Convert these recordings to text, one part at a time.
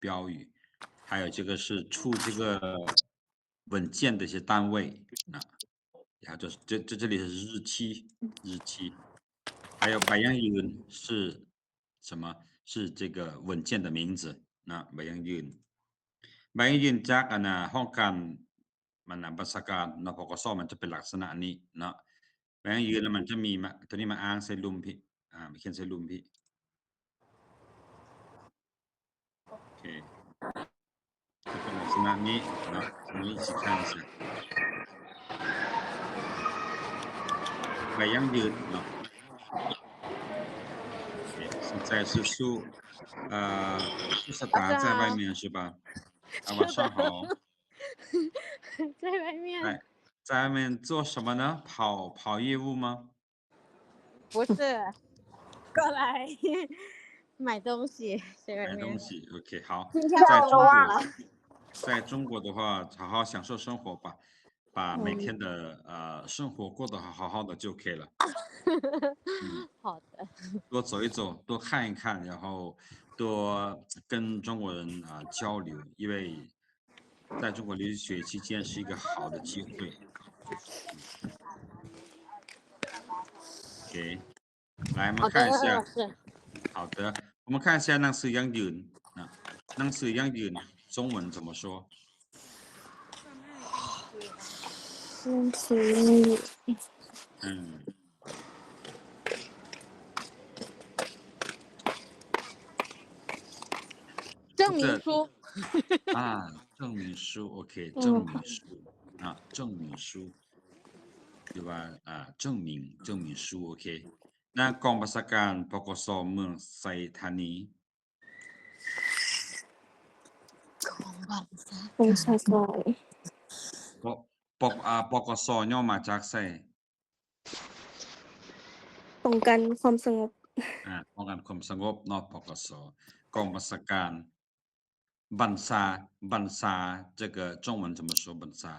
标语，还有这个是出这个文件的一些单位啊，然后就是这，这，这里是日期，日期，还有ใบยั่งยืน是什么？是这个文件的名字，นะ ໃບຢັ້ງຢືນ ໃບຢັ້ງຢືນຈາກອັນນ່າ ຫ້ອງການ ມັນນະ ບັນຊາການ ນະ ປກສ ມັນຈະເປັນລັກສະນະນີ້ເນາະ. ແບບຢືນແລ້ວມັນຈະມີມາ ໂຕນີ້ມາອ້າງໃສ່ລຸ່ມພີ້ ອ່າ ມາຂຽນໃສ່ລຸ່ມພີ້. ໂອເຄ ຈະເປັນລັກສະນະນີ້ເນາະ ນີ້ຊິຂ້າງໃສ່ ໃບຢັ້ງຢືນເນາະ. ໂອເຄ ສະໃຈສູ້ໆ ເອີ ຊຸສະຕາ ໃຈໄວ້ແມ່ນ ຊຸປາ ອາວາຊາເຮົາ ໃຈໄວ້ແມ່ນ ໃຈໄວ້ແມ່ນ 做什么呢 跑 跑业务吗? 不是，过来买东西，买东西，OK，好。在中国，在中国的话，好好享受生活吧，把每天的，呃，生活过得好好的就可以了。嗯。好的。多走一走，多看一看，然后多跟中国人，啊，交流，因为 在中国留学期间是一个好的机会。OK，来，我们看一下。好的，好的，我们看一下หนังสือยั่งยืน 啊，หนังสือยั่งยืน中文怎么说？หนังສື อืม 证明书。啊，证明书，OK，证明书，啊，证明书 ຫຼືວ່າ ອ່າ 证明 证明书 ໂອເຄ. ນະ ກອງບັນຊາການ ປກສ ເມືອງໄຊທານີ ກອງບັນຊາການ ປ ປ ອ່າ ປກສ ຫຍໍ້ມາຈາກໃສ? ປ້ອງກັນຄວາມສະຫງົບ ອ່າ ປ້ອງກັນຄວາມສະຫງົບເນາະ ປກສ ກອງບັນຊາການ ບັນຊາ ບັນຊາ 这个中文怎么说 ບັນຊາ?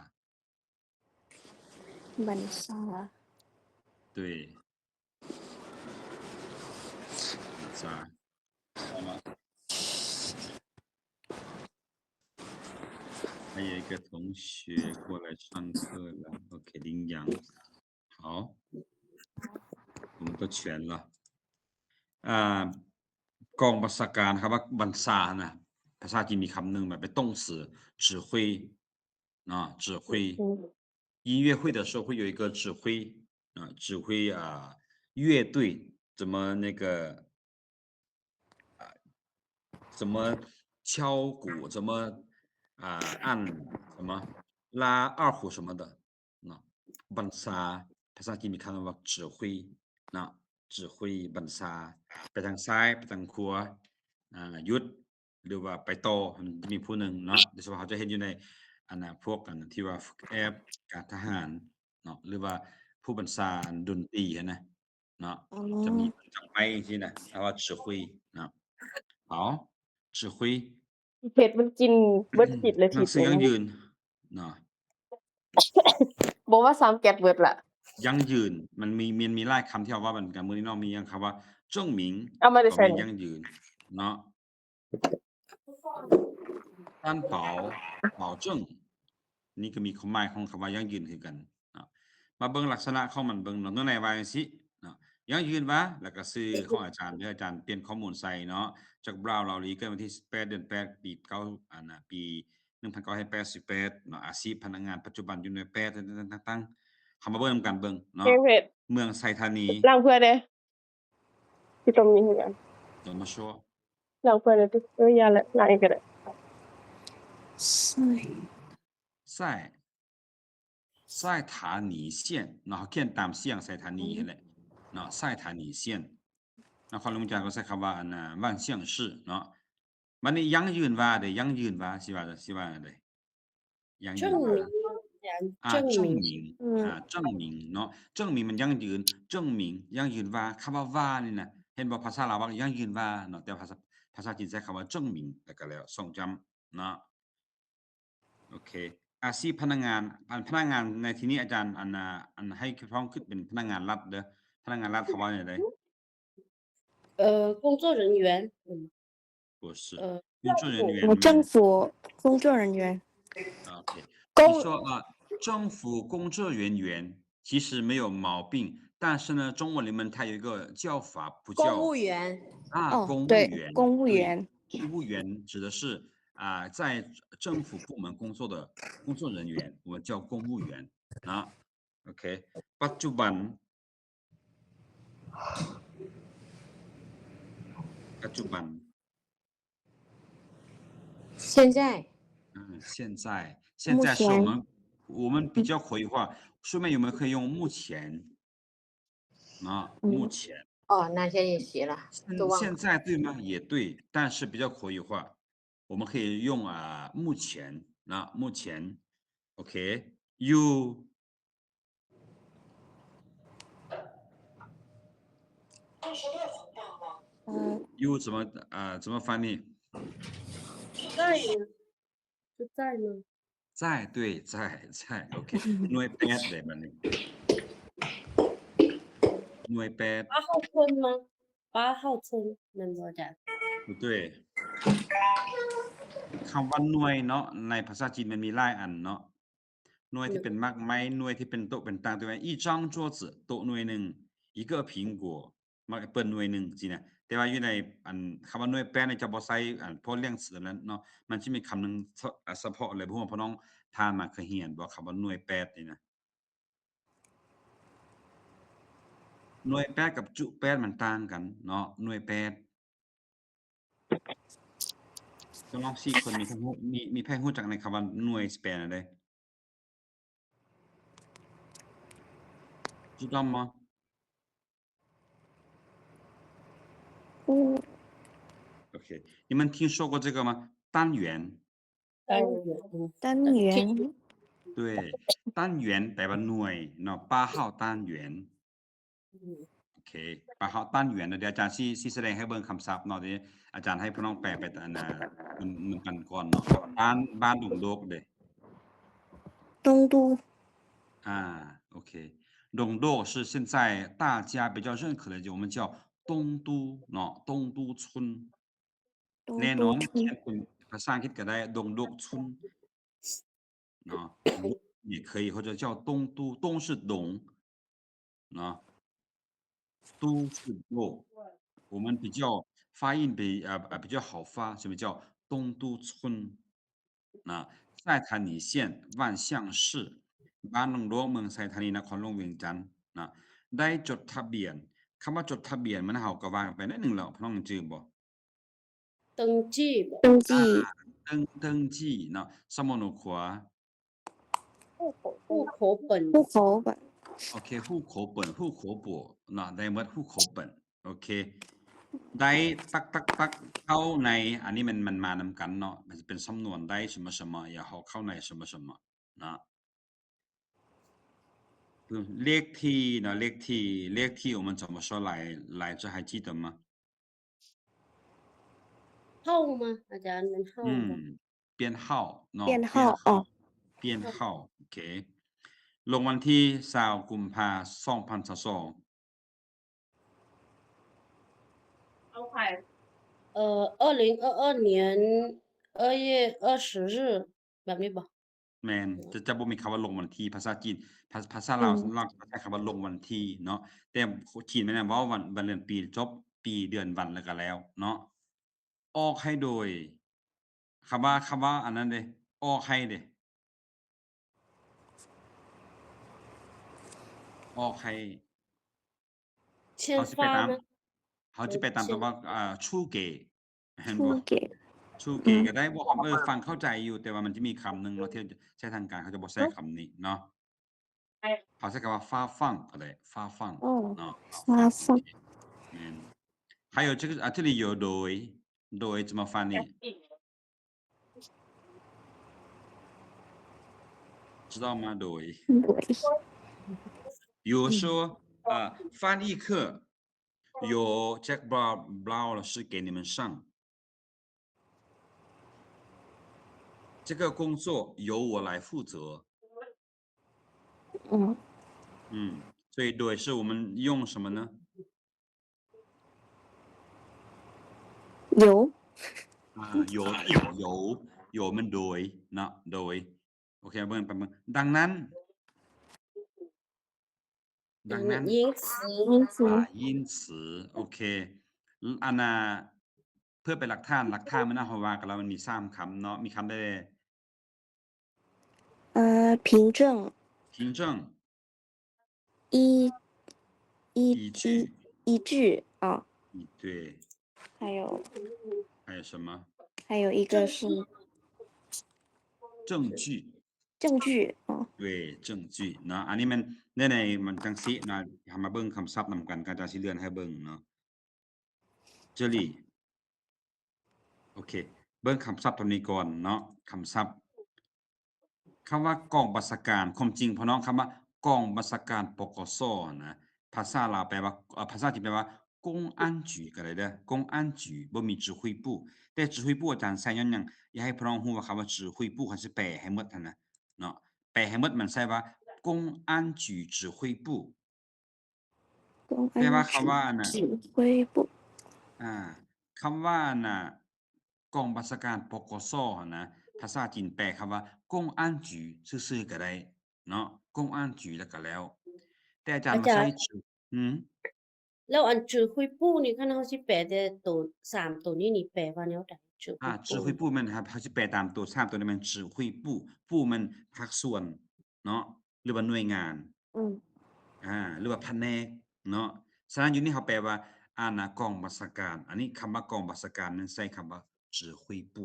บัญชา 对 บัນຊາ 还有一个同学过来上课了，OK，林阳。好，我们都全了。 ອ່າ ກອງບັນຊາການ ຄຳວ່າບັນຊານະ ພາສາຈີນມີຄຳໜຶ່ງ ມັນເປັນ动词 指挥 ເນາະ 指挥 音乐会的时候会有一个指挥 啊，指挥 อ่າ 乐队 怎么那个 啊，怎么敲鼓 怎么 อ่າ ອັ່ນ 怎么拉二胡什么的 ເນາະ ບັນຊາ ພາສາຈີນມີຄຳວ່າ 指挥 ເນາະ 指挥 ບັນຊາ ໄປທາງຊ້າຍ ໄປທາງຂວາ ອ່າ ຢຸດ ຫຼືວ່າໄປຕໍ່ ມັນຈະມີຜູ້ໜຶ່ງເນາະ ໂດຍສະເພາະເຮົາຈະເຫັນຢູ່ໃນ ອັນນ່າ ພວກ ອັນທີ່ວ່າຝຶກແອບການທະຫານເນາະ ຫຼືວ່າຜູ້ບັນຊາດົນຕີຫັ້ນນະ ເນາະ ຈະມີຈັບໄມຈັ່ງຊີ້ນະ ເຮົາວ່າ 指挥 ເນາະ ເອົາ 指挥 ເຮັດມັນກິນເບິດຈິດເລີຍ ໜັງສືຢັ້ງຢືນເນາະ ບໍ່ວ່າຊາມແກັດເບິດລະ ຢັ້ງຢືນ ມັນມີ ມັນມີຫຼາຍຄຳທີ່ເຮົາເວົ້າກັນມື້ນີ້ເນາະ ມີຫຍັງຄຳວ່າ 证明 ເອົາມາແຕ່ໃສ ກໍແມ່ນຢັ້ງຢືນເນາະ 担保 保证 ນີ້ກໍມີຄວາມໝາຍຂອງຄຳວ່າຢັ້ງຢືນຄືກັນເນາະ ມາເບິ່ງລັກສະນະຂອງມັນເບິ່ງເນາະ ໜ່ວຍໃນວ່າຈັ່ງຊີ້ເນາະ ຢັ້ງຢືນວ່າ ແລ້ວກໍຊື່ຂອງອາຈານເດີ ອາຈານປ່ຽນຂໍ້ມູນໃສ່ເນາະ ຈັກບຣາວ ລາວລີ ເກີດວັນທີສິບແປດ ເດືອນແປດ ປີເກົ້າ ອັນນ່າ ປີໜຶ່ງພັນເກົ້າຮ້ອຍແປດສິບແປດເນາະ ອາຊີບພະນັກງານ ປັດຈຸບັນຢູ່ໜ່ວຍແປດຕ່າງໆ ເຮົາມາເບິ່ງນຳກັນເບິ່ງເນາະ ເມືອງໄຊທານີ ລ້າງເພື່ອເດ້ ທີ່ຕ້ອງມີຄືກັນ 怎么说 ລ້າງເພື່ອເດ້ ເອີ ຢ່າລະ ລ້າງອີກກໍໄດ້ ไซ ไซธานี县 ເນາະ ເຮົາຂຽນຕາມສຽງ ໄຊທານີຫັ້ນແຫຼະເນາະ ไซธานี县 ນະຄອນຫຼວງວຽງຈັນກໍໃຊ້ຄຳວ່າ ອັນນ່າ 万象市 ເນາະ ບັດນີ້ຢັ້ງຢືນວ່າເດ້ ຢັ້ງຢືນວ່າ ຊິວ່າ ຊິວ່າແນວໃດ? ຢັ້ງຢືນວ່າ 证明 ອ່າ 证明 ອ່າ 证明 ເນາະ 证明 ມັນຢັ້ງຢືນ 证明 ຢັ້ງຢືນວ່າ ຄຳວ່າວ່ານີ້ນະ ເຫັນບໍ່ ພາສາລາວວ່າຢັ້ງຢືນວ່າເນາະ ແຕ່ພາສາ ພາສາຈີນໃຊ້ຄຳວ່າ 证明 ແລ້ວກໍແລ້ວ ສອງຈ້ຳເນາະ ໂອເຄ ອາຊີບພະນັກງານ ອັນ ພະນັກງານໃນທີ່ນີ້ອາຈານ ອັນນ່າ ອັນໃຫ້ພ້ອມຂຶ້ນເປັນພະນັກງານລັດເດີ ພະນັກງານລັດເຂົາເວົ້າແນວໃດ? 呃，工作人员。嗯。不是。呃。工作人员吗？政府工作人员。OK，公你说，呃，政府工作人员其实没有毛病，但是呢，中文里面它有一个叫法，不叫公务员。啊，哦，公务员，对，公务员。对，公务员指的是，啊，在政府部门工作的工作人员，我们叫公务员啊。OK，ปัจจุบัน ปัจจุบัน 现在。嗯，现在，现在是我们，目前。我们比较口语化，书面有没有可以用目前？啊，嗯。目前。哦，那天也写了，现，都忘了。现在对吗？也对，但是比较口语化，我们可以用，啊，目前，啊，目前。OK，you 嗯。又怎么，呃，怎么翻译？在呢，是在呢。在，对，在，在，OK。หน่วยแปด ได้บัดนี้ หน่วยแปด 八号村吗？八号村 แม่นบ่อาจารย์? บ่ใช่ คำว่าหน่วยเนาะ ในภาษาจีนมันมีหลายอันเนาะ หน่วยที่เป็นหมากไม้ หน่วยที่เป็นโต๊ะเป็นตาง แต่ว่า 一张桌子 โต๊ะหน่วยหนึ่ง 一个苹果 หมากแอปเปิลหน่วยหนึ่ง ซี้นะ แต่ว่าอยู่ใน อัน คำว่าหน่วยแปดนี่จะบ่ใส่ อัน พอเรียงเสริมนั้นเนาะ มันสิมีคำหนึ่งเฉ- เฉพาะเลย บ่ฮู้ว่าพ่อน้องผ่านมาเคยเรียนบ่ คำว่าหน่วยแปดนี่นะ หน่วยแปดกับจุแปดมันต่างกันเนาะ หน่วยแปด น้องๆ สี่คนมีใครรู้ มี มีใครรู้จักในคำว่าหน่วยแปดแหน่เด้ 知道吗？ โอเค 你们听说过这个吗？单元。单元。单元。对，单元 แปลว่าหน่วยเนาะ 八号单元。 โอเค 八号单元 เดี๋ยวอาจารย์สิ สิแสดงให้เบิ่งคำศัพท์เนาะ เดี๋ยวอาจารย์ให้พ่อน้องแปลไป อันน่ะ นำ นำกันก่อนเนาะ บ้าน บ้านดงโดกเด้ 东都。 อ่า โอเค ดงโดก是现在大家比较认可的，我们叫东都 เนาะ 东都村。 แน่นอน เขียนเป็นภาษาอังกฤษก็ได้ ดงโดก村 เนาะ 也可以 或者叫东都 东是东 เนาะ 都是โดก 我们比较发音比 呃，呃，比较好发，什么叫东都村 นะ ไซธานี县 万象市 บ้านดงโดก เมืองไซธานี นครหลวงเวียงจันทน์ นะ ได้จดทะเบียน คำว่าจดทะเบียน มันเฮาก็ว่ากันไปหน่อยหนึ่งแล้ว พ่อน้องจื่อบ่ 登记บ่ 登记。 อ่า 登 登记 เนาะ สมโนครัว 户口本。户口本。 โอเค 户口本 户口簿 เนาะ ได้หมด 户口本 โอเค ได้ ตักตักตัก เข้าใน อันนี้มัน มันมานำกันเนาะ มันจะเป็นสำนวน ได้什么什么 อย่าเอาเข้าใน什么什么 เนาะ เลขที่เนาะ เลขที่ เลขที่ 我们怎么说来 来着 还记得吗？ 号吗？อาจารย์ แม่น号บ่ อืม 编号 เนาะ 编号 编号 อ๋อ 编号 โอเค ลงวันที่ซาวกุมภา สองพันซาวสอง เอ่อ 二零二二年二月二十日 แบบนี้บ่ แม่น จะ จะบ่มีคำว่าลงวันที่ ภาษาจีน ภา ภาษาลาว อืม ลาวจะใช้คำว่าลงวันที่เนาะ แต่จีนแม่นเว้าวัน วันเดือนปีจบ ปีเดือนวันแล้วก็แล้วเนาะ ออกให้โดย คำว่า คำว่าอันนั้นเด้ ออกให้เด้ ออกให้ 签发吗？ เฮาสิไปตาม เฮาสิไปตาม 签 คำว่า อ่า 出给 เห็นบ่ 出给 出给 อืม ก็ได้ บ่ เออ ฟังเข้าใจอยู่ แต่ว่ามันจะมีคำหนึ่งเนาะ ที่ใช้ทางการเขาจะบ่ใช้คำนี้เนาะ เขาใช้คำว่า发放 ก็ได้ 发放 อ๋อ เนาะ 发放 แม่น 还有这个 อ่ะ 这里有โดย โดย 怎么翻译？知道吗？โดย โดย 比如说，呃，翻译课由 Jack Brown 老师给你们上，这个工作由我来负责。 อืม อืม 所以โดย是我们用什么呢？由 อ่有 有 有 有 ແມ່ນໂດຍເນາະ ໂດຍ ໂອເຄ ເບິ່ງ ໄປເບິ່ງ ດັ່ງນັ້ນ ດັ່ງນັ້ນ 因此 因此 ອ່າ 因此 ໂອເຄ ອັນນ່າ ເພື່ອເປັນຫຼັກຖານ ຫຼັກຖານມັນນະ ເຮົາວ່າກັນແລ້ວມັນມີສາມຄຳເນາະ ມີຄຳໃດແດ່? 呃，凭证。凭证。依，依，依据。依，依据啊。对。还有。还有什么？还有一个是。证据。证据，哦。对，证据 ເນາະ ອັນນີ້ມັນ ໃນ ໃນ ມັນຈັ່ງຊີ້ນະ ເຮົາມາເບິ່ງຄຳສັບນຳກັນ ກະຈະຊິເລື່ອນໃຫ້ເບິ່ງເນາະ 这里 ໂອເຄ ເບິ່ງຄຳສັບຕົວນີ້ກ່ອນເນາະ ຄຳສັບ ຄຳວ່າກອງບັນຊາການ ຄວາມຈິງ ພີ່ນ້ອງ ຄຳວ່າກອງບັນຊາການ ປກສ ນະ ພາສາລາວແປວ່າ ເອີ ພາສາຈີນແປວ່າ 公安局 ກໍໄດ້ເດີ 公安局 ບໍ່ມີ指挥部 ແຕ່指挥部 ອາຈານໃສ່ຍ້ອນຫຍັງ? ຢາກໃຫ້ພີ່ນ້ອງຮູ້ວ່າຄຳວ່າ 指挥部 ຄັນຊິແປໃຫ້ໝົດຫັ້ນນະເນາະ ແປໃຫ້ໝົດ ມັນໃສ່ວ່າ 公安局指挥部 ແປວ່າຄຳວ່າອັນນ່າ 指挥部。ອ່າ ຄຳວ່າອັນນ່າ ກອງບັນຊາການ ປກສ ຫັ້ນນະ ພາສາຈີນແປຄຳວ່າ 公安局 ຊື່ໆ ກໍໄດ້ເນາະ 公安局 ແລ້ວກໍແລ້ວ ແຕ່ອາຈານມາໃສ່ ອາຈານ ອືມ ແລ້ວອັນ 指挥部 ນີ້ ຄັນເຮົາຊິແປແຕ່ໂຕ ສາມໂຕນີ້ນີ້ ແປວ່າແນວໃດ? ອ່າ 指挥部 ແມ່ນ ເຮົາຊິແປຕາມໂຕ ສາມໂຕນີ້ແມ່ນ 指挥部 部 ແມ່ນພາກສ່ວນເນາະ ຫຼືວ່າໜ່ວຍງານ ອືມ ອ່າ ຫຼືວ່າພະແນກເນາະ ສະນັ້ນຢູ່ນີ້ເຮົາແປວ່າ ອານາກອງບັນຊາການ ອັນນີ້ຄຳວ່າກອງບັນຊາການແມ່ນໃຊ້ຄຳວ່າ 指挥部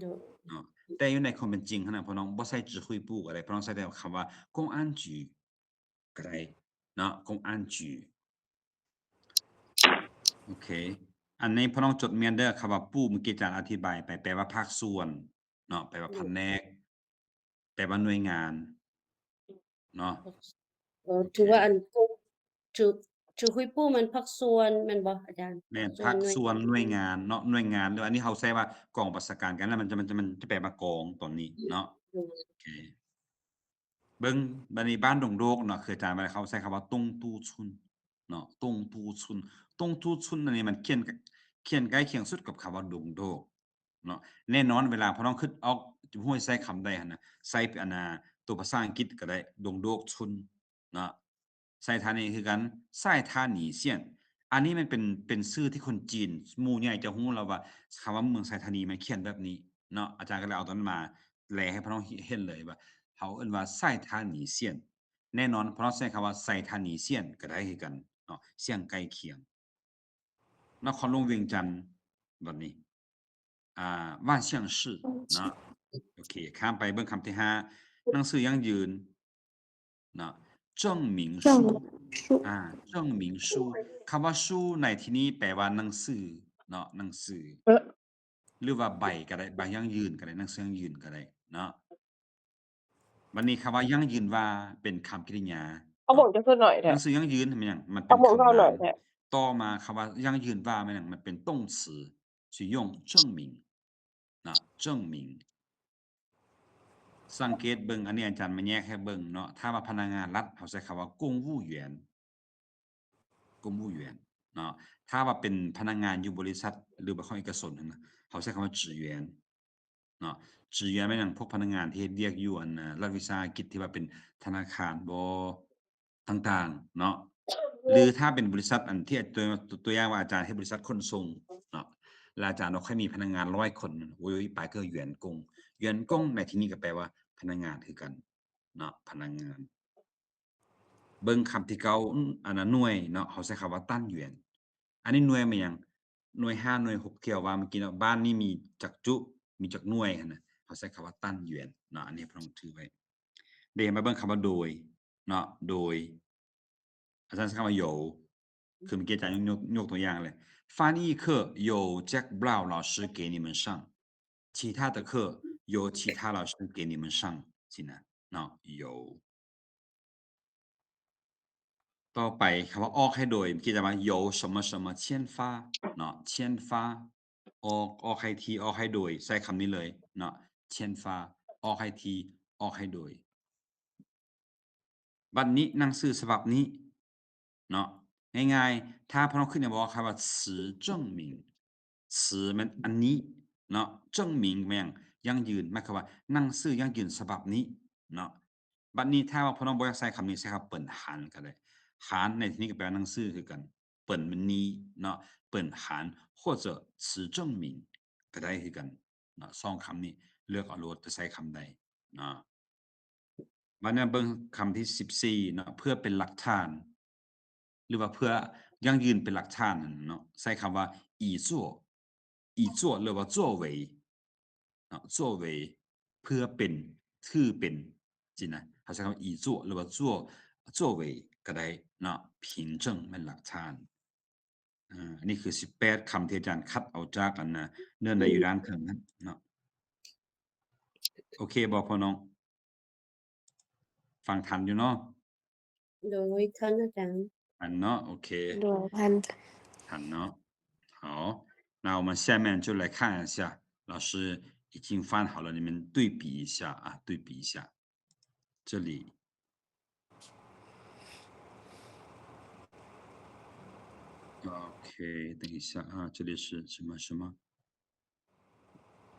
ໂດຍ ເນາະ ແຕ່ຢູ່ໃນຄວາມເປັນຈິງຫັ້ນນະ ພໍ່ນ້ອງ ບໍ່ໃຊ້ 指挥部 ກໍໄດ້ ພໍ່ນ້ອງໃຊ້ແຕ່ຄຳວ່າ 公安局 ກໍໄດ້ເນາະ 公安局 ໂອເຄ ອັນນີ້ພໍ່ນ້ອງຈົດແມ່ນເດີ ຄຳວ່າ 部 ເມື່ອກີ້ອາຈານອະທິບາຍໄປ ແປວ່າພາກສ່ວນເນາະ ແປວ່າພະແນກ ແປວ່າໜ່ວຍງານເນາະ ເອີ ຖືວ່າອັນ 指挥部 ແມ່ນພາກສ່ວນແມ່ນບໍ່ອາຈານ? ແມ່ນ ພາກສ່ວນ ໜ່ວຍງານເນາະ ໜ່ວຍງານ ຫຼືອັນນີ້ເຮົາໃຊ້ວ່າກອງບັນຊາການ ກັນແລ້ວ ມັນຈະ ມັນຈະ ມັນຈະແປວ່າກອງຕອນນີ້ເນາະ ໂອເຄ ເບິ່ງ ບັດນີ້ບ້ານດົງໂດກເນາະ ຄືອາຈານວ່າເຂົາໃຊ້ຄຳວ່າ 东都村 ເນາະ 东都村 东都村 ອັນນີ້ມັນຂຽນ ຂຽນໃກ້ຄຽງສຸດກັບຄຳວ່າດົງໂດກເນາະ ແນ່ນອນເວລາພໍ່ນ້ອງຄິດອອກ ຈະຮູ້ໃຊ້ຄຳໃດຫັ້ນນະ ໃຊ້ອັນນ່າ ຕົວພາສາອັງກິດກໍໄດ້ 东都村 ເນາະ ໄຊທານີຄືກັນ ໄຊທານີຊຽນ ອັນນີ້ມັນເປັນ ເປັນຊື່ທີ່ຄົນຈີນ ໝູ່ໃຫຍ່ຈະຮູ້ແລ້ວວ່າ ຄຳວ່າເມືອງໄຊທານີມັນຂຽນແບບນີ້ເນາະ ອາຈານກໍເລີຍເອົາຕົວນັ້ນມາແລໃຫ້ພວກເຮົາເຫັນເລີຍວ່າ ເຮົາເອີ້ນວ່າໄຊທານີຊຽນ ແນ່ນອນພວກເຮົາໃຊ້ຄຳວ່າໄຊທານີຊຽນກໍໄດ້ຄືກັນເນາະ ສຽງໃກ້ຄຽງ ນະຄອນຫຼວງວຽງຈັນ ບັດນີ້ ອ່າ 万象市 ເນາະ ໂອເຄ ຂ້າມໄປເບິ່ງຄຳທີຫ້າ ໜັງສືຢັ້ງຢືນ ເນາະ 证明书 证书。ອ່າ 证明书 ຄຳວ່າ 书 ໃນທີ່ນີ້ແປວ່າໜັງສືເນາະ ໜັງສື ຫຼືວ່າໃບກໍໄດ້ ໃບຢັ້ງຢືນກໍໄດ້ ໜັງສືຢັ້ງຢືນກໍໄດ້ເນາະ ບັດນີ້ຄຳວ່າຢັ້ງຢືນວ່າເປັນຄຳກິລິຍາ ເອົາໝົດຈັກໜ້ອຍແທ້ ໜັງສືຢັ້ງຢືນແມ່ນຫຍັງ? ມັນເປັນຄຳນາມ ຕໍ່ມາຄຳວ່າຢັ້ງຢືນວ່າແມ່ນຫຍັງ? ມັນເປັນ动词 是用证明 ນະ 证明 ສັງເກດເບິ່ງ ອັນນີ້ອາຈານມາແຍກໃຫ້ເບິ່ງເນາະ ຖ້າວ່າພະນັກງານລັດ ເຮົາໃຊ້ຄຳວ່າ 公务员 公务员 ເນາະ ຖ້າວ່າເປັນພະນັກງານຢູ່ບໍລິສັດ ຫຼືວ່າຂອງເອກະຊົນຫັ້ນນະ ເຮົາໃຊ້ຄຳວ່າ 职员 ເນາະ 职员 ແມ່ນຫຍັງ? ພວກພະນັກງານທີ່ເຮັດວຽກຢູ່ອັນ ລັດວິສາຫະກິດ ທີ່ວ່າເປັນທະນາຄານບໍ ຕ່າງໆເນາະ ຫຼືຖ້າເປັນບໍລິສັດ ອັນທີ່ຕົວ ຕົວຢ່າງວ່າອາຈານເຮັດບໍລິສັດຂົນສົ່ງເນາະ ແລ້ວອາຈານບໍ່ຄ່ອຍມີພະນັກງານຮ້ອຍຄົນ ໂອ້ຍ ປາຍຄື 员工 员工 ໃນທີ່ນີ້ກໍແປວ່າພະນັກງານຄືກັນເນາະ ພະນັກງານ ເບິ່ງຄຳທີເກົ້າ ອັນນ່າ ໜ່ວຍເນາະ ເຮົາໃຊ້ຄຳວ່າ 单元 ອັນນີ້ໜ່ວຍແມ່ນຫຍັງ? ໜ່ວຍຫ້າ ໜ່ວຍຫົກ ທີ່ເຮົາວ່າເມື່ອກີ້ເນາະ ບ້ານນີ້ມີຈັກຈຸ ມີຈັກໜ່ວຍຫັ້ນນະ ເຮົາໃຊ້ຄຳວ່າ 单元 ເນາະ ອັນນີ້ພວກນ້ອງຖືໄວ້ ເດ ມາເບິ່ງຄຳວ່າໂດຍເນາະ ໂດຍ ອາຈານໃຊ້ຄຳວ່າ 由 ຄືເມື່ອກີ້ອາຈານຍົກ ຍົກ ຍົກຕົວຢ່າງເລີຍ 翻译课由 Jack Brown 老师给你们上 其他的课由其他老师给你们上 ຊີ້ນະເນາະ 由 ຕໍ່ໄປຄຳວ່າອອກໃຫ້ໂດຍ ເມື່ອກີ້ຈະວ່າ 由什么什么签发 ເນາະ 签发 ອອກ ອອກໃຫ້ທີ່ ອອກໃຫ້ໂດຍ ໃຊ້ຄຳນີ້ເລີຍເນາະ 签发 ອອກໃຫ້ທີ່ ອອກໃຫ້ໂດຍ ບັດນີ້ໜັງສືສະບັບນີ້ເນາະ ງ່າຍໆ ຖ້າພວກເຮົາຂຶ້ນໃນ ບອກຄຳວ່າ 词证明词ແມ່ນອັນນີ້ເນາະ 证明 ແມ່ນຢັ້ງຢືນ ໝາຍຄວາມວ່າໜັງສືຢັ້ງຢືນສະບັບນີ້ເນາະ. ບັດນີ້ຖ້າວ່າພວກນ້ອງບໍ່ຢາກໃຊ້ຄຳນີ້ ໃຊ້ຄຳ 本函 ກໍໄດ້ 函 ໃນທີ່ນີ້ກໍແປວ່າໜັງສືຄືກັນ 本 ແມ່ນນີ້ເນາະ 本函 或者词证明 ກໍໄດ້ຄືກັນເນາະ. ສອງຄຳນີ້ເລືອກເອົາໂລດ ຈະໃຊ້ຄຳໃດເນາະ. ບັດນີ້ເບິ່ງຄຳທີສິບສີ່ເນາະ ເພື່ອເປັນຫຼັກຖານ ຫຼືວ່າເພື່ອຢັ້ງຢືນເປັນຫຼັກຖານນັ້ນເນາະ ໃຊ້ຄຳວ່າ 以作 以作 ຫຼືວ່າ 作为 ເນາະ 作为 ເພື່ອເປັນ ຖືເປັນ ຊີ້ນະ ເຮົາໃຊ້ຄຳວ່າ 以作 ຫຼືວ່າ 作 作为 ກໍໄດ້ເນາະ 凭证 ແມ່ນຫຼັກຖານ. ອາ ອັນນີ້ຄືສິບແປດຄຳທີ່ອາຈານຄັດເອົາຈາກອັນນະ ເນື້ອໃນຢູ່ດ້ານເທິງຫັ້ນເນາະ. ໂອເຄບໍ່ພໍ່ນ້ອງ? ຟັງທັນຢູ່ເນາະ? ໂດຍ ທັນອາຈານ. ທັນເນາະ? ໂອເຄ ໂດຍ ທັນ ທັນເນາະ. 好，那我们下面就来看一下，老师已经翻好了，你们对比一下啊，对比一下。 这里。OK，等一下啊，这里是什么什么？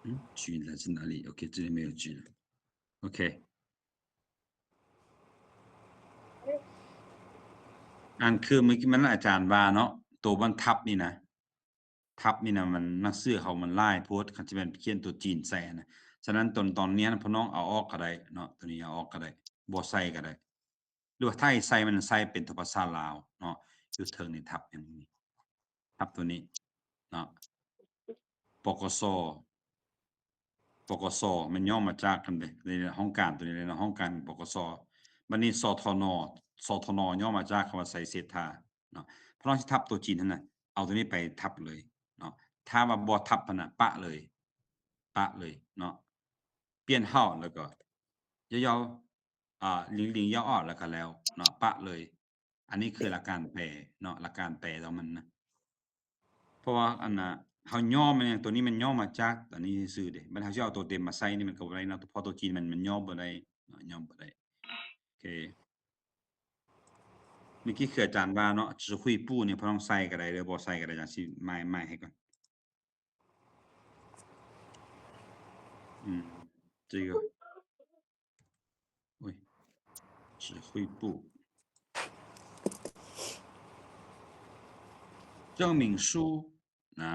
嗯，句来自哪里？OK，这里没有句了。OK。 ອັນຄືເມື່ອກີ້ມັນອາຈານວ່າເນາະ ໂຕມັນທັບນີ້ນະ ທັບນີ້ນະ ມັນ ໜັງສືເຮົາມັນຫຼາຍໂພດ ຄັນຊິແມ່ນຂຽນຕົວຈີນໃສ່ນະ. ສະນັ້ນ ຕົນ ຕອນນີ້ພວກນ້ອງເອົາອອກກໍໄດ້ເນາະ ຕົວນີ້ເອົາອອກກໍໄດ້ ບໍ່ໃສ່ກໍໄດ້ ຫຼືວ່າຖ້າໃສ່ມັນໃສ່ເປັນຕົວພາສາລາວເນາະ ຢູ່ເທິງນີ້ທັບຫຍັງນີ້ ທັບຕົວນີ້ເນາະ ປກສ ປກສ ມັນຫຍໍ້ມາຈາກ ອັນໃດ ໃນຫ້ອງການຕົວນີ້ເນາະ ຫ້ອງການ ປກສ. ບັດນີ້ ສທນ ສທນ ຫຍໍ້ມາຈາກຄຳວ່າ ໄຊເສດຖາ ເນາະ. ພວກເຮົາຊິທັບຕົວຈີນຫັ້ນນະ ເອົາຕົວນີ້ໄປທັບເລີຍເນາະ. ຖ້າວ່າບໍ່ທັບຫັ້ນນະ ປະເລີຍ ປະເລີຍເນາະ. 编号 ແລ້ວກໍ ยาวๆ ອ່າ 零零 ຍາວອອກ ແລ້ວກໍແລ້ວເນາະ ປະເລີຍ. ອັນນີ້ຄືຫຼັກການແປເນາະ ຫຼັກການແປຂອງມັນນະ. ເພາະວ່າອັນນະ ເຮົາຫຍໍ້ມາຫຍັງ ຕົວນີ້ມັນຫຍໍ້ມາຈາກອັນນີ້ຊື່ໆເດ້. ບັດເຮົາຊິເອົາຕົວເຕັມມາໃສ່ນີ້ມັນກໍບໍ່ໄດ້ເນາະ ເພາະຕົວຈີນມັນ ມັນຫຍໍ້ບໍ່ໄດ້ເນາະ ຫຍໍ້ບໍ່ໄດ້. ໂອເຄ ເມື່ອກີ້ຄືອາຈານວ່າເນາະ 指挥部ນີ້ພວກນ້ອງໃສ່ກໍໄດ້ ຫຼືບໍ່ໃສ່ກໍໄດ້ ອາຈານຊິໝາຍ ໝາຍໃຫ້ກ່ອນ. ອືມ 这个 ໂອ້ຍ 指挥部 证明书 ນະ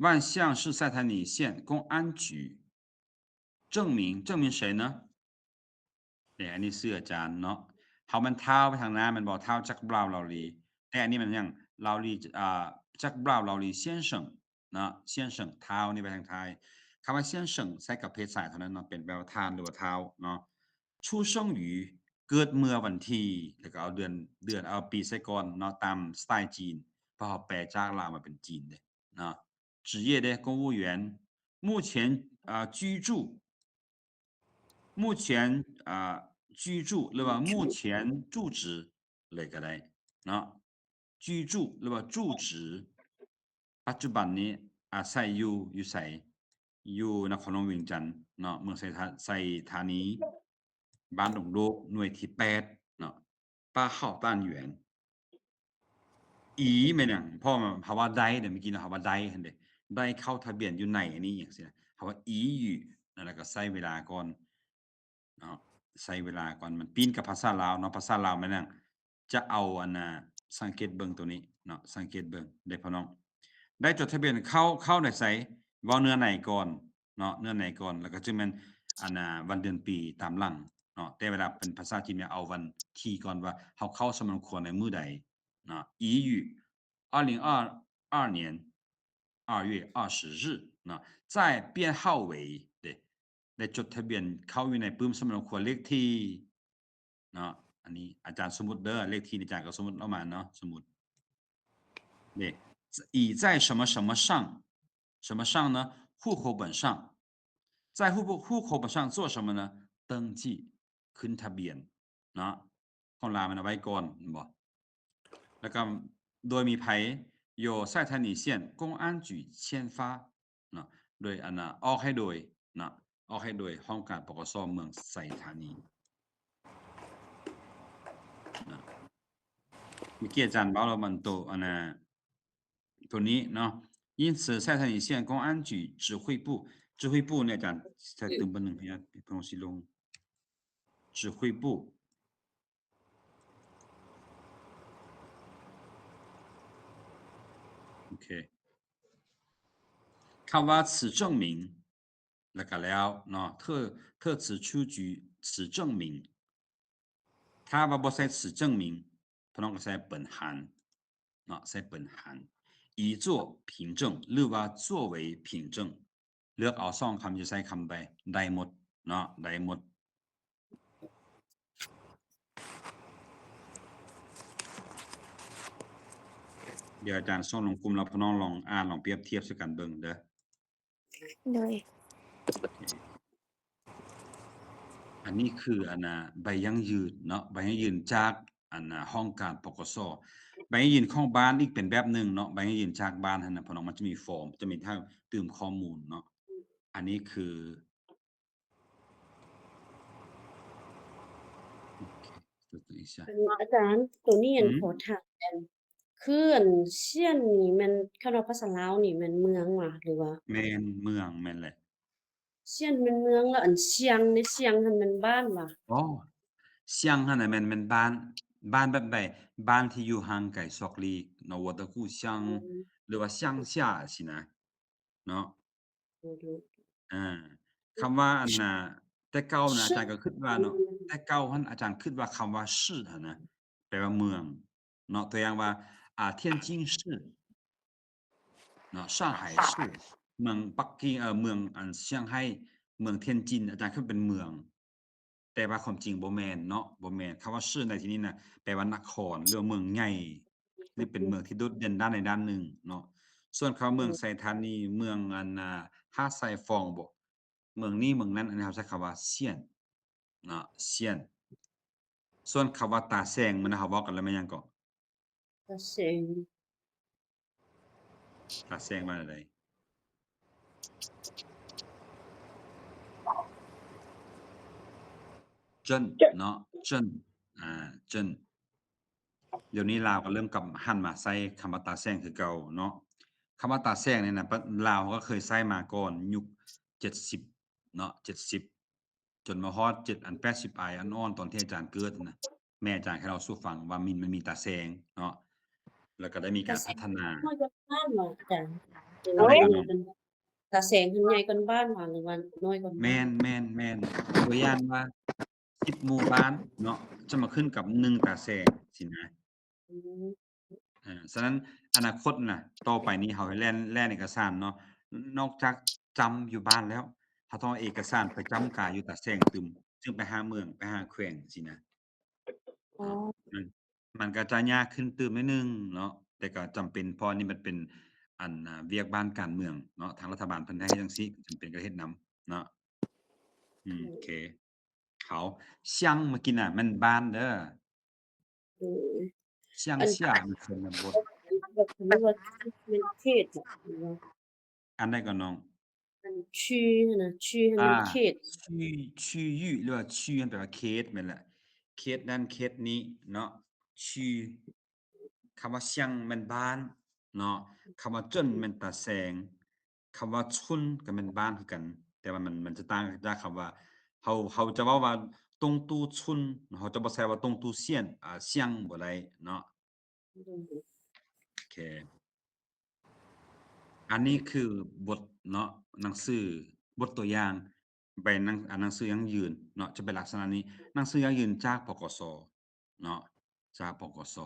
万象市塞坦尼县公安局 证明 证明谁呢? ເດ້ ອັນນີ້ຊື່ອາຈານເນາະ. ເຮົາມັນທ້າວໄປທາງໜ້າແມ່ນບໍ່? ທ້າວຈັກບຣາວລາວລີ ແຕ່ອັນນີ້ມັນຫຍັງ? ລາວລີ ອ່າ ຈັກບຣາວລາວລີ 先生 ເນາະ 先生 ທ້າວນີ້ໄປທາງທ້າຍ. ຄຳວ່າ 先生 ໃຊ້ກັບເພດຊາຍເທົ່ານັ້ນເນາະ ເປັນແປວ່າທ່ານ ຫຼືວ່າທ້າວເນາະ. 出生于 ເກີດເມື່ອວັນທີ ແລ້ວກໍເອົາເດືອນ ເດືອນ ເອົາປີໃສ່ກ່ອນເນາະ ຕາມສະໄຕຈີນ ເພາະເຮົາແປຈາກລາວມາເປັນຈີນເດ້ເນາະ. 职业ເດ້ 公务员 目前 ອ່າ 居住 目前 ອ່າ 居住 ຫຼືວ່າ 目前住址 ເລີຍກໍໄດ້ເນາະ. 居住 ຫຼືວ່າ 住址 ປັດຈຸບັນນີ້ອາໄສຢູ່ ຢູ່ໃສ? ຢູ່ນະຄອນຫຼວງວຽງຈັນເນາະ ເມືອງໄຊທາ ໄຊທານີ ບ້ານດົງໂດກ ໜ່ວຍທີແປດເນາະ 八号单元. 已 ແມ່ນຫຍັງ? ເພາະວ່າເຮົາວ່າໄດ້ເດ້ ເມື່ອກີ້ເຮົາວ່າໄດ້ຫັ້ນເດ້ ໄດ້ເຂົ້າທະບຽນຢູ່ໃນອັນນີ້ຫຍັງຊີ້ນະ ເຮົາວ່າ 已予 ນັ້ນແຫຼະ ກໍໃຊ້ເວລາກ່ອນເນາະ ໃຊ້ເວລາກ່ອນ. ມັນປີ້ນກັບພາສາລາວເນາະ ພາສາລາວແມ່ນຫຍັງ? ຈະເອົາອັນນ່າ ສັງເກດເບິ່ງໂຕນີ້ເນາະ ສັງເກດເບິ່ງເດ້ພໍ່ນ້ອງ. ໄດ້ຈົດທະບຽນເຂົ້າ ເຂົ້າໃນໃສ? ເວົ້າເນື້ອໃນກ່ອນເນາະ ເນື້ອໃນກ່ອນ ແລ້ວກໍຈຶ່ງແມ່ນອັນນ່າ ວັນເດືອນປີຕາມຫຼັງເນາະ. ແຕ່ເວລາເປັນພາສາຈີນແມ່ນເອົາວັນທີກ່ອນ ວ່າເຮົາເຂົ້າສຳມະນາຄົວໃນມື້ໃດເນາະ. 已予 二零二二年二月二十日 ເນາະ 在编号为 ເດ້ ໄດ້ຈົດທະບຽນເຂົ້າຢູ່ໃນປຶ້ມສຳມະນາຄົວ ເລກທີ ເນາະ ອັນນີ້ອາຈານສົມມຸດເດີ ເລກທີອາຈານກໍສົມມຸດອອກມາເນາະ ສົມມຸດເດ້ 已在什么什么上 什么上呢 户口本上 在户口 户口本上做什么呢 登记 ຂຶ້ນທະບຽນເນາະ ຂອງລາວມັນເອົາໄວ້ກ່ອນແມ່ນບໍ່? ແລ້ວກໍໂດຍມີໃຜ 由塞坦尼县公安局签发 ເນາະ ໂດຍອັນນ່າ ອອກໃຫ້ໂດຍເນາະ ອອກໃຫ້ໂດຍຫ້ອງການ ປກສ ເມືອງໄຊທານີເນາະ. ເມື່ອກີ້ອາຈານເວົ້າແລ້ວມັນໂຕອັນນ່າ ໂຕນີ້ເນາະ因此，塞坦尼现公安局指挥部，指挥部 ນີ້ ອາຈານໃສ່ຕື່ມເບິ່ງໜຶ່ງ ໃຫ້ເພິ່ນຊິລົງ 指挥部 ໂອເຄ ຄຳວ່າ 此证明 ແລ້ວກໍແລ້ວເນາະ 特，特此出具此证明 ຖ້າວ່າບໍ່ໃສ່ 此证明 ພວກນ້ອງກໍໃສ່ 本函 ເນາະ ໃສ່ 本函 以作凭证 ຫຼືວ່າ 作为凭证 ເລືອກເອົາສອງຄຳ ຈະໃສ່ຄຳໃດ ໄດ້ໝົດເນາະ ໄດ້ໝົດ. ດຽວອາຈານສົ່ງລົງກຸ່ມ ແລ້ວພວກນ້ອງລອງອ່ານ ລອງປຽບທຽບໃສ່ກັນເບິ່ງເດີ. ໂດຍ ອັນນີ້ຄື ອັນນ່າ ໃບຢັ້ງຢືນເນາະ ໃບຢັ້ງຢືນຈາກ ອັນນ່າ ຫ້ອງການ ປກສ. ໃບຢັ້ງຢືນຂອງບ້ານອີກເປັນແບບໜຶ່ງເນາະ ໃບຢັ້ງຢືນຈາກບ້ານຫັ້ນນະ ເພາະວ່າມັນຈະມີຟອມ ຈະມີໃຫ້ຕື່ມຂໍ້ມູນເນາະ ອັນນີ້ຄື ໂອເຄ ອາຈານ ໂຕນີ້ ອັນ ອືມ ຂໍຖາມແດ່ ຄືອັນຊຽນນີ້ແມ່ນ ຄຳວ່າພາສາລາວນີ້ແມ່ນເມືອງຫວາ ຫຼືວ່າ? ແມ່ນ ເມືອງ ແມ່ນແຫຼະ ຊຽນແມ່ນເມືອງ ແລ້ວອັນຊຽງນີ້ ຊຽງຫັ້ນແມ່ນບ້ານຫວາ? ອໍ ຊຽງຫັ້ນນະແມ່ນ ແມ່ນບ້ານ ບ້ານແບບໃດ? ບ້ານທີ່ຢູ່ຫ່າງໄກຊອກຫຼີກເນາະ 我的故乡 ອືມ ຫຼືວ່າ乡下 ຊີ້ນະເນາະ. ອືມ ອ່າ ຄຳວ່າອັນນ່າ ແຕ່ເກົ່ານະ ອາຈານກໍຄິດວ່າເນາະ ແຕ່ເກົ່າຫັ້ນອາຈານຄິດວ່າຄຳວ່າ 市 ຫັ້ນນະ ແປວ່າເມືອງເນາະ ຕົວຢ່າງວ່າ ອ່າ 天津市 ເນາະ 上海市 ເມືອງປັກກິ່ງ ເອີ ເມືອງອັນຊຽງໄຮ້ ເມືອງ 天津 ອາຈານຄິດເປັນເມືອງ ແຕ່ວ່າຄວາມຈິງບໍ່ແມ່ນເນາະ ບໍ່ແມ່ນ. ຄຳວ່າ 市 ໃນທີ່ນີ້ນະ ແປວ່ານະຄອນ ຫຼືວ່າເມືອງໃຫຍ່ ຫຼືເປັນເມືອງທີ່ໂດດເດັ່ນດ້ານໃດດ້ານໜຶ່ງເນາະ. ສ່ວນຄຳວ່າເມືອງໄຊທານີ ເມືອງອັນນ່າ ຫາດຊາຍຟອງບໍ ເມືອງນີ້ເມືອງນັ້ນ ອັນນີ້ເຮົາໃຊ້ຄຳວ່າ 县 ເນາະ 县. ສ່ວນຄຳວ່າຕາແສງ ມື້ນັ້ນເຮົາເວົ້າກັນແລ້ວແມ່ນຫຍັງເກາະ? ຕາແສງ ຕາແສງວ່າແນວໃດ? 镇 ເນາະ 镇 ອ່າ 镇. ດຽວນີ້ລາວກໍເລີ່ມກັບຫັນມາໃຊ້ຄຳວ່າຕາແສງຄືເກົ່າເນາະ. ຄຳວ່າຕາແສງນີ້ນະ ປະ ລາວເຮົາກໍເຄີຍໃຊ້ມາກ່ອນຍຸກເຈັດສິບເນາະ ເຈັດສິບ ຈົນມາຮອດເຈັດ ອັນ ແປດສິບປາຍອ່ອນໆ ຕອນທີ່ອາຈານເກີດຫັ້ນນະ ແມ່ອາຈານເຄີຍເລົ່າສູ່ຟັງວ່າມີ ມັນມີຕາແສງເນາະ ແລ້ວກໍໄດ້ມີການພັດທະນາ. ຕາແສງ ນ້ອຍກວ່າບ້ານຫວາ ອາຈານ? ໂອ້ຍ ຕາແສງຫັ້ນໃຫຍ່ກວ່າບ້ານຫວາ ຫຼືວ່ານ້ອຍກວ່າບ້ານ? ແມ່ນ ແມ່ນ ແມ່ນ ຕົວຢ່າງວ່າ ສິບໝູ່ບ້ານເນາະ ຈະມາຂຶ້ນກັບໜຶ່ງຕາແສງຊີ້ນະ. ອືມ ເອີ ສະນັ້ນ ອະນາຄົດນະ ຕໍ່ໄປນີ້ເຮົາໃຫ້ແລ່ນ ແລ່ນເອກະສານເນາະ ນອກຈາກຈ້ຳຢູ່ບ້ານແລ້ວ ເຮົາຕ້ອງເອົາເອກະສານໄປຈ້ຳກາຢູ່ຕາແສງຕື່ມ ຈຶ່ງໄປຫາເມືອງ ໄປຫາແຂວງຊີ້ນະ. ອໍ ເນາະ ມັນ ມັນກໍຈະຍາກຂຶ້ນຕື່ມໜ້ອຍໜຶ່ງເນາະ ແຕ່ກໍຈຳເປັນ ເພາະອັນນີ້ມັນເປັນ ອັນ ອາ ວຽກບ້ານການເມືອງເນາະ ທາງລັດຖະບານເພິ່ນໃຫ້ຈັ່ງຊີ້ ຈຳເປັນກໍເຮັດນຳເນາະ. ອືມ ໂອເຄ ເຮົາ 乡 ເມື່ອກີ້ນະ ແມ່ນບ້ານເດີ. ເອີ 乡下 ອັນ ມັນຊົນນະບົດ ແບບ ເຂົາເອີ້ນວ່າ ເຂດ ອັນໃດກໍນ້ອງ? ອັນ 区 ຫັ້ນນະ 区 ຫັ້ນແມ່ນເຂດ ອ່າ 区 区域 ຫຼືວ່າ 区 ຫັ້ນແປວ່າເຂດ ແມ່ນແຫຼະ ເຂດນັ້ນເຂດນີ້ເນາະ 区. ຄຳວ່າ 乡 ແມ່ນບ້ານເນາະ ຄຳວ່າ 镇 ແມ່ນຕາແສງ ຄຳວ່າ 村 ກໍແມ່ນບ້ານຄືກັນ ແຕ່ວ່າມັນ ມັນຈະຕ່າງຈາກຄຳວ່າ ເຮົາ ເຮົາຈະເວົ້າວ່າ 东都村 ເຮົາຈະບໍ່ໃຊ້ວ່າ 东都县 ອ່າ 乡 ບໍ່ໄດ້ເນາະ. ໂອເຄ ອັນນີ້ຄືບົດເນາະ ໜັງສື ບົດຕົວຢ່າງ ໃບໜັງ ອັນໜັງສືຢັ້ງຢືນເນາະ ຈະເປັນລັກສະນະນີ້ ໜັງສືຢັ້ງຢືນຈາກ ປກສ ເນາະ ຈາກ ປກສ.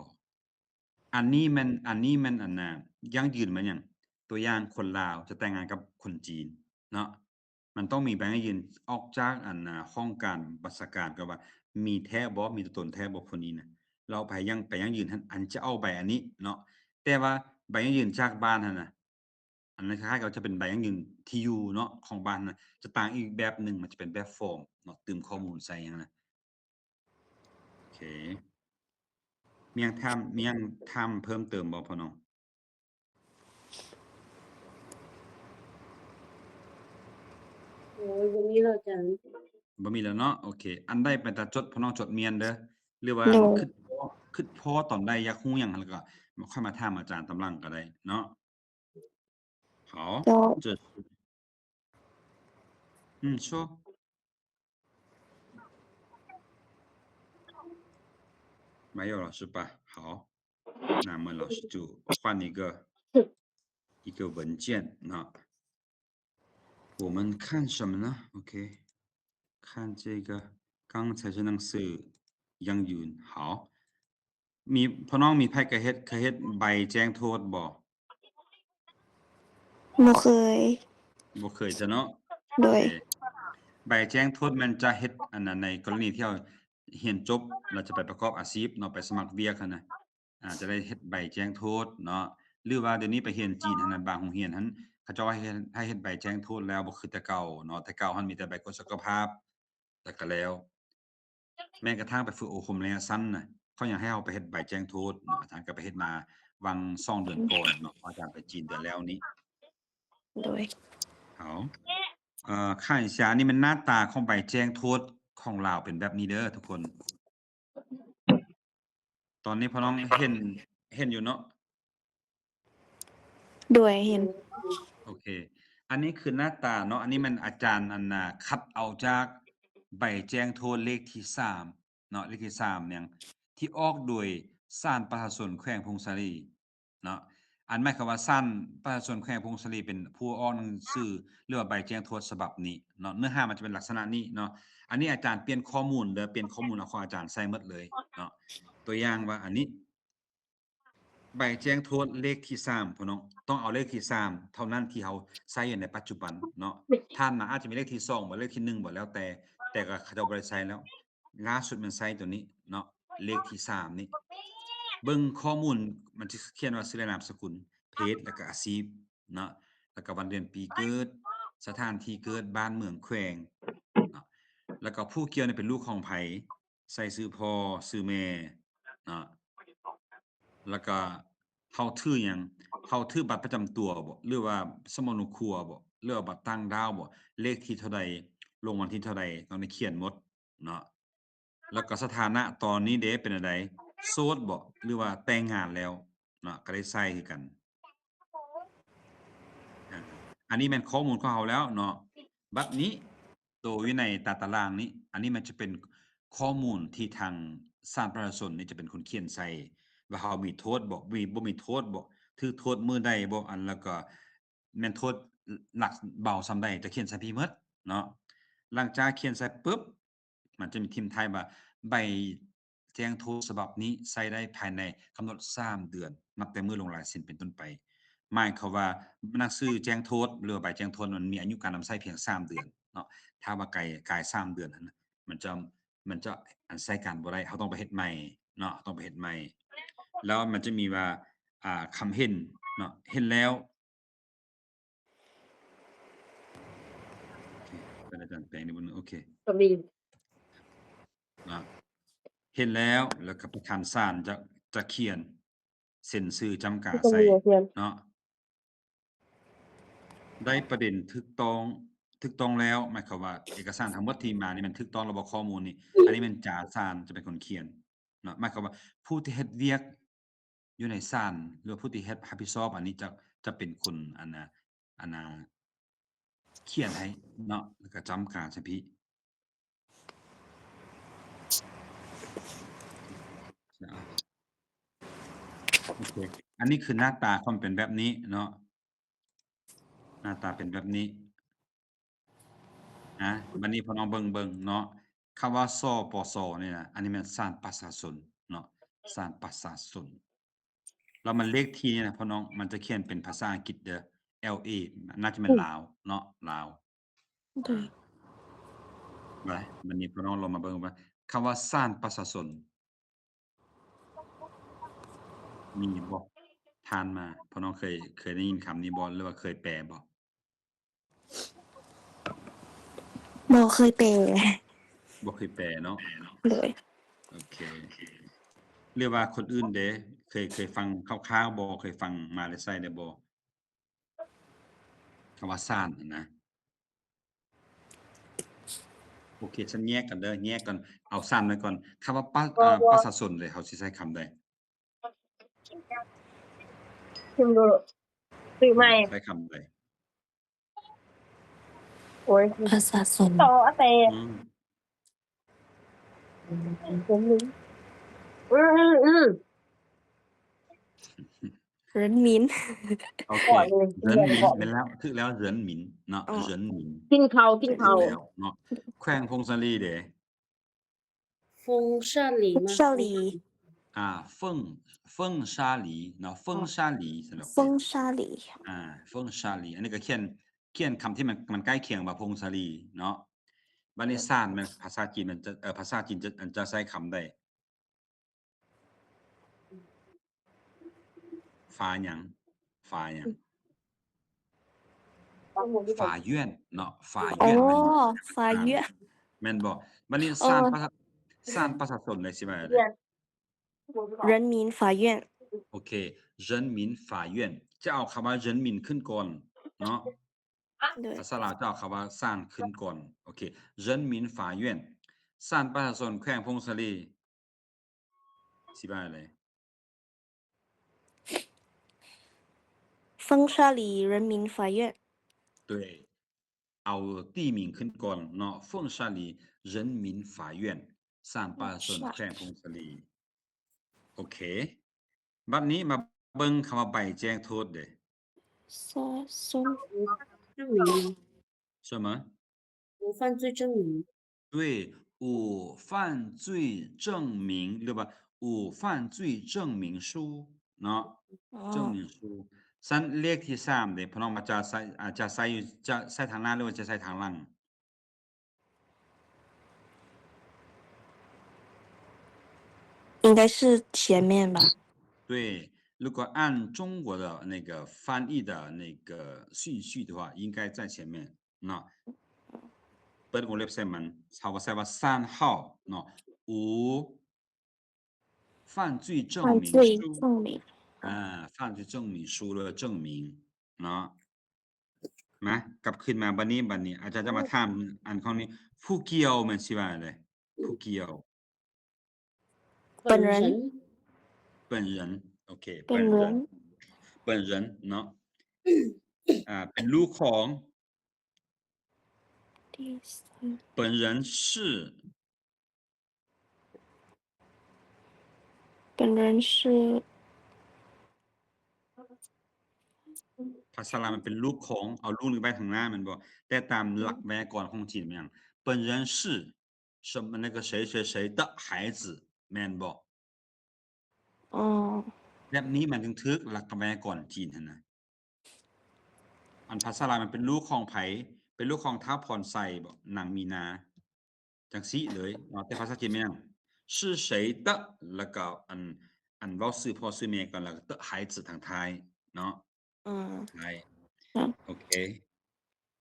ອັນນີ້ແມ່ນ ອັນນີ້ແມ່ນ ອັນນ່າ ຢັ້ງຢືນມາຫຍັງ? ຕົວຢ່າງຄົນລາວຈະແຕ່ງງານກັບຄົນຈີນເນາະ ມັນຕ້ອງມີໃບຢັ້ງຢືນອອກຈາກ ອັນນ່າ ຫ້ອງການບັນຊາການກ່ອນວ່າ ມີແທ້ບໍ່ ມີຕົວຕົນແທ້ບໍ່ ຜູ້ນີ້ນະ ແລ້ວໃຜຢັ້ງ ໃຜຢັ້ງຢືນຫັ້ນ ອັນຈະເອົາໃບອັນນີ້ເນາະ. ແຕ່ວ່າໃບຢັ້ງຢືນຈາກບ້ານຫັ້ນນະ ອັນນັ້ນຄ້າຍໆ ກໍຈະເປັນໃບຢັ້ງຢືນທີ່ຢູ່ເນາະ ຂອງບ້ານນະ ຈະຕ່າງອີກແບບໜຶ່ງ ມັນຈະເປັນແບບຟອມເນາະ ຕື່ມຂໍ້ມູນໃສ່ຫຍັງນະ. ໂອເຄ ມີຫຍັງຖາມ ມີຫຍັງຖາມເພີ່ມເຕີມບໍ່ພໍ່ນ້ອງ? ໂອ້ຍ ບໍ່ມີແລ້ວອາຈານ ບໍ່ມີແລ້ວເນາະ. ໂອເຄ ອັນໃດເປັນຕາຈົດ ພໍ່ນ້ອງຈົດມ້ຽນເດີ ຫຼືວ່າ ໂດຍ ຄິດພໍ ຄິດພໍຕອນໃດ ຢາກຮູ້ຫຍັງ ແລ້ວກໍຄ່ອຍມາຖາມອາຈານຕາມຫຼັງກໍໄດ້ເນາະ.好，这是，嗯，说。没有了是吧？好，那么老师就换一个，一个文件，那我们看什么呢？OK，看这个，刚才是那个是杨云，好。 ມີ ພໍ່ນ້ອງມີໃຜເຄີຍເຮັດ ເຄີຍເຮັດໃບແຈ້ງໂທດບໍ່? ບໍ່ເຄີຍ. ບໍ່ເຄີຍຊະເນາະ. ໂດຍ. ໂອເຄ ໃບແຈ້ງໂທດມັນຈະເຮັດ ອັນນັ້ນ ໃນກໍລະນີທີ່ເຮົາຮຽນຈົບ ແລ້ວຈະໄປປະກອບອາຊີບເນາະ ໄປສະໝັກວຽກຫັ້ນນະ ອາ ຈະໄດ້ເຮັດໃບແຈ້ງໂທດເນາະ. ຫຼືວ່າດຽວນີ້ໄປຮຽນຈີນຫັ້ນນະ ບາງໂຮງຮຽນຫັ້ນ ເຂົາເຈົ້າໃຫ້ເຮັດ ໃຫ້ເຮັດໃບແຈ້ງໂທດແລ້ວ ບໍ່ຄືແຕ່ເກົ່າເນາະ. ແຕ່ເກົ່າຫັ້ນມີແຕ່ໃບກວດສຸຂະພາບ ແລ້ວກໍແລ້ວ. ແມ່ນກະທັ່ງໄປຝຶກອົບຮົມໄລຍະສັ້ນນະ ເຂົາຍັງໃຫ້ເຮົາໄປເຮັດໃບແຈ້ງໂທດເນາະ. ອາຈານກໍໄປເຮັດມາຫວ່າງສອງເດືອນກ່ອນເນາະ ອາຈານໄປຈີນເດືອນແລ້ວນີ້. ໂດຍ. ເອົາ ເອີ ຂ້າງເຊຍ ອັນນີ້ແມ່ນໜ້າຕາຂອງໃບແຈ້ງໂທດຂອງລາວເປັນແບບນີ້ເດີທຸກຄົນ. ຕອນນີ້ພໍ່ນ້ອງເຫັນ ເຫັນຢູ່ເນາະ? ໂດຍ ເຫັນ. ໂອເຄ ອັນນີ້ຄືໜ້າຕາເນາະ. ອັນນີ້ແມ່ນອາຈານ ອັນນ່າ ຄັດເອົາຈາກໃບແຈ້ງໂທດເລກທີສາມເນາະ ເລກທີສາມຫຍັງ ທີ່ອອກໂດຍສານປະຊາຊົນແຂວງຜົ້ງສາລີເນາະ. ອັນໝາຍຄວາມວ່າສານປະຊາຊົນແຂວງຜົ້ງສາລີເປັນຜູ້ອອກໜັງສື ຫຼືວ່າໃບແຈ້ງໂທດສະບັບນີ້ເນາະ. ເນື້ອຫາມັນຈະເປັນລັກສະນະນີ້ເນາະ. ອັນນີ້ອາຈານປ່ຽນຂໍ້ມູນເດີ ປ່ຽນຂໍ້ມູນເອົາຂອງອາຈານໃສ່ໝົດເລີຍເນາະ. ຕົວຢ່າງວ່າອັນນີ້ ໃບແຈ້ງໂທດເລກທີສາມ ພໍ່ນ້ອງ ຕ້ອງເອົາເລກທີສາມເທົ່ານັ້ນທີ່ເຮົາໃຊ້ຢູ່ໃນປັດຈຸບັນເນາະ. ຜ່ານມາອາດຈະມີເລກທີສອງບໍ ເລກທີໜຶ່ງບໍ ແລ້ວແຕ່ ແຕ່ກໍເຂົາເຈົ້າບໍ່ໄດ້ໃຊ້ແລ້ວ. ລ່າສຸດແມ່ນໃຊ້ຕົວນີ້ເນາະ ເລກທີສາມນີ້. ເບິ່ງຂໍ້ມູນ ມັນຈະຂຽນວ່າຊື່ ແລະ ນາມສະກຸນ, ເພດ ແລ້ວກໍອາຊີບເນາະ ແລ້ວກໍວັນເດືອນປີເກີດ, ສະຖານທີ່ເກີດ, ບ້ານເມືອງແຂວງເນາະ ແລ້ວກໍຜູ້ກ່ຽວນີ້ເປັນລູກຂອງໃຜ, ໃສ່ຊື່ພໍ່ຊື່ແມ່ເນາະ ແລ້ວກໍເຮົາຖືຫຍັງ, ເຮົາຖືບັດປະຈຳຕົວບໍ ຫຼືວ່າສະໝໍໜູຄົວບໍ ຫຼືວ່າບັດຕ່າງດ້າວບໍ, ເລກທີເທົ່າໃດ, ລົງວັນທີເທົ່າໃດ, ຕ້ອງໄດ້ຂຽນໝົດເນາະ. ແລ້ວກໍສະຖານະຕອນນີ້ເດ ເປັນແນວໃດ, ໂສດບໍ ຫຼືວ່າແຕ່ງງານແລ້ວເນາະ, ກໍໄດ້ໃສ່ຄືກັນ. ອາ ອັນນີ້ແມ່ນຂໍ້ມູນຂອງເຮົາແລ້ວເນາະ. ບັດນີ້ ໂຕຢູ່ໃນຕາຕະລາງນີ້ ອັນນີ້ມັນຈະເປັນຂໍ້ມູນທີ່ທາງສານປະຊາຊົນນີ້ຈະເປັນຄົນຂຽນໃສ່ ວ່າເຮົາມີໂທດບໍ ມີ ບໍ່ມີໂທດບໍ ຖືກໂທດມື້ໃດບໍ ອັນ ແລ້ວກໍແມ່ນໂທດໜັກເບົາສ່ຳໃດ ຈະຂຽນໃສ່ພີ້ໝົດເນາະ. ຫຼັງຈາກຂຽນໃສ່ປຶບ ມັນຈະມີຖິ້ມທ້າຍວ່າ ໃບແຈ້ງໂທດສະບັບນີ້ໃຊ້ໄດ້ພາຍໃນກຳນົດສາມເດືອນ ນັບແຕ່ມື້ລົງລາຍເຊັນເປັນຕົ້ນໄປ. ໝາຍຄວາມວ່າ ໜັງສືແຈ້ງໂທດ ຫຼືວ່າໃບແຈ້ງໂທດ ມັນມີອາຍຸການນຳໃຊ້ພຽງສາມເດືອນເນາະ. ຖ້າວ່າກາຍ ກາຍສາມເດືອນຫັ້ນນະ ມັນຈະ ມັນຈະ ອັນ ໃຊ້ການບໍ່ໄດ້, ເຮົາຕ້ອງໄປເຮັດໃໝ່ເນາະ, ເຮົາຕ້ອງໄປເຮັດໃໝ່. ແລ້ວມັນຈະມີວ່າ ອ່າ ຄຳເຫັນເນາະ, ເຫັນແລ້ວ ໂອເຄ ເປັນອາຈານແປງໃນເບິ່ງ ໂອເຄ ກໍມີ ນະ ເຫັນແລ້ວ ແລ້ວກໍປະທານສານຈະ ຈະຂຽນເຊັນຊື່ຈ້ຳກາໃສ່ເນາະ. ໄດ້ປະເດັນຖືກຕ້ອງ ຖືກຕ້ອງແລ້ວ ໝາຍຄວາມວ່າເອກະສານທັງໝົດທີ່ມານີ້ແມ່ນຖືກຕ້ອງແລ້ວບໍ ຂໍ້ມູນນີ້ ອັນນີ້ແມ່ນຈາສານຈະເປັນຄົນຂຽນເນາະ. ໝາຍຄວາມວ່າຜູ້ທີ່ເຮັດວຽກ ຢູ່ໃນສານ ຫຼືວ່າຜູ້ທີ່ເຮັດ ຮັບຜິດຊອບອັນນີ້ຈະ ຈະເປັນຄົນ ອັນນ່າ ອັນນ່າ ຂຽນໃຫ້ເນາະ ແລ້ວກໍຈ້ຳກາໃສ່ພີ້. ໂອເຄ ອັນນີ້ຄືໜ້າຕາຂອງເປັນແບບນີ້ເນາະ, ໜ້າຕາເປັນແບບນີ້. ນະ ບັດນີ້ພໍ່ນ້ອງເບິ່ງ ເບິ່ງເນາະ ຄຳວ່າ ສປສ ນີ້ນະ ອັນນີ້ແມ່ນສານປະຊາຊົນເນາະ, ສານປະຊາຊົນ. ແລ້ວມັນເລກທີນີ້ນະ ພໍ່ນ້ອງ ມັນຈະຂຽນເປັນພາສາອັງກິດເດີ ແອລເອ ໜ້າຈະແມ່ນລາວເນາະ ລາວ. ໂດຍ ໄປ ບັດນີ້ພໍ່ນ້ອງລອງມາເບິ່ງວ່າ ຄຳວ່າສານປະຊາຊົນ ມີບໍ່ ຜ່ານມາ ພໍ່ນ້ອງເຄີຍ ເຄີຍໄດ້ຍິນຄຳນີ້ບໍ່ ຫຼືວ່າເຄີຍແປບໍ່? ບໍ່ເຄີຍແປ. ບໍ່ເຄີຍແປເນາະ. ໂດຍ ໂອເຄ ຫຼືວ່າຄົນອື່ນເດ ເຄີຍ ເຄີຍຟັງຄ່າວໆບໍ່? ເຄີຍຟັງມາແຕ່ໃສແດ່ບໍ່? ຄຳວ່າສານຫັ້ນນະ. ໂອເຄ ຊັ້ນແຍກກັນເດີ ແຍກກ່ອນ ເອົາສານໄວ້ກ່ອນ. ຄຳວ່າປະ ປະຊາຊົນເດ ເຮົາຊິໃຊ້ຄຳໃດ? ຄືໃໝ່ ໃຊ້ຄຳໃດ? ໂອ້ຍ ປະຊາຊົນ ຕໍ່ອາແຕ ອືມ ອືມ ອືມ ອືມ 人民 ໂອເຄ 人民 ແມ່ນແລ້ວ ຖືກແລ້ວ 人民 ເນາະ ອໍ 人民 ກິນເຂົ້າ ກິນເຂົ້າ ຖືກແລ້ວເນາະ ແຂວງຜົ້ງສາລີເດ? ຜົ້ງສາລີ ຜົ້ງສາລີ ອ່າ ເຝີ້ງ ເຝີ້ງສາລີເນາະ ເຝີ້ງສາລີ ອໍ ສຳລັບ ເຝີ້ງສາລີ ອ່າ ເຝີ້ງສາລີ ອັນນີ້ກໍຂຽນ ຂຽນຄຳທີ່ມັນ ມັນໃກ້ຄຽງວ່າຜົ້ງສາລີເນາະ ບັດນີ້ຊານແມ່ນພາສາຈີນມັນຈະ ເອີ ພາສາຈີນຈະ ຈະໃຊ້ຄຳໃດ? ຝາຫຍັງ? ຝາຫຍັງ? 法院ເນາະ 法院 ອໍ ແມ່ນບໍ່? 法院 ອ່າ ແມ່ນບໍ່? ບັດນີ້ ອໍ ຊານປະຊາ ຊານປະຊາຊົນເດ ຊິວ່າໃດ? 人民法院 ໂອເຄ 人民法院 ຈະເອົາຄຳວ່າ 人民 ຂຶ້ນກ່ອນເນາະ ໂດຍ ພາສາລາວຈະເອົາຄຳວ່າ ສານ ຂຶ້ນກ່ອນ ໂອເຄ 人民法院 ສານປະຊາຊົນແຂວງຜົ້ງສາລີ ຊິວ່າໃດ? 凤沙里人民法院 ໂດຍ ເອົາ地名ຂຶ້ນກ່ອນເນາະ 凤沙里人民法院 ສານປະຊາຊົນແຂວງຜົ້ງສາລີ ໂອເຄ ບັດນີ້ມາເບິ່ງຄຳວ່າໃບແຈ້ງໂທດເດ ສາຊົນ ສະມາ 无犯罪证明 ໂດຍ 无犯罪证明 ຫຼືວ່າ 无犯罪证明书 ເນາະ ອໍ 证明书 ຊັ້ນເລກທີສາມເດ ພວກນ້ອງວ່າຈະໃສ່ ອາ ຈະໃສ່ຢູ່ ຈະໃສ່ທາງໜ້າ ຫຼືວ່າຈະໃສ່ທາງຫຼັງ? 应该是前面吧。对，如果按中国的那个翻译的那个顺序的话，应该在前面。那เปิดวงเล็บใส่มัน เขาก็ใส่ว่า 三号 เนาะ 无犯罪证明书 犯罪证明 อ่า 犯罪证明书 หรือว่า证明 เนาะ มາ กลับคืนมา บัดนี้ บัดนี้ อาจารย์จะมาถามอันของนี้ ผู้เกี่ยว แม่นสิว่าอะไร ผู้เกี่ยว 本人 本人 โอเค 本人 本人 เนาะ อ่า เป็นลูกของ 本人是 本人是 ภาษาลาวมันเป็นลูกของ เอาลูกนี้ไว้ข้างหน้าแม่นบ่ แต่ตามหลักไวยากรณ์ของจีนมันหยัง 本人是什么那个谁谁谁的孩子 แม่นบ่ อ๋อ แบบนี้มันถึงถูกหลักไวยากรณ์จีนหั่นนะ อันภาษาลาวมันเป็นลูกของไผ เป็นลูกของท้าวพรไซบ่ นางมีนา จั่งซี้เลยเนาะ แต่ภาษาจีนแม่นหยัง 是谁的 แล้วก็อัน อันเว้าชื่อพ่อชื่อแม่ก่อน แล้วก็的孩子ทางท้ายเนาะ อืม ท้าย ค่ะ โอเค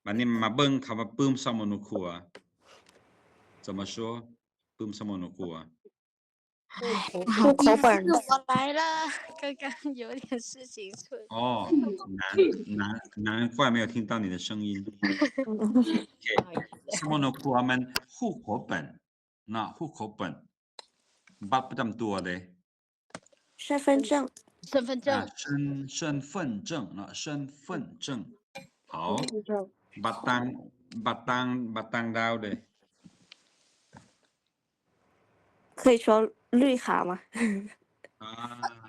บัดนี้มาเบิ่งคำว่าปื้มสมโนครัว 怎么说 ปื้มสมโนครัว 户口本 我来了，刚刚有点事情出 อ๋อ นาง นาง นาง 怪没有听到你的声音 โอเค สมโนครัวมัน户口本 เนาะ 户口本 บัตรประจำตัวเลย 身份证 身份证 อ่า 身身份证 เนาะ 身份证 好 บัตรต่าง บัตรต่าง บัตรต่างด้าวเลย 可以说绿卡吗？啊，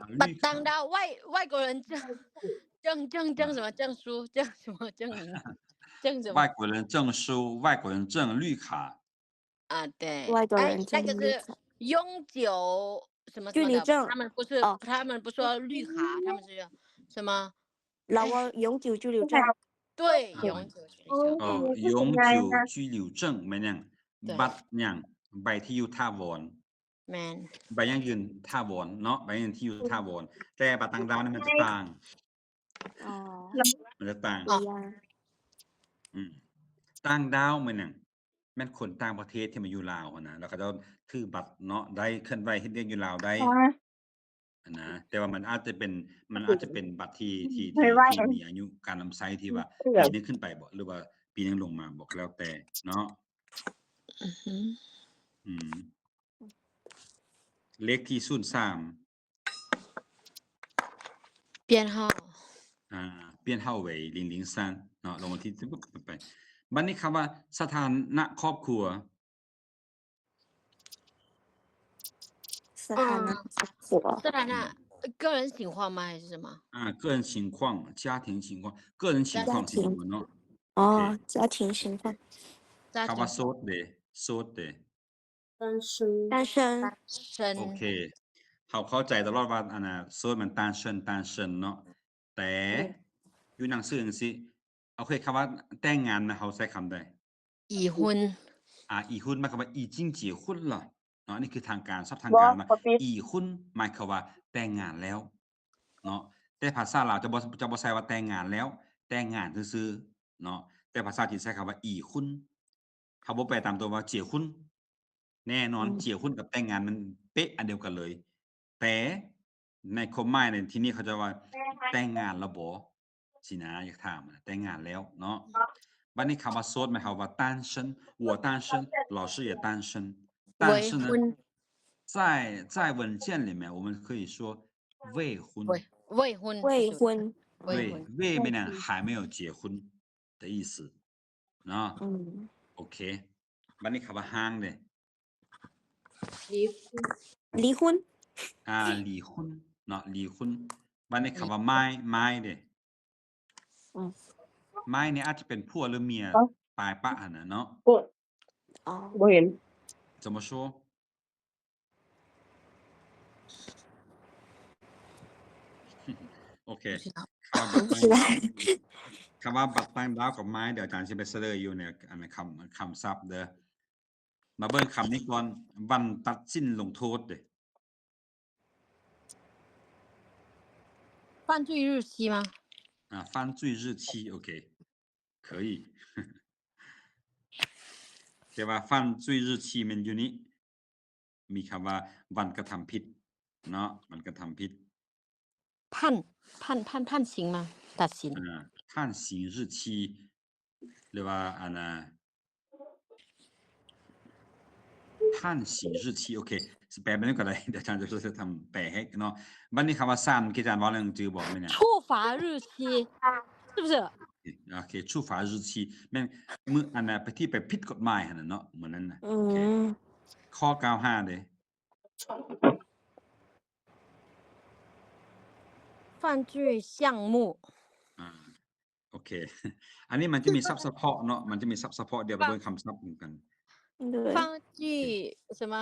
绿卡。 บัตรต่างด้าว 外外国人证证证证什么证书证什么证明证什么 外国人证书 外国人证绿卡 啊，对，外国人证绿卡。哎，那个是永久什么什么的，居留证。他们不是，哦。他们不说绿卡，他们是什么？然后永久居留证。对，永久居留证。哦，永久居留证 แມ່ນຫยัง บัตรหยัง ใบที่อยู่ถาวร แม่น ใบยั่งยืนถาวรเนาะ ใบยั่งยืนที่อยู่ถาวร แต่บัตรต่างด้าวนี่มันจะต่าง อ๋อ มันจะต่าง อ๋อ อืม ต่างด้าวแม่นหยัง แม่นคนต่างประเทศที่มาอยู่ลาวหั้นนะ แล้วเขาเจ้าถือบัตรเนาะ ได้เคลื่อนไหวเฮ็ดเวียกอยู่ลาวได้ อ๋อ หั้นนะ แต่ว่ามันอาจจะเป็น มันอาจจะเป็นบัตรที่ ที่ ที่ ที่มีอายุการนำใช้ที่ว่าปีหนึ่งขึ้นไปบ่ หรือว่าปีหนึ่งลงมาบ่ ก็แล้วแต่เนาะ อือฮึ อืม เลขที่ศูนย์สาม 编号 อ่า 编号为零零三 เนาะ ลงวันที่ ไป ບັດນີ້ຄຳວ່າສະຖານະຄອບຄົວ ສະຖານະຄອບຄົວ ສະຖານະ 个人情况吗 还是什么？ อ่า 个人情况 家庭情况 个人情况 家庭 เนาะ อ๋อ โอเค 家庭情况 家庭 คำว่าโสดเด้ โสดเด้ 单身单身 单身 โอเค เฮาเข้าใจตลอดว่า อันน่ะ โสดมัน单身 单身 เนาะ แต่ อยู่หนังสือจั่งซี้ โอเค คำว่าแต่งงานนะ เฮาใช้คำใด 已婚 อ่า 已婚 หมายความว่า已经结婚了 เนาะ อันนี้คือทางการ ศัพท์ทาง บ่ การว่า บ่ผิด 已婚 หมายความว่าแต่งงานแล้ว เนาะ แต่ภาษาลาวจะบ่ จะบ่ใช้ว่าแต่งงานแล้ว แต่งงานซื่อๆ เนาะ แต่ภาษาจีนใช้คำว่า已婚 เขาบ่แปลตามตัวว่า结婚 แน่นอน อืม 结婚 กับแต่งงานมันเป๊ะอันเดียวกันเลย แต่ในความหมายในที่นี้เขาจะว่าแต่งงานแล้วบ่ สินะ อยากถามนะ แต่งงานแล้วเนาะ บัดนี้คำว่าโสดหมายความว่า单身 我单身 老师也单身 但是呢 未婚 在 在文件里面我们可以说未婚 未未婚未婚对 未婚未 ไม่นาน还没有结婚的意思เนาะ อืม โอเค บัดนี้คำว่าร้างเด้ 离婚 离婚 อ่า 离婚 เนาะ 离婚 บัดนี้คำว่าไม่ ไม่เด้ อืม ไม่เนี่ยอาจจะเป็นผัวหรือเมีย เอ้า ปายปะหั่นน่ะเนาะ บ่ อ๋อ บ่เห็น 怎么说 โอเค คำว่าบัด ไม่ได้ คำว่าบัดต่างดาวกับไม้ เดี๋ยวอาจารย์สิไปเฉลยอยู่ใน อัน คำ คำศัพท์เด้อ มาเบิ่งคำนี้ก่อน ວັນຕັດສິນລົງໂທດເດ້ 犯罪日期吗？ อ่า 犯罪日期 ໂอเค 可以 แต่ว่า犯罪日期 แม่นอยู่นี้ มีคำว่า ວັນກະທຳຜິດ ເນາະ ວັນກະທຳຜິດ 判判判判刑吗？ตัดสิน อ่า 判刑日期 หรือว่า อันน่ะ 判刑日期 ໂอเค สิแปลเป็นก็ได้ เดี๋ยวอาจารย์จะช่วยทำแปลให้เนาะ บัดนี้คำว่าศາล เมื่อกี้อาจารย์เว้าเรื่องจื่อบ่ แม่นหยัง 处罚日期是不是？ โอเค 处罚日期 แม่นมื้อ อันน่ะ ไปที่ไปผิดกฎหมายหั่นน่ะเนาะ มื้อนั้นน่ะ อื โอเค ม ข้อกล่าวหาเด้ 犯罪项目 อ่า โอเค อันนี้มันจะมีศัพท์เฉพาะเนาะ มันจะมีศัพท์เฉพาะ เดี๋ยวไปเบิ่งคำศัพท์นำกัน 对 犯罪什么？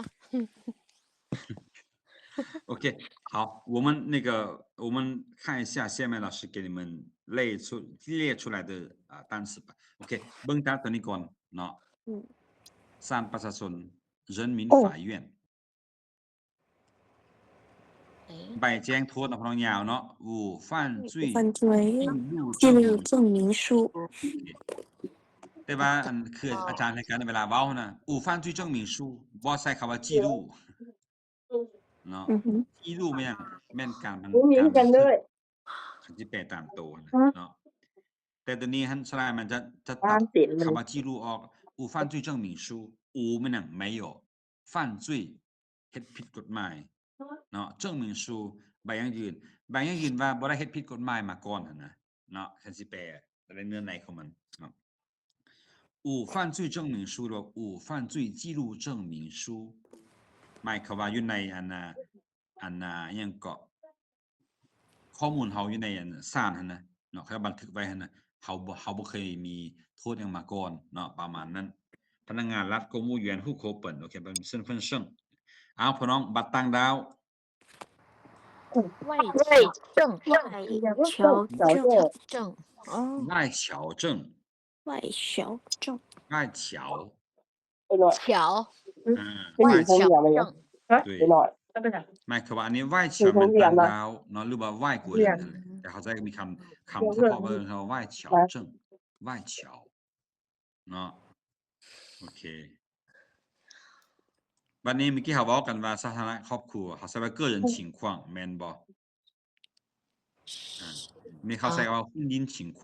โอเค 好，我们那个，我们看一下下面老师给你们列出，列出来的，啊，单词吧。OK，เบิ่งตามตัวนี้ก่อนเนาะ อืม ศາลประชาชน 人民法院 哎 ใบแจ้งโทษเนาะ พนักงานเนาะ 无犯罪犯罪记录记录证明证明书 แต่ว่าอันคืออาจารย์ในการเวลาเว้านะ 无犯罪证明书 บ่ใช้คำว่า记录 เนาะ อือฮึ 记录 แม่น แม่นการบัน บ่มี การ กันเด้อ บันทึก คันสิแปลตามโตนะ ฮะ เนาะ แต่ตัวนี้หั่น ส่วนหลายมันจะ จะ ตา ตัด มเป็น คำว่า记录 ออก 无犯罪证明书 无 แม่นหยัง 没有 犯罪 เฮ็ดผิดกฎหมาย เนาะ 证明书 ใบยั่งยืน ใบยั่งยืนว่าบ่ได้เฮ็ดผิดกฎหมายมาก่อนหั่นนะ เนาะ คันสิแปลในเนื้อในของมันเนาะ 无犯罪证明书 หรือว่า无犯罪记录证明书 หมายความว่าอยู่ในอันน่ะ อันน่ะ อิหยังเกาะ ข้อมูลเฮาอยู่ในอันศาลหั่นนะ เนาะ เขาบันทึกไว้หั่นนะ เฮาบ่ เฮาบ่เคยมีโทษหยังมาก่อนเนาะ ประมาณนั้น พนักงานรัฐ 公务员户口本 โอเค เป็น身份证 เอา พ่อน้อง บัตรต่างด้าว 外侨证外侨证证哦外侨证 外侨证外侨 ไปหน่อย 侨 อ่า เป็นห 外 ญิงผม 侨 ยาวไป 证 ฮะ 对 ไปหน่อย หมายความว่าอันนี้外侨 เป็นต่างด้าวเนาะ หรือว่า外国人นั่นแหละ แต่เขาจะมีคำ คำเฉพาะว่าเขา外侨证 外侨 เนาะ โอเค บัดนี้เมื่อกี้เขาเว้ากันว่าสถานะครอบครัว เขาใช้ว่า个人情况 แม่นบ่ อ่า มีเขาใช้ว่า婚姻情况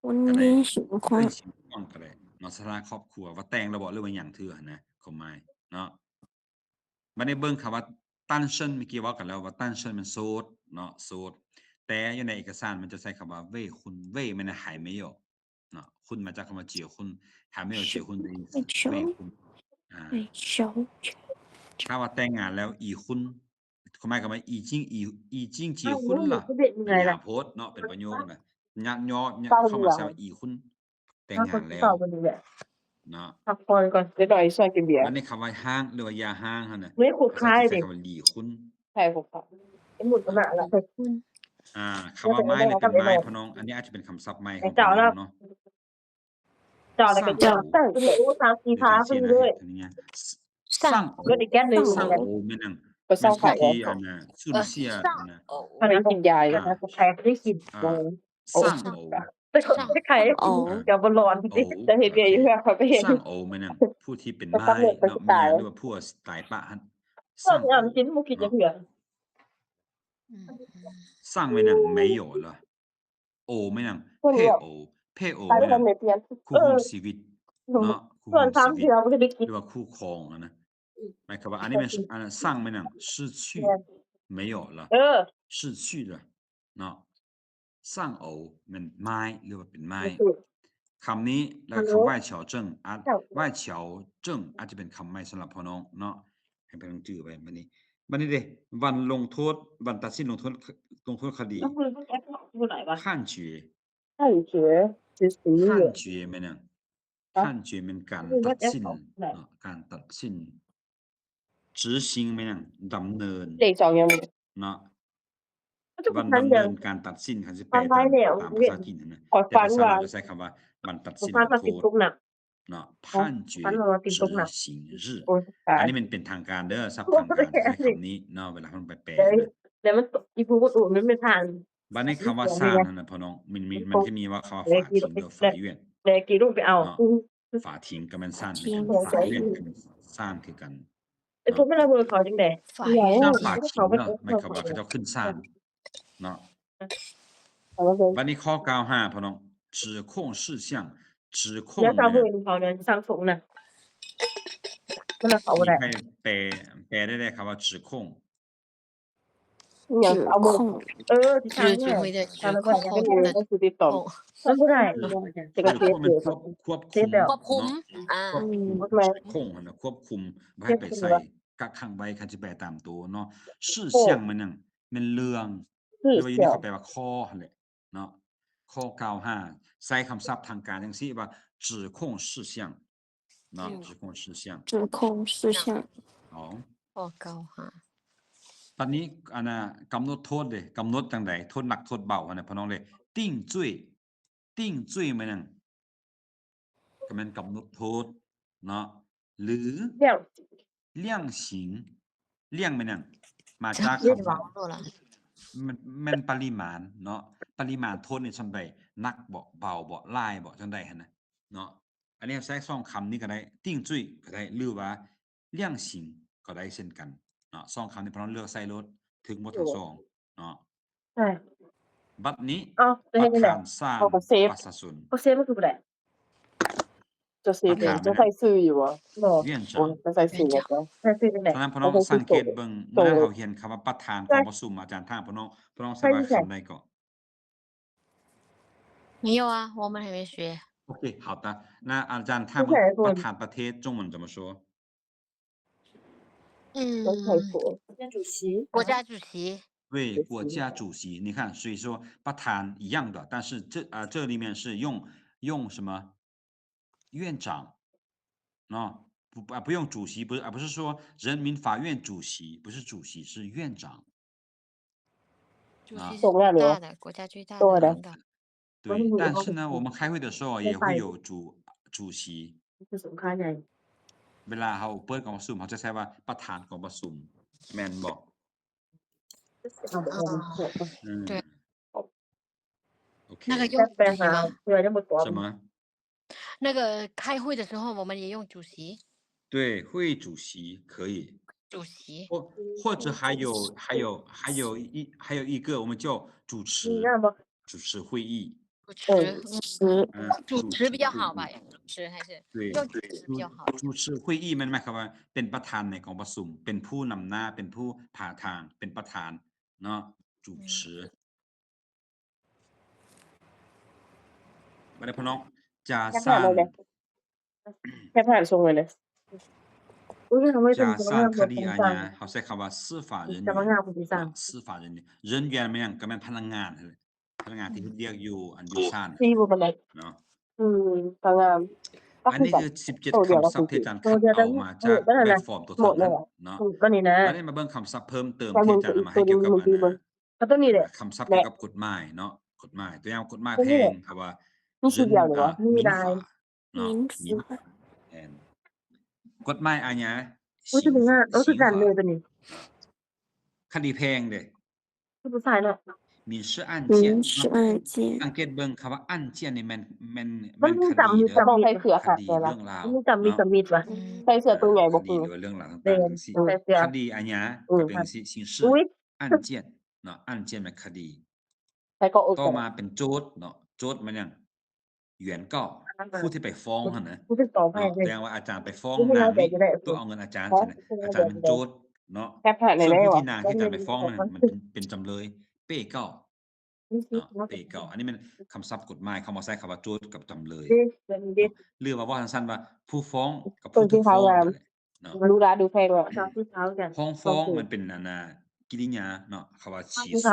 婚姻情况 婚姻情况 ก็ได้เนาะ สถานะครอบครัว ว่าแต่งแล้วบ่ หรือว่ายังเทื่อนะ ความหมายเนาะ บัดนี้เบิ่งคำว่า单身 เมื่อกี้เว้ากันแล้วว่า单身 มันโสดเนาะ โสด แต่อยู่ในเอกสารมันจะใช้คำว่า未婚 未 แม่น还没有ເນາະ 婚 ມາຈາກຄຳວ່າ 结婚 ຖ້າແມ່ນວ່າ 结婚 ຈະເປັນ 结婚 ອາ ถ้າວ່າແຕ່ງງານແລ້ວ 已婚 ຄວາມໝາຍຄຳວ່າ 已经 已 已经结婚了 ມັນຍາວໂພດເນາະ ເປັນປະໂຫຍກນະ ຍາວ ຍາວ ຍາວ ເຂົ້າມາໃສ່ວ່າ 已婚 ແຕ່ງງານແລ້ວເນາະ ພັກຜ່ອນກ່ອນ ຈັກໜ້ອຍຊິກິນເບຍ ບັດນີ້ຄຳວ່າ 已婚 ຫຼືວ່າ 已婚 ຫັ້ນນະ ໃຊ້ຄຳວ່າ 离婚 ໃຊ່ 离婚 ອາ ຄຳວ່າ 买 ຫຼືເປັນ 买 ພໍ່ນ້ອງ ອັນນີ້ອາດຈະເປັນຄຳສັບໃໝ່ຂອງພໍ່ນ້ອງເນາະ ເຈົ້າ ແລ້ວກໍ 上 ໂອ້ ສາມສີ່ພາ ຄືເລີຍ 上 上 ໂອ້ ແມ່ນຫຍັງ ແມ່ນຜູ້ທີ່ອັນນ່າ ສູນເສຍອັນນ່າ ອັນນັ້ນກິນຢາຢູ່ ແລ້ວກໍໃຄໄດ້ກິນ 上 โอ้ โอ้ จะบ่ร้อน โอ้ จะเฮ็ดเวียกอยู่เฮือนเขาก็เห็น 上 โอ้ แม่นຫยัง ผู้ที่เป็นไม้เนาะ เมีย หรือว่าผัวตายปะหั่น 上 โอ้ กินบ่กินจักเทื่อ อืม 上 แม่นหยัง 没有了 โอ้ แม่นหยัง 配偶 配偶 แม่นหยัง คู่ครองชีวิตเนาะ คู่ครองชีวิต หรือว่าคู่ครองหั่นนะ หมายความว่าอันนี้แม่น อันนั้น 上 แม่นหยัง 失去 没有了 เออ 失去了 เนาะ 上偶 ແມ່ນ ไม้ ຫຼືວ່າເປັນໄມ້ ຄຳນີ້ ແລ້ວຄຳ 外桥镇 ອາດ 外桥镇 ອາດຈະເປັນຄຳໃໝ່ສຳລັບພໍ່ນ້ອງເນາະ ໃຫ້ເພິ່ນຈື່ໄວ້ ບັດນີ້ ບັດນີ້ເດ້ ວັນລົງໂທດ ວັນຕັດສິນລົງໂທດ ລົງໂທດຄະດີ 判决 判决 判决 ແມ່ນຫຍັງ 判决 ແມ່ນການຕັດສິນເນາະ ການຕັດສິນ 执行 ແມ່ນຫຍັງ ດຳເນີນ ເນາະ ວັນດຳເນີນການຕັດສິນ ຄັນຊິແປຕາມ ຕາມພາສາຈີນຫັ້ນນະ ແຕ່ພາສາລາວຈະໃຊ້ຄຳວ່າ ວັນຕັດສິນລົງໂທດເນາະ 判决执行日 ອັນນີ້ແມ່ນເປັນທາງການເດີ ສັບທາງການຈະໃຊ້ຄຳນີ້ເນາະ ເວລາເຮົາໄປແປນະ ແລ້ວມັນ ອີ່ຜູ້ບໍ່ໂອນມັນແມ່ນທາງ ບັດນີ້ຄຳວ່າສານຫັ້ນນະ ພໍ່ນ້ອງ ມັນມີ ມັນຈະມີວ່າຄຳວ່າ 法庭 ຫຼືວ່າ 法院 ແລະ ກີລົງໄປເອົາ เนาะ 法庭 ກໍແມ່ນສານຄືກັນ 法院 ก็ແມ່ນສານຄືກັນ ເອີ ເນາະ ພວກມັນລະເມີເຂົາຈັ່ງໃດ 法院 ນາງ 法庭 ເນາະ ໝາຍຄວາມວ່າເຂົາເຈົ້າຂຶ້ນສານເນາະ ບັດນີ້ຂໍ້ກ່າວຫາ ພໍ່ນ້ອງ 指控事项 指控 ແລ້ວເຂົາເມີເຂົານັ້ນ ສັງສົງນະ ມັນລະເຂົາບໍ່ໄດ້ ໃຜແປ ແປໄດ້ແດ່ ຄຳວ່າ 指控 ອີ່ຫຍັງ 指控 ເອົາມື ເອີ 指控 指控 指控 指控 ມັນບໍ່ໄດ້ 指控 ແມ່ນຄວບ ຄວບຄຸມ ຄວບຄຸມ ເນາະ ຄວບຄຸມ ແມ່ນ 指控 ຫັ້ນນະ ຄວບຄຸມ ບໍ່ໃຫ້ໄປໃສ່ ກັກຂັງໄວ້ ຄັນຊິແປຕາມໂຕເນາະ 事项 ແມ່ນຫຍັງ ແມ່ນເລື່ອງ ຫຼືວ່າຢູ່ນີ້ເຂົາແປວ່າຂໍ້ຫັ້ນແຫຼະເນາະ ຂໍ້ກ່າວຫາ ໃຊ້ຄຳສັບທາງການຈັ່ງຊີ້ວ່າ 指控事项 ເນາະ อืม 指控事项 指控事项 ອໍ ຂໍ້ກ່າວຫາ ບັດນີ້ ອັນນ່າ ກຳນົດໂທດເດ້ ກຳນົດຈັ່ງໃດ ໂທດໜັກໂທດເບົາຫັ້ນນະ ພໍ່ນ້ອງເດ້ 定罪 定罪 ແມ່ນຫຍັງ ກໍແມ່ນກຳນົດໂທດເນາະ ຫຼື 量刑 量刑 量 ແມ່ນຫຍັງ ມາຈາກຄຳວ່າ ແມ່ນ ແມ່ນປະລິມານເນາະ ປະລິມານໂທດນີ້ສ່ຳໃດ ໜັກບໍ ເບົາບໍ ຫຼາຍບໍ ຈັ່ງໃດຫັ້ນນະເນາະ ອັນນີ້ໃຊ້ສອງຄຳນີ້ກໍໄດ້ 定罪 ກໍໄດ້ ຫຼືວ່າ 量刑 ກໍໄດ້ເຊັ່ນກັນເນາະ ສອງຄຳນີ້ ພວກເຮົາເລືອກໃຊ້ໂລດ ຖືກໝົດທັງສອງເນາະ ບັດນີ້ ປະທານສານປະຊາຊົນ ເຂົາເຊບມັນຄືຜູ້ໃດ ເຈົ້າເຊບເອງ ເຈົ້າໃສ່ຊື່ຢູ່ບໍ່? ວຽນຈັນ ເຈົ້າໃສ່ຊື່ບໍ່? ສະນັ້ນ ພວກນ້ອງສັງເກດເບິ່ງ ເມື່ອນັ້ນເຮົາຮຽນຄຳວ່າປະທານກອງປະຊຸມ ອາຈານຖາມພວກນ້ອງ ພວກນ້ອງໃຊ້ວ່າຄຳໃດເກາະ? 没有啊，我们还没学。OK，好的。那阿占他们不谈ประเทศ，中文怎么说？嗯，国家主席。国家主席。对，国家主席。你看，所以说ประธาน一样的，但是这，呃，这里面是用，用什么？院长。 เนาะ 不，啊，不用主席，不是，啊，不是说人民法院主席，不是主席，是院长。主席是最大的，国家最大的领导。对，但是呢，我们开会的时候也会有主，主席。เວลາເຮົາເປີດກອງປະຊຸມ ເຮົາຈະໃຊ້ວ່າປະທານກອງປະຊຸມ ແມ່ນບໍ່? 嗯，对。 OK。那个用主席吗？什么？那个开会的时候，我们也用主席。对，会议主席可以。主席。或，或者还有，还有，还有一，还有一个，我们叫主持，主持会议。主持，嗯，主持比较好吧？主持还是，对，用主持比较好。主，主持会议 มันหมายความว่าเป็นประธานในกองประชุม เป็นผู้นำหน้า เป็นผู้พาทาง เป็นประธานเนาะ 主持 ບັດນີ້ ພີ່ນ້ອງ ຈາສານ ແຄປຫານສົ່ງມາແດ່. ຈາສານຄະດີອາຍາ ເຮົາໃຊ້ຄຳວ່າ 司法人员 人员 ແມ່ນຫຍັງ? ກໍແມ່ນພະນັກງານຫັ້ນແຫຼະ ພະນັກງານທີ່ເຮັດວຽກຢູ່ ອັນ ຢູ່ສານເນາະ. ອືມ ພະນັກງານ ອັນນີ້ຄືສິບເຈັດຄຳສັບທີ່ອາຈານຄັດເອົາມາຈາກແບບຟອມຕົວຂອງເນາະ. ບັດນີ້ມາເບິ່ງຄຳສັບເພີ່ມເຕີມທີ່ອາຈານເອົາມາໃຫ້ກ່ຽວກັບ ອັນ ຄຳສັບກ່ຽວກັບກົດໝາຍເນາະ ກົດໝາຍ ຕົວຢ່າງກົດໝາຍແພງ ຄຳວ່າ Minfa ເນາະ Minfa ແມ່ນ ກົດໝາຍອາຍາ Minfa ຄະດີແພງເດ້ ຄືຜູ້ຊາຍເນາະ. 民事案件 民事案件 ສັງເກດເບິ່ງຄຳວ່າ 案件 ນີ້ແມ່ນ ແມ່ນ ແມ່ນຄະດີເດີ ຄະດີເລື່ອງລາວ ມີຕຳມິດ ມີຕຳມິດວ່າ ໃສ່ເສື້ອໂຕໃຫຍ່ບໍ່ຄື ຄະດີ ຫຼືວ່າເລື່ອງລາວຕ່າງໆ ຈັ່ງຊີ້ ຄະດີອາຍາ ກໍເປັນຈັ່ງຊີ້ 刑事 案件 ເນາະ 案件 ແມ່ນຄະດີ ຕໍ່ມາເປັນໂຈດເນາະ ໂຈດແມ່ນຫຍັງ? 原告 ຜູ້ທີ່ໄປຟ້ອງຫັ້ນນະ ແຕ່ວ່າອາຈານໄປຟ້ອງນາງນີ້ ຕົວເອົາເງິນອາຈານຊັ້ນນະ ອາຈານແມ່ນໂຈດເນາະ ສ່ວນຜູ້ທີ່ນາງທີ່ອາຈານໄປຟ້ອງນັ້ນ ມັນເປັນ ເປັນຈຳເລີຍ 被告 ເນາະ 被告 ອັນນີ້ແມ່ນຄຳສັບກົດໝາຍ ເຂົາມາໃຊ້ຄຳວ່າໂຈດກັບຈຳເລີຍ ຫຼືວ່າເວົ້າສັ້ນໆວ່າ ຜູ້ຟ້ອງກັບຜູ້ຖືກຟ້ອງຫັ້ນແຫຼະ ເນາະ ລູລາດູແພງວ່າ ຮ້ອງຟ້ອງມັນເປັນ ອັນນ່າ ກິລິຍາເນາະ ຄຳວ່າ 起诉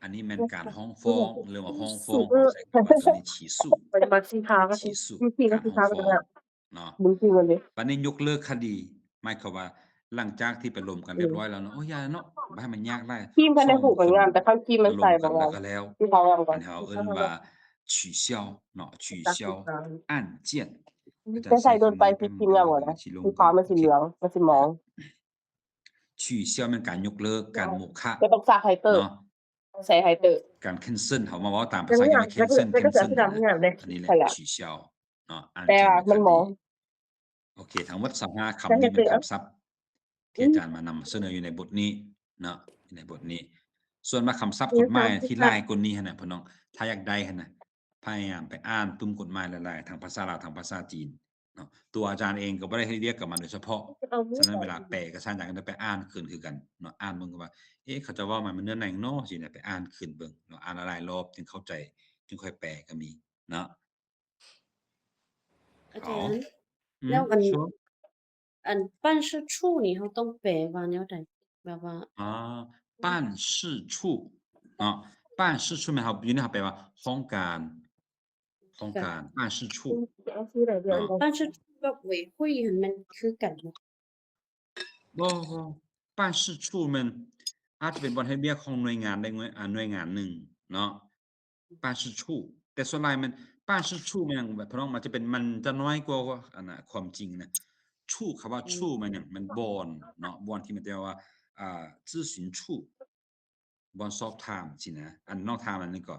ອັນນີ້ແມ່ນການຮ້ອງຟ້ອງ ຫຼືວ່າຮ້ອງຟ້ອງ ເຮົາໃຊ້ຄຳວ່າ 起诉 起诉 ການຮ້ອງຟ້ອງເນາະ ບັດນີ້ຍົກເລີກຄະດີ ໝາຍຄວາມວ່າ ຫຼັງຈາກທີ່ໄປລົມກັນຮຽບຮ້ອຍແລ້ວເນາະ ໂອ້ຍ ຢ່າເນາະ ບໍ່ໃຫ້ມັນຍາກຫຼາຍ ທີມຄັນໄດ້ຮູ້ກໍງາມ ແຕ່ຄັນທີມມັນໃສ່ບໍ່ງາມ ອັນເຮົາເອີ້ນວ່າ 取消 ເນາະ 取消 案件 ແຕ່ໃສ່ໂດນໄປຄືທີມງາມກວ່ານະ ສີຂາວມັນຊິເຫຼືອງ ມັນຊິໝອງ 取消 ແມ່ນການຍົກເລີກ ການໂມຄະ ກໍຕ້ອງສັກໄຮເຕີ ເນາະ ໃສ່ໄຮເຕີ ການ cancel ເຮົາມາເວົ້າຕາມພາສາອັງກິດວ່າ cancel cancel ອັນນີ້ແຫຼະ 取消 ເນາະ ແຕ່ວ່າມັນໝອງ ໂອເຄ ທັງໝົດຊາວຫ້າຄຳນີ້ແມ່ນຄຳສັບທີ່ອາຈານມານຳສະເໜີຢູ່ໃນບົດນີ້ເນາະ ໃນບົດນີ້ ສ່ວນມາຄຳສັບກົດໝາຍທີ່ຫຼາຍກວ່ານີ້ຫັ້ນນະ ພີ່ນ້ອງ ຖ້າຢາກໄດ້ຫັ້ນນະ ພະຍາຍາມໄປອ່ານປຶ້ມກົດໝາຍຫຼາຍໆ ທັງພາສາລາວ ທັງພາສາຈີນເນາະ ຕົວອາຈານເອງກໍບໍ່ໄດ້ເຮັດວຽກກັບມັນໂດຍສະເພາະ ສະນັ້ນເວລາແປເອກະສານຫຍັງກໍໄດ້ໄປອ່ານຄືນຄືກັນເນາະ ອ່ານເບິ່ງວ່າ ເອ ເຂົາເຈົ້າເວົ້າມາມັນເນື້ອໃນຫຍັງນໍ ຊີ້ນະ ໄປອ່ານຄືນເບິ່ງເນາະ ອ່ານຫຼາຍໆລອບຈຶ່ງເຂົ້າໃຈ ຈຶ່ງຄ່ອຍແປກໍມີເນາະ. ອາຈານ ແລ້ວອັນ ອັນ 办事处 ນີ້ເຮົາຕ້ອງແປວ່າແນວໃດ? ແບບວ່າ ອໍ 办事处 ເນາະ 办事处 ແມ່ນເຮົາ ຢູ່ນີ້ເຮົາແປວ່າຫ້ອງການ ຫ້ອງການ 办事处 办事处ກັບ 委会 ຫັ້ນແມ່ນຄືກັນບໍ່? ບໍ່ 办事处 ແມ່ນ ອາດຈະເປັນບ່ອນເຮັດວຽກຂອງໜ່ວຍງານໃດ ໜ່ວຍ ອາ ໜ່ວຍງານໜຶ່ງເນາະ 办事处 ແຕ່ສ່ວນຫຼາຍແມ່ນ 办事处 ແມ່ນຫຍັງ ພີ່ນ້ອງ ມັນຈະເປັນ ມັນຈະນ້ອຍກວ່າ ອັນນ່າ ຄວາມຈິງນະ 处 ຄຳວ່າ 处 ແມ່ນຫຍັງ ແມ່ນບ່ອນເນາະ ບ່ອນທີ່ມັນແປວ່າ ອ່າ 咨询处 ບ່ອນສອບຖາມຊີ້ນະ ອັນນ້ອງຖາມອັນນີ້ກໍ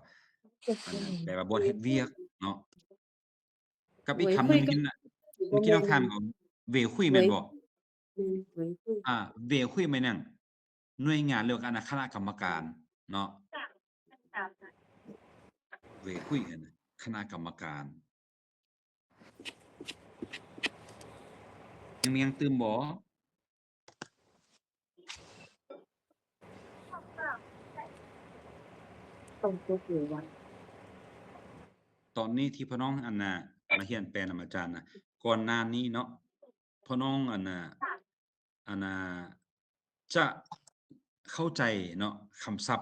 ອັນນັ້ນແປວ່າບ່ອນເຮັດວຽກເນາະ ກັບອີກຄຳໜຶ່ງ ເມື່ອກີ້ນ້ອງຖາມ 委会 ແມ່ນບໍ່? ອາ 委会 ແມ່ນຫຍັງ? ໜ່ວຍງານ ຫຼືວ່າ ອັນນ່າ ຄະນະກຳມະການເນາະ 委会 ຫັ້ນນະ ຄະນະກຳມະການ ຍັງມີຫຍັງຕື່ມບໍ່? ຕອນນີ້ທີ່ພໍ່ນ້ອງ ອັນນ່າ ມາຮຽນແປນຳອາຈານນະ ກ່ອນໜ້ານີ້ເນາະ ພໍ່ນ້ອງ ອັນນ່າ ອັນນ່າ ຈະເຂົ້າໃຈເນາະ ຄຳສັບ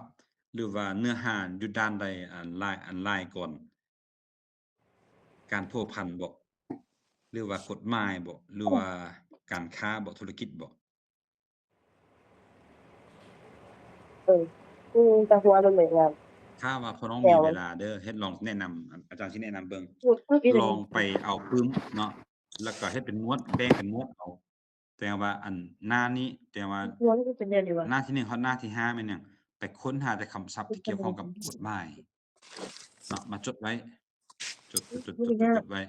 ຫຼືວ່າເນື້ອຫາຢູ່ດ້ານໃດ ອັນຫຼາຍ ອັນຫຼາຍກ່ອນ? ການພົວພັນບໍ ຫຼືວ່າກົດໝາຍບໍ ຫຼືວ່າການຄ້າບໍ ທຸລະກິດບໍ? ເອີ ອືມ ແຕ່ຫົວໂດນແບກງານ ຖ້າວ່າພໍ່ນ້ອງມີເວລາເດີ ເຮັດລອງແນະນຳ ອາ ອາຈານຊິແນະນຳເບິ່ງ ລອງໄປເອົາປຶ້ມເນາະ ແລ້ວກໍເຮັດເປັນໝວດ ແບ່ງເປັນໝວດເອົາ ແຕ່ວ່າອັນໜ້ານີ້ ແຕ່ວ່າໜ້າທີໜຶ່ງຮອດໜ້າທີຫ້າແມ່ນຫຍັງ? ໄປຄົ້ນຫາແຕ່ຄຳສັບທີ່ກ່ຽວຂ້ອງກັບກົດໝາຍເນາະ ມາຈົດໄວ້ ຈົດ ຈົດ ຈົດ ຈົດໄວ້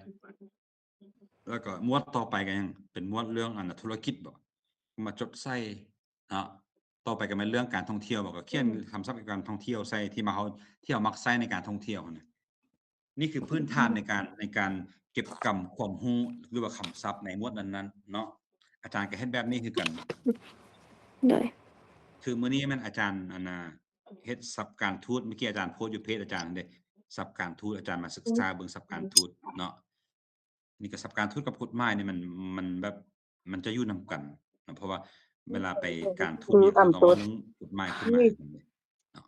ແລ້ວກໍໝວດຕໍ່ໄປກໍຫຍັງ ເປັນໝວດເລື່ອງອັນທຸລະກິດບໍ ມາຈົດໃສ່ເນາະ ຕໍ່ໄປກໍແມ່ນເລື່ອງການທ່ອງທ່ຽວບໍ ກໍຂຽນຄຳສັບກ່ຽວກັບການທ່ອງທ່ຽວໃສ່ ທີ່ມາເຮົາ ທີ່ເຮົາມັກໃຊ້ໃນການທ່ອງທ່ຽວຫັ້ນນະ. ນີ້ຄືພື້ນຖານໃນການ ໃນການເກັບກຳຄວາມຮູ້ ຫຼືວ່າຄຳສັບໃນໝວດນັ້ນໆເນາະ ອາຈານກໍເຮັດແບບນີ້ຄືກັນ ໂດຍ ຄືມື້ນີ້ແມ່ນອາຈານ ອັນນ່າ ເຮັດສັບການທູດ ເມື່ອກີ້ອາຈານໂພສຢູ່ເພຈອາຈານເດ້ ສັບການທູດ ອາຈານມາສຶກສາເບິ່ງສັບການທູດເນາະ. ນີ້ກໍສັບການທູດກັບກົດໝາຍນີ້ ມັນ ມັນແບບ ມັນຈະຢູ່ນຳກັນເນາະ ເພາະວ່າເວລາໄປການທູດນີ້ ອືມ ເຂົາຕ້ອງເວົ້າເລື່ອງກົດໝາຍຂຶ້ນມາເນາະ.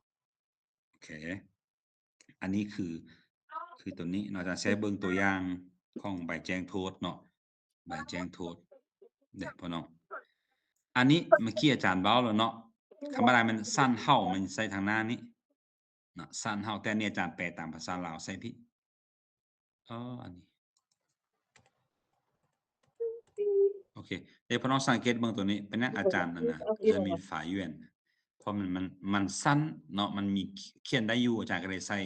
ໂອເຄ ອັນນີ້ຄື ຄືຕົວນີ້ເນາະ ອາຈານຊິໃຫ້ເບິ່ງຕົວຢ່າງຂອງໃບແຈ້ງໂທດເນາະ ໃບແຈ້ງໂທດເດ້ພໍ່ນ້ອງ. ອັນນີ້ເມື່ອກີ້ອາຈານເວົ້າແລ້ວເນາະ ທຳມະດາແມ່ນ 上号 ມັນໃສ່ທາງໜ້ານີ້ເນາະ 上号 ແຕ່ນີ້ອາຈານແປຕາມພາສາລາວໃສ່ພີ້. ອໍ ອັນນີ້ ໂອເຄ ເດ ພໍ່ນ້ອງສັງເກດເບິ່ງຕົວນີ້ ເປັນຫຍັງອາຈານນັ້ນນະ 人民法院 ເພາະມັນ ມັນ ມັນສັ້ນເນາະ ມັນມີຂຽນໄດ້ຢູ່ ອາຈານກໍເລີຍໃສ່.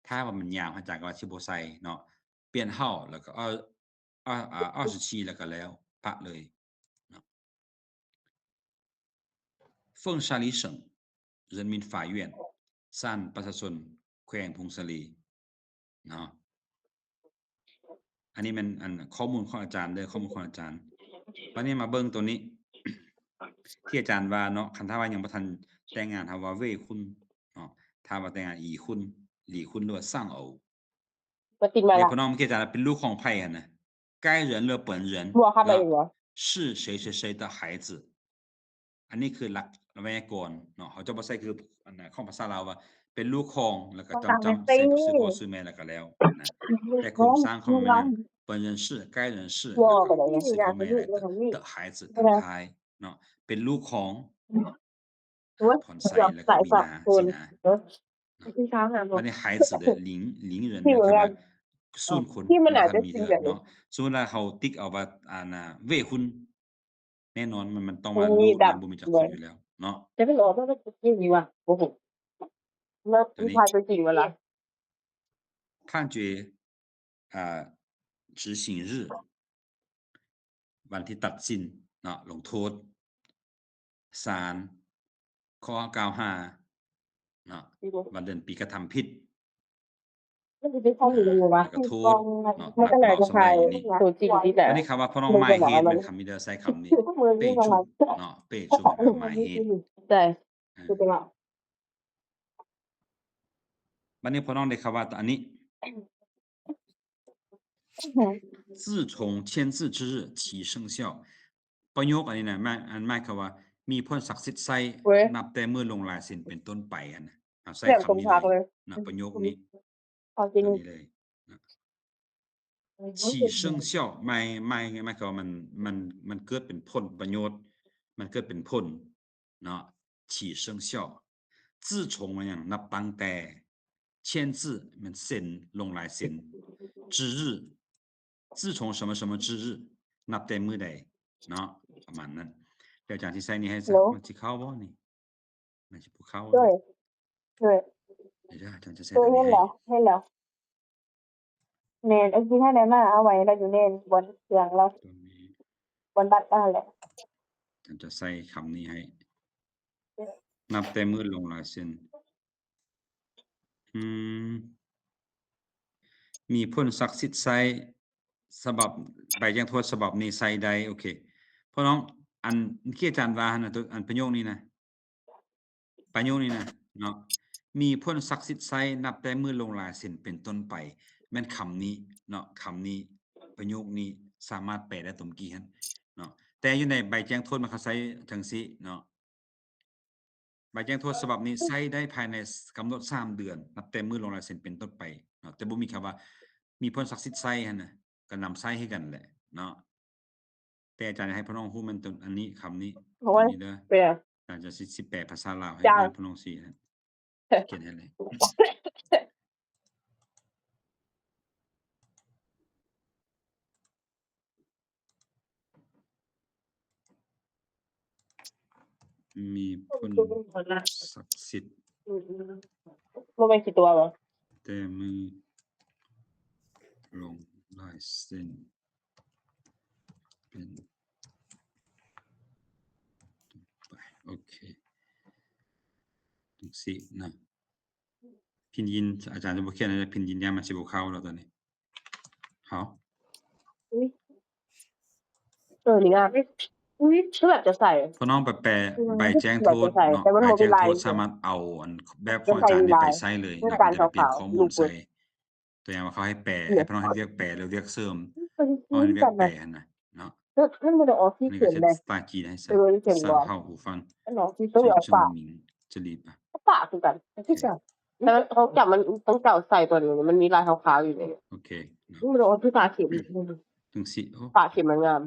ຖ້າວ່າມັນຍາວ ອາຈານກໍວ່າຊິບໍ່ໃສ່ເນາະ 编号 ແລ້ວກໍ ເອີ ອາ ອາ 二十七 ແລ້ວກໍແລ້ວ ປະເລີຍເນາະ. 凤山里省人民法院 ສານປະຊາຊົນແຂວງຜົ້ງສາລີເນາະ. ອັນນີ້ແມ່ນ ອັນ ຂໍ້ມູນຂອງອາຈານເດີ້ ຂໍ້ມູນຂອງອາຈານ. ບັດນີ້ມາເບິ່ງຕົວນີ້ ທີ່ອາຈານວ່າເນາະ ຄັນຖ້າວ່າຍັງບໍ່ທັນແຕ່ງງານ ເຮົາວ່າ 未婚 ເນາະ ຖ້າວ່າແຕ່ງງານ 已婚 离婚 ຫຼືວ່າ 丧偶 ແມ່ນບໍ່ນ້ອງ? ເມື່ອກີ້ອາຈານເປັນລູກຂອງໃຜຫັ້ນນະ 该人 ຫຼື 本人 是谁谁谁的孩子 ອັນນີ້ຄືຫຼັກໄວຍາກອນເນາະ ເຮົາຈະບໍ່ໃສ່ຄື ອັນ ຂອງພາສາລາວວ່າ ເປັນລູກຂອງ ແລ້ວກໍຈ້ຳໆ ໃສ່ຊື່ພໍ່ຊື່ແມ່ ແລ້ວກໍແລ້ວນະ. ແຕ່ໂຄງສ້າງຂອງມັນ 本人是 该人是 ແລ້ວກໍ 是 ພໍ່ແມ່ 的孩子 ທັງທ້າຍເນາະ ເປັນລູກຂອງ ພອນໄຊ ແລ້ວກໍມີນາ ຊິນາ. ບັດນີ້ 孩子 ເດີ 邻 邻人 ແມ່ນຄຳວ່າ ສ່ວນຄົນ ທີ່ມັນອາດຈະມີເດີເນາະ. ສົມມຸດວ່າເຮົາຕິກເອົາວ່າ ອັນນະ 未婚 ແນ່ນອນ ມັນ ມັນຕ້ອງວ່າລູກມັນບໍ່ມີຈັກຄົນຢູ່ແລ້ວເນາະ. ແຕ່ມັນອອກມາເປັນຈັ່ງນີ້ວ່າ ໂອ້ໂຫ ມັນ ມັນຂາຍຕົວຈິງວ່າລະ 判决 ອ່າ 执行日 ວັນທີ່ຕັດສິນເນາະ ລົງໂທດ ສານ ຂໍ້ກ່າວຫາເນາະ ວັນເດືອນປີກະທຳຜິດ ມັນຊິເປັນຂອງຢູ່ບໍ່ວະ ແລ້ວກໍໂທດເນາະ ປັບເບົາສຳໄດນີ້. ຕົວຈິງນີ້ແຫຼະ ອັນນີ້ຄຳວ່າພໍ່ນ້ອງໝາຍເຫດ ແມ່ນຄຳນີ້ເດີ ໃຊ້ຄຳນີ້ 备注 ເນາະ 备注 ໝາຍເຫດ ໃຊ່ ອ່າ ບັດນີ້ພໍ່ນ້ອງໄດ້ຄຳວ່າ ອັນນີ້ 自从签字之日起生效 ປະໂຫຍກອັນນີ້ນະ ໝາຍ ອັນໝາຍຄວາມວ່າມີຜົນສັກສິດໃຊ້ນັບແຕ່ມື້ລົງລາຍເຊັນເປັນຕົ້ນໄປຫັ້ນນະ. ເຮົາໃຊ້ຄຳນີ້ເລີຍນະ ປະໂຫຍກນີ້ ເອົາຈິງນີ້ເລີຍນະ. 起生效 ໝາຍ ໝາຍ ໝາຍຄວາມວ່າມັນ ມັນ ມັນເກີດເປັນຜົນປະໂຫຍດ ມັນເກີດເປັນຜົນ ເນາະ 起生效. 自从 ແມ່ນຫຍັງ? ນັບຕັ້ງແຕ່. 签字 ແມ່ນເຊັນ ລົງລາຍເຊັນ. 之日 自从什么什么之日 ນັບແຕ່ມື້ໃດເນາະ ປະມານນັ້ນ. ແລ້ວອາຈານຊິໃສ່ນີ້ໃຫ້ຊະ ມັນຊິເຂົ້າບໍ່ນີ້? ມັນຊິບໍ່ເຂົ້າ. ໂດຍ ໂດຍ ເດີ ອາຈານຈະໃສ່ຕົວນີ້ໃຫ້. ເຫັນແລ້ວ ເຫັນແລ້ວ. ແມ່ນ ເອີ ຊິໃຫ້ໄດ້ມາເອົາໄວ້ລະຢູ່ໃນບ່ອນເຄື່ອງລາວ ບ່ອນບັດລາວແຫຼະ. ອາຈານຈະໃສ່ຄຳນີ້ໃຫ້ ນັບແຕ່ມື້ລົງລາຍເຊັນ. ອືມ ມີຜົນສັກສິດໃຊ້ສະບັບ ໃບແຈ້ງໂທດສະບັບນີ້ໃຊ້ໄດ້. ໂອເຄ ພໍ່ນ້ອງ ອັນທີ່ອາຈານວ່າຫັ້ນນະ ຕົວ ອັນປະໂຫຍກນີ້ນະ ປະໂຫຍກນີ້ນະເນາະ ມີຜົນສັກສິດໃຊ້ນັບແຕ່ມື້ລົງລາຍເຊັນເປັນຕົ້ນໄປ. ແມ່ນຄຳນີ້ເນາະ ຄຳນີ້ ປະໂຫຍກນີ້ສາມາດແປໄດ້ຕົວເມື່ອກີ້ຫັ້ນເນາະ. ແຕ່ຢູ່ໃນໃບແຈ້ງໂທດມັນເຂົາໃຊ້ຈັ່ງຊີ້ເນາະ ໃບແຈ້ງໂທດສະບັບນີ້ໃຊ້ໄດ້ພາຍໃນກຳນົດສາມເດືອນ ນັບແຕ່ມື້ລົງລາຍເຊັນເປັນຕົ້ນໄປເນາະ. ແຕ່ບໍ່ມີຄຳວ່າມີຜົນສັກສິດໃຊ້ຫັ້ນນະ ກໍນຳໃຊ້ຄືກັນແຫຼະເນາະ. ແຕ່ອາຈານຢາກໃຫ້ພໍ່ນ້ອງຮູ້ແມ່ນຕົວອັນນີ້ ຄຳນີ້ ໂອ້ຍ ຕົວນີ້ເດີ ເປັນຫຍັງ? ອາຈານຈະຊິ ຊິແປພາສາລາວໃຫ້ ຈານ ໃຫ້ພໍ່ນ້ອງຊິຂຽນໃຫ້ເລີຍ. ມີຜົນສັກສິດ ອືມ ບໍ່ແມ່ນຂີ້ຕົວບໍ່? ແຕ່ມື້ລົງລາຍເຊັນເປັນຕົ້ນໄປ. ໂອເຄ ຈັ່ງຊີ້ນະ. ພິນຢິນ ອາຈານຈະບໍ່ຂຽນໃຫ້ ພິນຢິນ ຢ້ານມັນຊິບໍ່ເຂົ້າແລ້ວຕອນນີ້. ເຮົາ ອຸ້ຍ ເອີ ນີ້ງາມ. ອຸ້ຍ ຄືແບບຈະໃສ່ ພໍ່ນ້ອງໄປແປໃບແຈ້ງໂທດເນາະ ໃບແຈ້ງໂທດສາມາດເອົາອັນແບບຂອງອາຈານນີ້ໄປໃຊ້ເລີຍເນາະ ຈະໄປປ່ຽນຂໍ້ມູນໃສ່ ດງວ່າເຂົາໃຫ້ແປ ໃຫ້ພະນັກງານເຮັດວຽກແປ ຫຼືວຽກເສີມ ເຮົາເຮັດວຽກແປຫັ້ນນະເນາະ. ມັນບໍ່ໄດ້ອອກທີ່ເຂດໃດ ສະເພາະຜູ້ຟັງ ມັນອອກທີ່ໂຕອອກປາກ ປາກຄືກັນ ຄືກັນ. ແຕ່ຂອງເຈົ້າມັນ ຂອງເຈົ້າໃສ່ຕົວນີ້ ມັນມີລາຍຂາວໆຢູ່ນີ້. ໂອເຄ ມັນບໍ່ໄດ້ອອກທີ່ປາກເຂັມ ຈັ່ງຊີ້. ໂອ້ ປາກເຂັມມັນງາມ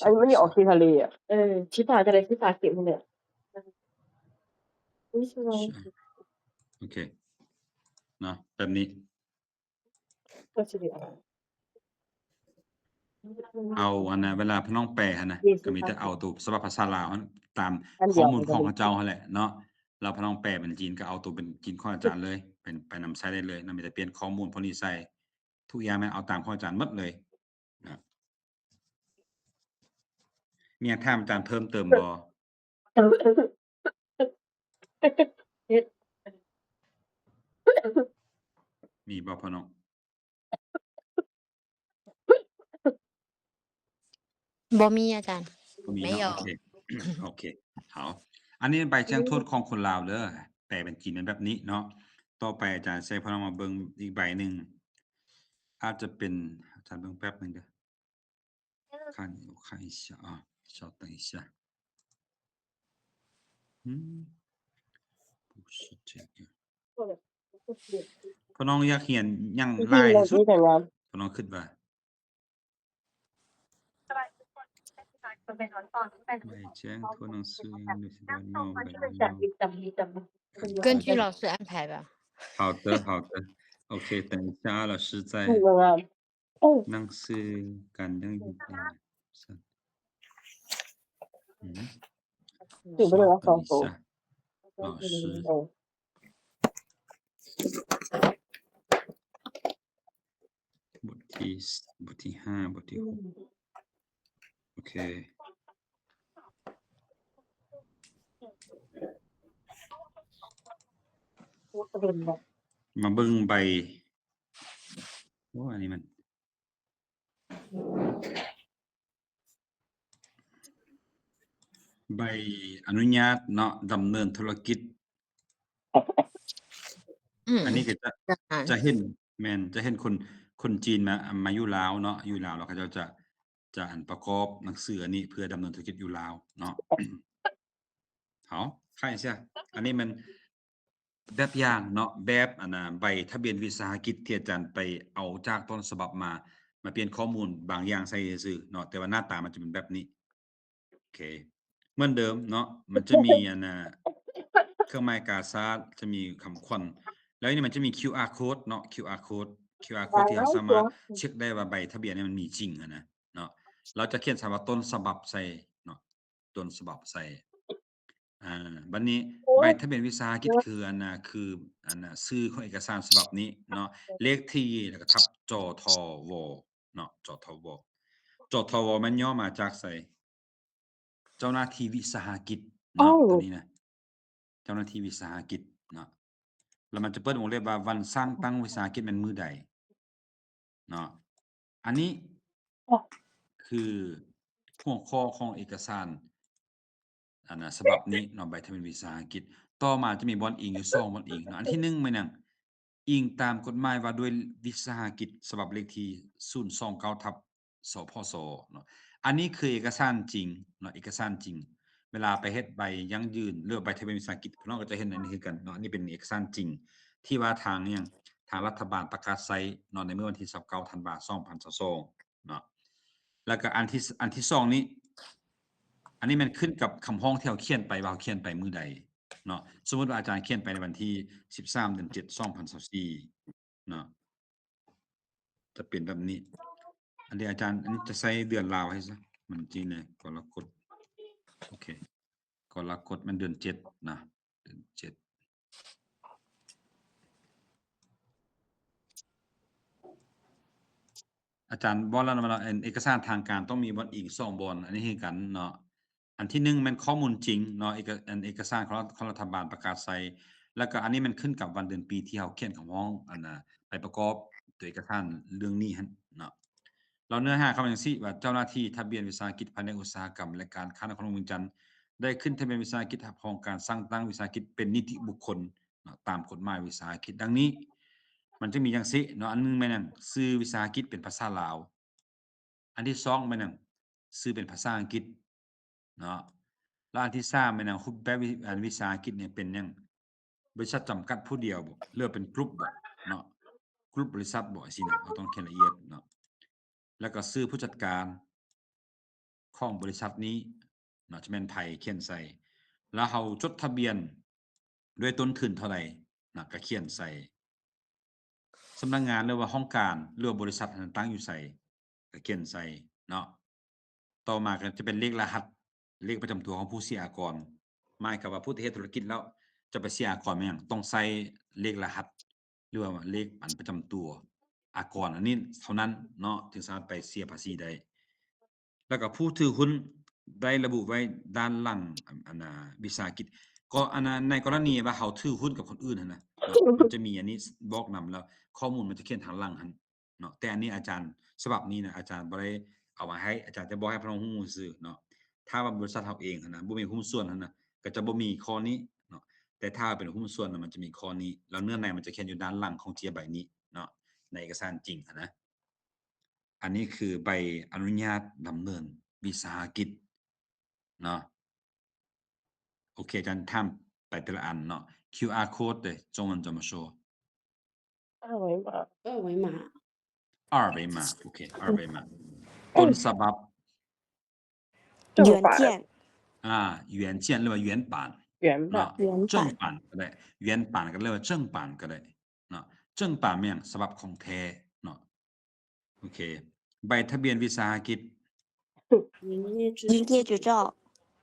ອັນນີ້ມັນອອກທີ່ທະເລອະ. ເອີ ທີ່ປາກກໍໄດ້ທີ່ປາກເຂັມນີ້ແຫຼະ. ໂອເຄເນາະ ແບບນີ້. ເອົາອັນນະ ເວລາພະນ້ອງແປຫັ້ນນະ ກໍມີແຕ່ເອົາໂຕສະບັບພາສາລາວຫັ້ນ ຕາມຂໍ້ມູນຂອງເຂົາເຈົ້າຫັ້ນແຫຼະເນາະ. ແລ້ວພະນ້ອງແປເປັນຈີນ ກໍເອົາໂຕເປັນຈີນຂອງອາຈານເລີຍ ເປັນ ໄປນຳໃຊ້ໄດ້ເລີຍເນາະ. ມີແຕ່ປ່ຽນຂໍ້ມູນພວກນີ້ໃສ່ ທຸກຢ່າງແມ່ນເອົາຕາມຂອງອາຈານໝົດເລີຍນະ. ມີຫຍັງຖາມອາຈານເພີ່ມເຕີມບໍ່? ມີບໍ່ພໍ່ນ້ອງ? ບໍ່ມີອາຈານ. ບໍ່ມີເນາະ. ໂອເຄ ໂອເຄ ເອົາ ອັນນີ້ໃບແຈ້ງໂທດຂອງຄົນລາວເດີ ແປເປັນຈີນແມ່ນແບບນີ້ເນາະ. ຕໍ່ໄປອາຈານຊິໃຫ້ພໍ່ນ້ອງມາເບິ່ງອີກໃບໜຶ່ງ ອາດຈະເປັນ ອາຈານເບິ່ງແປັບໜຶ່ງເດີ. 看，我看一下啊，稍等一下。嗯，不是这个。 ພໍ່ນ້ອງຢາກຮຽນຫຍັງຫຼາຍທີ່ສຸດ? ພໍ່ນ້ອງຄິດວ່າ 根据老师安排吧。好的，好的。OK，等一下啊，老师再 ໜັງສືການຢັ້ງຢືນ ອືມ ຖືບໍ່ໄດ້ວ່າສອງໂຕ ອໍ ບົດທີ ບົດທີຫ້າ ບົດທີຫົກ ໂອເຄ ມາເບິ່ງໃບ ໂອ້ ອັນນີ້ມັນ ໃບອະນຸຍາດເນາະ ດຳເນີນທຸລະກິດ. ອືມ ອັນນີ້ກໍຈະ ຈະເຫັນ ແມ່ນ ຈະເຫັນຄົນ ຄົນຈີນມາ ມາຢູ່ລາວເນາະ ຢູ່ລາວ ແລ້ວເຂົາເຈົ້າຈະ ຈະ ອັນ ປະກອບໜັງສືອັນນີ້ເພື່ອດຳເນີນທຸລະກິດຢູ່ລາວເນາະ. ເອົາ ໄຂ່ເສຍ ອັນນີ້ມັນແບບຢ່າງເນາະ ແບບ ອັນນະ ໃບທະບຽນວິສາຫະກິດທີ່ອາຈານໄປເອົາຈາກຕົ້ນສະບັບມາ ມາປ່ຽນຂໍ້ມູນບາງຢ່າງໃສ່ຊື່ໆເນາະ ແຕ່ວ່າໜ້າຕາມັນຈະເປັນແບບນີ້. ໂອເຄ ເໝືອນເດີມເນາະ ມັນຈະມີ ອັນນະ ເຄື່ອງໝາຍກາຊາດ ຈະມີຄຳຂວັນ ແລ້ວນີ້ມັນຈະມີຄິວອາໂຄດເນາະ ຄິວອາໂຄດ ຄິວອາໂຄດທີ່ເຮົາສາມາດເຊັກໄດ້ວ່າໃບທະບຽນນີ້ມັນມີຈິງຫັ້ນນະເນາະ. ລາວຈະຂຽນໃສ່ວ່າຕົ້ນສະບັບໃສ່ເນາະ ຕົ້ນສະບັບໃສ່. ອາ ບັດນີ້ໃບທະບຽນວິສາຫະກິດຄືອັນນະ ຄືອັນນະ ຊື່ຂອງເອກະສານສະບັບນີ້ເນາະ ເລກທີ ແລ້ວກໍທັບ ຈທວ ເນາະ ຈທວ ຈທວ ແມ່ນຫຍໍ້ມາຈາກໃສ? ເຈົ້າໜ້າທີ່ວິສາຫະກິດເນາະ ໂຕນີ້ນະ ເຈົ້າໜ້າທີ່ວິສາຫະກິດເນາະ ແລ້ວມັນຈະເປີດວົງເລັບວ່າວັນສ້າງຕັ້ງວິສາຫະກິດແມ່ນມື້ໃດເນາະ. ອັນນີ້ຄືຫົວຂໍ້ຂອງເອກະສານ ອັນນະ ສະບັບນີ້ເນາະ ໃບທະບຽນວິສາຫະກິດ. ຕໍ່ມາຈະມີບ່ອນອີງຢູ່ສອງບ່ອນອີງເນາະ ອັນທີໜຶ່ງແມ່ນຫຍັງ? ອີງຕາມກົດໝາຍວ່າດ້ວຍວິສາຫະກິດ ສະບັບເລກທີ ສູນສອງເກົ້າ ທັບ ສພສ ເນາະ. ອັນນີ້ຄືເອກະສານຈິງເນາະ ເອກະສານຈິງ ເວລາໄປເຮັດໃບຢັ້ງຢືນ ຫຼືໃບທະບຽນວິສາຫະກິດ ພວກເຮົາກໍຈະເຫັນອັນນີ້ຄືກັນເນາະ. ອັນນີ້ເປັນເອກະສານຈິງທີ່ວ່າທາງຫຍັງ ທາງລັດຖະບານປະກາດໃຊ້ເນາະ ໃນມື້ວັນທີ ຊາວເກົ້າ ທັນວາ ສອງພັນຊາວສອງ ເນາະ. ແລ້ວກໍອັນທີ ອັນທີສອງນີ້ ອັນນີ້ແມ່ນຂຶ້ນກັບຄຳຮ້ອງທີ່ເຮົາຂຽນໄປວ່າເຮົາຂຽນໄປມື້ໃດເນາະ. ສົມມຸດວ່າອາຈານຂຽນໄປໃນວັນທີ ສິບສາມ ເດືອນ ເຈັດ ສອງພັນຊາວສີ່ ເນາະ ຈະເປັນແບບນີ້. ອັນນີ້ອາຈານ ອັນນີ້ຈະໃສ່ເດືອນລາວໃຫ້ຊະ ມັນຈິງແນ່ ກໍລະກົດ ໂອເຄ ກໍລະກົດແມ່ນເດືອນ ເຈັດ ນະ ເດືອນ ເຈັດ. ອາຈານເວົ້າແລ້ວນະວ່າ ເອີ ເອກະສານທາງການຕ້ອງມີບ່ອນອີງສອງບ່ອນ ອັນນີ້ຄືກັນເນາະ. ອັນທີໜຶ່ງແມ່ນຂໍ້ມູນຈິງເນາະ ເອກະ ອັນເອກະສານຂອງ ຂອງລັດຖະບານປະກາດໃຊ້ ແລ້ວກໍອັນນີ້ແມ່ນຂຶ້ນກັບວັນເດືອນປີທີ່ເຮົາຂຽນຄຳຮ້ອງ ອັນນະ ໄປປະກອບຕົວເອກະສານເລື່ອງນີ້ຫັ້ນເນາະ. ແລ້ວເນື້ອຫາຄຳວ່າຈັ່ງຊີ້ ວ່າເຈົ້າໜ້າທີ່ທະບຽນວິສາຫະກິດພາຍໃນອຸດສາຫະກຳ ແລະ ການຄ້ານະຄອນຫຼວງວຽງຈັນ ໄດ້ຂຶ້ນທະບຽນວິສາຫະກິດ ຮັບຮອງການສ້າງຕັ້ງວິສາຫະກິດເປັນນິຕິບຸກຄົນເນາະ ຕາມກົດໝາຍວິສາຫະກິດດັ່ງນີ້. ມັນຈະມີຈັ່ງຊີ້ເນາະ, ອັນໜຶ່ງແມ່ນຫຍັງ? ຊື່ວິສາຫະກິດເປັນພາສາລາວ, ອັນທີສອງແມ່ນຫຍັງ? ຊື່ເປັນພາສາອັງກິດເນາະ, ແລ້ວອັນທີສາມແມ່ນຫຍັງ? ຮູບແບບວິ ອັນວິສາຫະກິດນີ້ເປັນຫຍັງ? ບໍລິສັດຈຳກັດຜູ້ດຽວບໍ ຫຼືວ່າເປັນກຣຸບບໍເນາະ, ກຣຸບບໍລິສັດບໍ ຊີ້ນະ, ເຮົາຕ້ອງຂຽນລະອຽດເນາະ. ແລ້ວກໍຊື່ຜູ້ຈັດການຂອງບໍລິສັດນີ້ເນາະ ຈະແມ່ນໃຜ ຂຽນໃສ່, ແລ້ວເຮົາຈົດທະບຽນດ້ວຍຕົ້ນທຶນເທົ່າໃດເນາະ ກໍຂຽນໃສ່, ສຳນັກງານ ຫຼືວ່າຫ້ອງການ ຫຼືວ່າບໍລິສັດນັ້ນຕັ້ງຢູ່ໃສ ກໍຂຽນໃສ່ເນາະ. ຕໍ່ມາກໍຈະເປັນເລກລະຫັດ ເລກປະຈຳຕົວຂອງຜູ້ເສຍອາກອນ, ໝາຍຄວາມວ່າຜູ້ທີ່ເຮັດທຸລະກິດແລ້ວຈະໄປເສຍອາກອນແມ່ນຫຍັງ? ຕ້ອງໃຊ້ເລກລະຫັດ ຫຼືວ່າເລກອັນປະຈຳຕົວອາກອນອັນນີ້ເທົ່ານັ້ນເນາະ ຈຶ່ງສາມາດໄປເສຍພາສີໄດ້. ແລ້ວກໍຜູ້ຖືຫຸ້ນໄດ້ລະບຸໄວ້ດ້ານຫຼັງ ອັນ ອັນ ອາ ວິສາຫະກິດ, ກໍ ອັນ ໃນກໍລະນີວ່າເຮົາຖືຫຸ້ນກັບຄົນອື່ນຫັ້ນນະ ມັນຈະມີອັນນີ້ບອກນຳ ແລ້ວຂໍ້ມູນມັນຈະຂຽນທາງຫຼັງຫັ້ນ ເນາະ. ແຕ່ອັນນີ້ອາຈານ ສະບັບນີ້ນະ ອາຈານບໍ່ໄດ້ເອົາມາໃຫ້, ອາຈານຈະບອກໃຫ້ພວກເຮົາຮູ້ຊື່ເນາະ. ຖ້າວ່າບໍລິສັດເຮົາເອງຫັ້ນນະ ບໍ່ມີຫຸ້ນສ່ວນຫັ້ນນະ ກໍຈະບໍ່ມີຂໍ້ນີ້ເນາະ, ແຕ່ຖ້າເປັນຫຸ້ນສ່ວນນະ ມັນຈະມີຂໍ້ນີ້ ແລ້ວເນື້ອໃນມັນຈະຂຽນຢູ່ດ້ານຫຼັງຂອງເຈ້ຍໃບນີ້ເນາະ ໃນເອກະສານຈິງຫັ້ນນະ. ອັນນີ້ຄືໃບອະນຸຍາດດຳເນີນວິສາຫະກິດເນາະ. ໂອເຄ ອາຈານຖາມໄປແຕ່ລະອັນເນາະ. ຄິວອາໂຄດເດ 中文怎么说? 二维码。二维码。二维码 ໂອເຄ 二维码 ຕົ້ນສະບັບ 原件 ອ່າ 原件 ຫຼືວ່າ 原版 原版 ເນາະ 原版 正版 ກໍໄດ້ 原版 ກໍເອີ້ນວ່າ 正版 ກໍໄດ້ເນາະ. 正版 ແມ່ນສະບັບຂອງແທ້ເນາະ. ໂອເຄ ໃບທະບຽນວິສາຫະກິດ 营业执照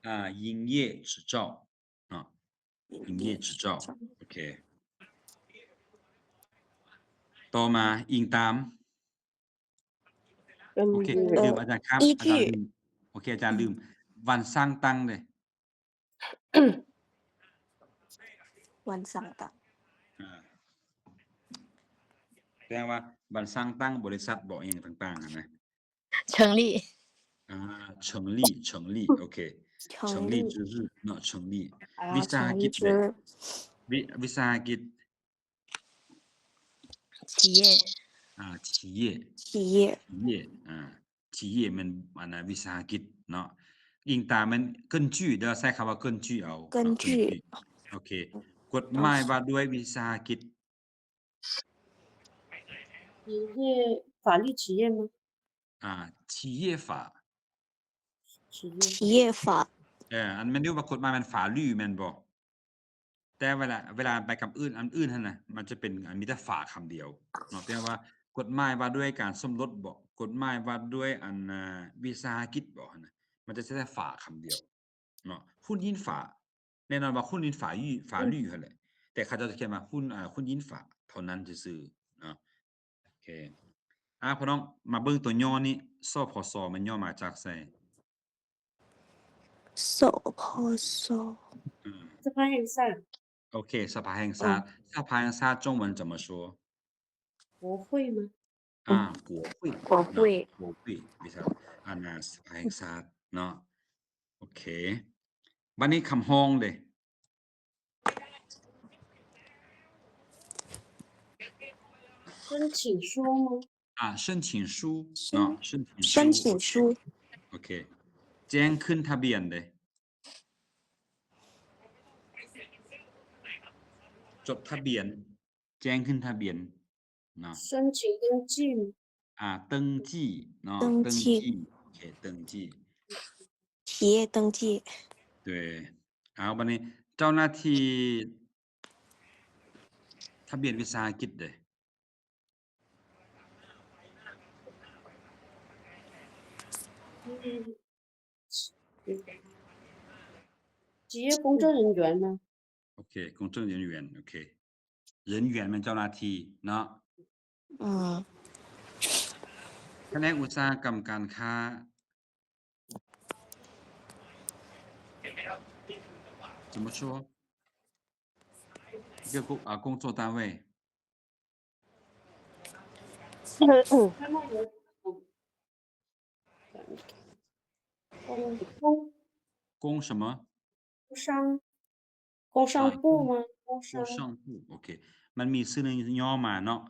ອ່າ 营业执照 ເນາະ 营业执照 ໂອເຄ. ຕໍ່ມາ ອີງຕາມ ໂອເຄ ລືມ ອາຈານຂ້າມ 依据 ອາຈານລືມ ໂອເຄ ອາຈານລືມ ວັນສ້າງຕັ້ງເດ້ ວັນສ້າງຕັ້ງ ອ່າ ແປວ່າວັນສ້າງຕັ້ງບໍລິສັດບໍ ອີ່ຫຍັງຕ່າງໆຫັ້ນນະ. 成立 ອ່າ 成立 成立 ໂອເຄ 成立之日 ເນາະ 成立 ວິສາຫະກິດເດ້ ວິ ວິສາຫະກິດ 企业 ອ່າ 企业 企业 企业 ອ່າ 企业 ແມ່ນ ອັນນ່າ ວິສາຫະກິດເນາະ. ອີງຕາມແມ່ນ 根据 ເດີ ໃຊ້ຄຳວ່າ 根据 ເອົາ 根据 ໂອເຄ. ກົດໝາຍວ່າດ້ວຍວິສາຫະກິດ 企业 法律企业吗? ອ່າ 企业法 企业 企业法 ເອີ ອັນແມ່ນຢູ່ວ່າກົດໝາຍແມ່ນ 法律 ແມ່ນບໍ່? ແຕ່ເວລາ ເວລາໄປຄຳອື່ນ ອັນອື່ນຫັ້ນນະ ມັນຈະເປັນ ອັນ ມີແຕ່ 法 ຄຳດຽວເນາະ. ແປວ່າກົດໝາຍວ່າດ້ວຍການສົມລົດບໍ ກົດໝາຍວ່າດ້ວຍ ອັນ ວິສາຫະກິດບໍຫັ້ນນະ ມັນຈະໃຊ້ແຕ່ 法 ຄຳດຽວເນາະ. 婚姻法 ແນ່ນອນວ່າ 婚姻法律 法律 ຫັ້ນແຫຼະ ແຕ່ເຂົາເຈົ້າຈະຂຽນວ່າ 婚 ອ່າ 婚姻法 ເທົ່ານັ້ນຊື່ໆເນາະ. ໂອເຄ ອ່າ ພີ່ນ້ອງ ມາເບິ່ງຕົວຫຍໍ້ນີ້ ສພສ ມັນຫຍໍ້ມາຈາກໃສ? ສພສ ອືມ ສະພາແຫ່ງຊາດ ໂອເຄ ສະພາແຫ່ງຊາດ ສະພາແຫ່ງຊາດ 中文怎么说? 国会吗? ອ່າ 国会 国会 国会 ວິຊາ ອັນນ່າ ສະພາແຫ່ງຊາດເນາະ. ໂອເຄ ບັດນີ້ຄຳຮ້ອງເດ້? 申请书吗? ອ່າ 申请书ເນາະ 申请书 申请书 ໂອເຄ ແຈ້ງຂຶ້ນທະບຽນເດ້? ຈົດທະບຽນ ແຈ້ງຂຶ້ນທະບຽນເນາະ 申请登记 ອ່າ 登记ເນາະ 登记 登记 ໂອເຄ 登记 企业登记 对 ເອົາ ບັດນີ້ເຈົ້າໜ້າທີ່ທະບຽນວິສາຫະກິດເດ້? 企业公证人员吗? ໂອເຄ 公证人员 ໂອເຄ 人员 ແມ່ນເຈົ້າໜ້າທີ່ເນາະ ອືມ ພະແນກອຸດສາຫະກຳການຄ້າ 怎么说? 一个工，啊，工作单位。工，工什么？工商，工商部吗？啊，工，工商。工商部，OK。 ມັນມີຊື່ໜຶ່ງຫຍໍ້ມາເນາະ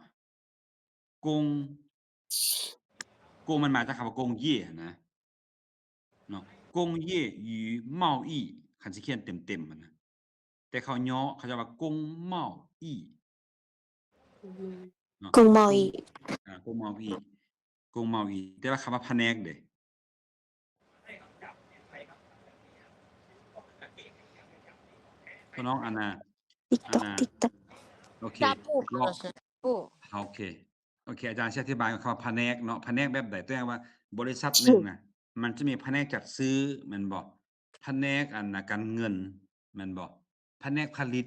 工 工 ມັນມາຈາກຄຳວ່າ 工业 ຫັ້ນນະ ເນາະ 工业与贸易 ຄັນຊິຂຽນເຕັມໆ ຫັ້ນນະ ແຕ່ເຂົາຫຍໍ້ ເຂົາເຈົ້າວ່າ 工贸易 ເນາະ 工贸易 工 ອາ 工贸易 工贸易 ແຕ່ວ່າຄຳວ່າພະແນກເດ? ພວກນ້ອງອັນນ່າ TikTok ອັນນ່າ TikTok ໂອເຄ 老师 老师 老师 ໂອເຄ ໂອເຄ ອາຈານຊິອະທິບາຍຄຳວ່າພະແນກເນາະ ພະແນກແບບໃດ? ຕົວຢ່າງວ່າບໍລິສັດໜຶ່ງນະ ມັນຈະມີພະແນກຈັດຊື້ແມ່ນບໍ່? ພະແນກອັນນ່າ ການເງິນແມ່ນບໍ່? ພະແນກຜະລິດ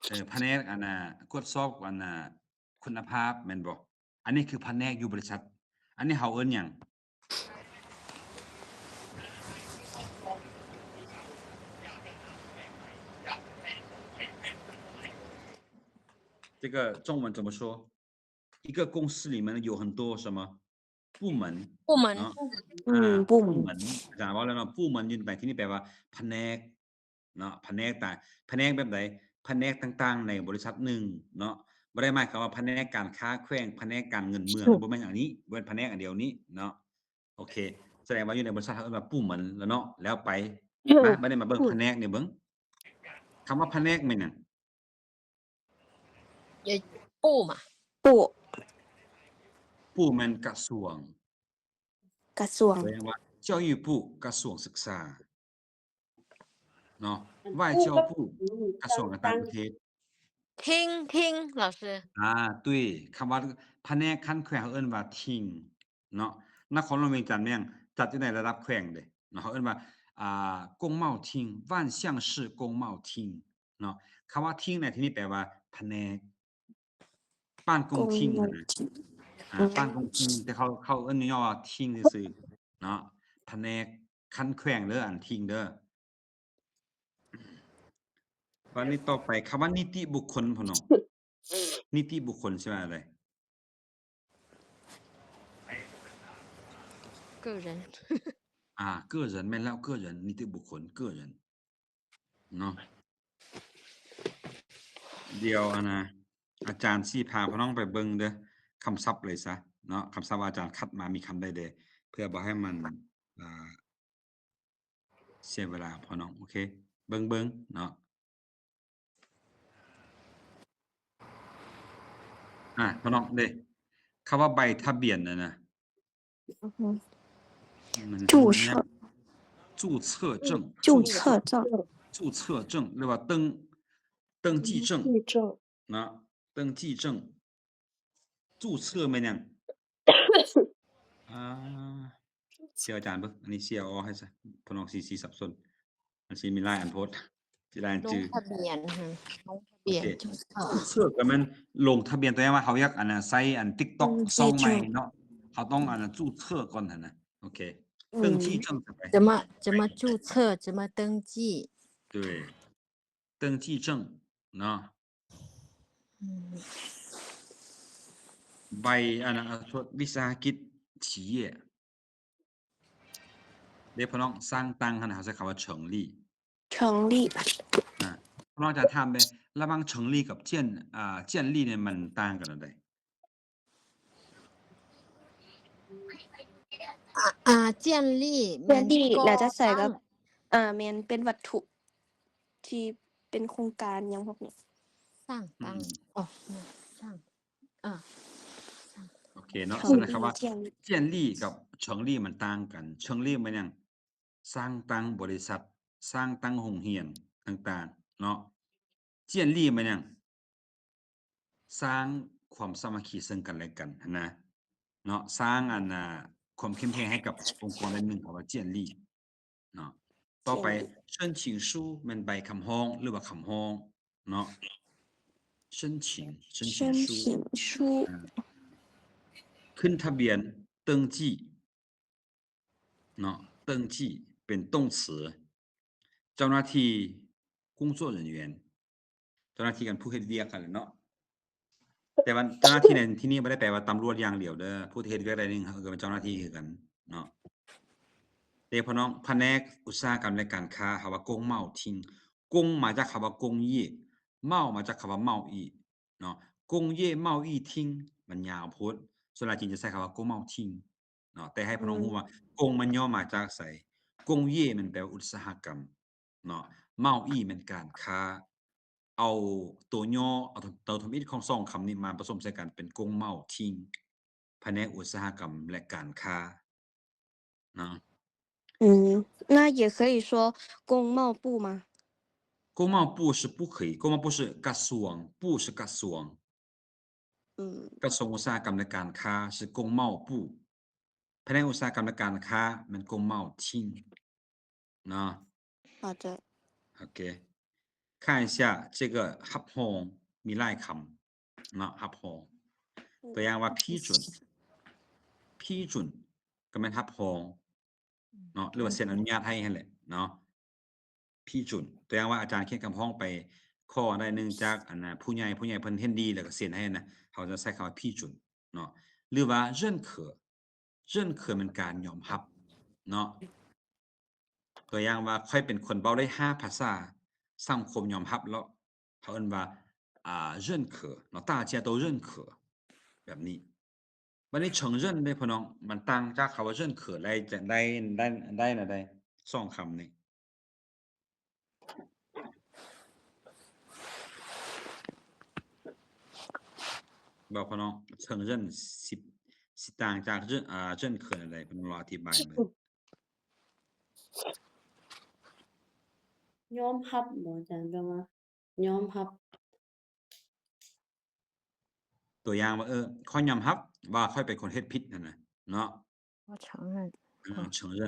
ເອີ ພະແນກອັນນ່າ ກວດສອບອັນນ່າ ຄຸນນະພາບແມ່ນບໍ່? ອັນນີ້ຄືພະແນກຢູ່ບໍລິສັດ ອັນນີ້ເຮົາເອີ້ນຫຍັງ? 这个中文怎么说？一个公司里面有很多什么部门 部门 ເນາະ ອືມ ອ່າ 部门 部门 ອາຈານເວົ້າແລ້ວເນາະ 部门 ຢູ່ໃນທີ່ນີ້ແປວ່າພະແນກເນາະ ພະແນກຕ່າງ ພະແນກແບບໃດ? ພະແນກຕ່າງໆໃນບໍລິສັດໜຶ່ງເນາະ ບໍ່ໄດ້ໝາຍຄວາມວ່າພະແນກການຄ້າແຂວງ ພະແນກການເງິນເມືອງ ບໍ່ແມ່ນອັນນີ້ ບໍ່ແມ່ນພະແນກອັນດຽວນີ້ເນາະ ໂອເຄ ສະແດງວ່າຢູ່ໃນບໍລິສັດເຮົາເອີ້ນວ່າ部门ແລ້ວເນາະ ແລ້ວໄປ ມາ ບັດນີ້ມາເບິ່ງພະແນກນີ້ເບິ່ງ ຄຳວ່າພະແນກແມ່ນຫຍັງ? 部嘛 部 部 ແມ່ນກະຊວງ ກະຊວງ ແປວ່າ 教育部 ກະຊວງສຶກສາເນາະ 外交部 ກະຊວງການຕ່າງປະເທດ 厅 厅 老师 ອາ 对 ຄຳວ່າພະແນກຂັ້ນແຂວງເຮົາເອີ້ນວ່າ厅ເນາະ ນະຄອນຫຼວງວຽງຈັນແມ່ນຈັດຢູ່ໃນລະດັບແຂວງເດ້ເນາະ ເຮົາເອີ້ນວ່າ ອ່າ 工贸厅 万象市工贸厅 ເນາະ ຄຳວ່າ厅ໃນທີ່ນີ້ແປວ່າພະແນກ 办公厅 ຫັ້ນນະ ອາ 办公厅 ແຕ່ເຂົາ ເຂົາເອີ້ນຫຍໍ້ວ່າ厅ຊື່ໆເນາະ ພະແນກຂັ້ນແຂວງເດີ ອັນທີງເດີ ບັດນີ້ຕໍ່ໄປ ຄຳວ່ານິຕິບຸກຄົນ ພໍ່ນ້ອງ ນິຕິບຸກຄົນຊິວ່າໃດ? 个人 ອາ 个人 ແມ່ນແລ້ວ 个人 ນິຕິບຸກຄົນ 个人 ເນາະ ດຽວອັນນະ ອາຈານຊິພາພໍ່ນ້ອງໄປເບິ່ງເດີ ຄຳສັບເລີຍຊະເນາະ ຄຳສັບວ່າອາຈານຄັດມາມີຄຳໃດແດ່ ເພື່ອບໍ່ໃຫ້ມັນ ອ່າ ເສຍເວລາພໍ່ນ້ອງ ໂອເຄ ເບິ່ງໆເນາະ ອ່າ ພໍ່ນ້ອງເດ້ ຄຳວ່າໃບທະບຽນນັ້ນນະ 註ເຊີ ຈູເຊີເຈີ້ງ ຈູເຊີເຈີ້ງ ຈູເຊີເຈີ້ງ ຫຼືວ່າເຕີງ ເຕີງຈີ້ເຈີ້ງ ເນາະ ເຕີງຈີ້ເຈີ້ງ ຈູເຊີແມ່ນຫຍັງ? ອ່າ ເຊື່ອອາຈານເບິ່ງ ອັນນີ້ເຊື່ອອອກໃຫ້ຊະ ພວກນ້ອງຊິ ຊິສັບສົນ ມັນຊິມີຫຼາຍອັນໂພດ ຊິຫຼາຍອັນຈື່ ລົງທະບຽນ ລົງທະບຽນ ໂອເຄ ຈູເຊີ ຈູເຊີກໍແມ່ນລົງທະບຽນ ແຕ່ວ່າເຮົາຢາກອັນນ່າ ໃຊ້ອັນຕິກຕັອກ ອືມ ຊ່ອງໃໝ່ເນາະ ເຮົາຕ້ອງອັນນ່າ ຈູເຊີກ່ອນຫັ້ນນະ ໂອເຄ ເຕີງຈີ້ເຈີ້ງ 怎么 怎么注册 怎么登记 对 登记证 ເນາະ ອືມ ໃບ ອັນນ່າ ອາ ວິສາຫະກິດ 企业 ເດ້ ພໍ່ນ້ອງ ສ້າງຕັ້ງຫັ້ນນະ ເຮົາໃຊ້ຄຳວ່າ 成立 成立 ອາ ພໍ່ນ້ອງຈະຖາມແບບ ລະຫວ່າງ 成立 ກັບ 建 ອ່າ 建立 ນີ້ມັນຕ່າງກັນອັນໃດ? ອ່າ ອ່າ 建立 建立 ແມ່ນກໍ່ ແລ້ວຈະໃສ່ກັບ ສ້າງ ອ່າ ແມ່ນເປັນວັດຖຸທີ່ເປັນໂຄງການຫຍັງພວກນີ້ ສ້າງຕັ້ງ ອືມ ອໍ ສ້າງ ອ່າ ສ້າງ ໂອເຄເນາະ ສະນັ້ນຄຳວ່າ 建立 ກັບ 成立 ມັນຕ່າງກັນ 成立 ແມ່ນຫຍັງ? ສ້າງຕັ້ງບໍລິສັດ ສ້າງຕັ້ງໂຮງຮຽນຕ່າງໆເນາະ 建立 ແມ່ນຫຍັງ? ສ້າງຄວາມສາມັກຄີເຊິ່ງກັນແລະກັນຫັ້ນນະ ເນາະ ສ້າງອັນນ່າ ຄວາມເຂັ້ມແຂງໃຫ້ກັບອົງກອນອັນໜຶ່ງ ເຂົາວ່າ 建立 ເນາະ ຕໍ່ໄປ 申请书 ແມ່ນໃບຄຳຮ້ອງ ຫຼືວ່າຄຳຮ້ອງເນາະ 申请 申请书 申请书 ອ່າ ຂຶ້ນທະບຽນ 登记 ເນາະ 登记 ເປັນ动词 ເຈົ້າໜ້າທີ່ 工作人员 ເຈົ້າໜ້າທີ່ ອັນຜູ້ເຮັດວຽກຫັ້ນແຫຼະເນາະ ແຕ່ວ່າເຈົ້າໜ້າທີ່ໃນທີ່ນີ້ບໍ່ໄດ້ແປວ່າຕຳຫຼວດຢ່າງດຽວເດີ ຜູ້ທີ່ເຮັດວຽກໃດໜຶ່ງ ເຂົາເອີ້ນວ່າເຈົ້າໜ້າທີ່ຄືກັນເນາະ ເດ້ພໍ່ນ້ອງ ພະແນກອຸດສາຫະກຳ ແລະ ການຄ້າ ເຮົາວ່າ 工贸厅 工 ມາຈາກຄຳວ່າ 工业 贸 ມາຈາກຄຳວ່າ 贸易 ເນາະ 工业贸易厅ມັນຍາວໂພດ. ສ່ວນຫຼາຍຈີນຈະໃຊ້ຄຳວ່າ ກົງເມົາທິງ ເນາະ ແຕ່ໃຫ້ພວກນ້ອງຮູ້ວ່າ ກົງມັນຫຍໍ້ມາຈາກໃສ. ກົງເຢ ມັນແປວ່າອຸດສາຫະກຳເນາະ, ເມົາອີ່ ແມ່ນການຄ້າ. ເອົາຕົວຫຍໍ້ ເອົາ ເອົາທຳອິດຂອງສອງຄຳນີ້ມາປະສົມໃສ່ກັນເປັນ ກົງເມົາທິງ ພະແນກອຸດສາຫະກຳ ແລະ ການຄ້າເນາະ. 嗯，那也可以说工贸部吗？工贸部是不可以，工贸部是กระทรวง 部是กระทรวง。 嗯， ກະຊວງອຸດສາຫະກຳ ແລະ ການຄ້າ 是工贸部. ພະແນກອຸດສາຫະກຳ ແລະ ການຄ້າ ແມ່ນ 工贸厅 ເນາະ. 好的。 ໂອເຄ 看一下这个 ຮັບຮອງ ມີຫຼາຍຄຳເນາະ ຮັບຮອງ. ຕົວຢ່າງວ່າ 批准 批准 ກໍແມ່ນຮັບຮອງເນາະ ຫຼືວ່າເຊັນອະນຸຍາດໃຫ້ຫັ້ນແຫຼະເນາະ. 批准 ຕົວຢ່າງວ່າອາຈານຂຽນຄຳຮ້ອງໄປຂໍໄດ້ໜຶ່ງຈາກອັນນະ ຜູ້ໃຫຍ່ ຜູ້ໃຫຍ່ເພິ່ນເຫັນດີແລ້ວກໍເຊັນໃຫ້ນະ ເຮົາຈະໃຊ້ຄຳວ່າ 批准 ເນາະ ຫຼືວ່າ 认可 认可 ແມ່ນການຍອມຮັບເນາະ. ຕົວຢ່າງວ່າ ຂ້ອຍເປັນຄົນເວົ້າໄດ້ຫ້າພາສາ ສັງຄົມຍອມຮັບແລ້ວ ເຂົາເອີ້ນວ່າ ອ່າ 认可 ເນາະ 大家都认可 ແບບນີ້. ບັດນີ້ 承认 ເດ້ ພີ່ນ້ອງ ມັນຕ່າງຈາກຄຳວ່າ 认可 ໄດ້ ໄດ້ ໄດ້ ໄດ້ນະ ໄດ້ສອງຄຳນີ້ ບອກພີ່ນ້ອງ 承认 ຊິ ຊິຕ່າງຈາກ 认 ອ່າ 认可 ແນວໃດ ພີ່ນ້ອງລອງອະທິບາຍເບິ່ງ. ຍອມຮັບບໍອາຈານ ແປວ່າ ຍອມຮັບ ຕົວຢ່າງວ່າ ເອີ ຂ້ອຍຍອມຮັບວ່າຂ້ອຍເປັນຄົນເຮັດຜິດຫັ້ນນະເນາະ. 我承认 ອືມ 承认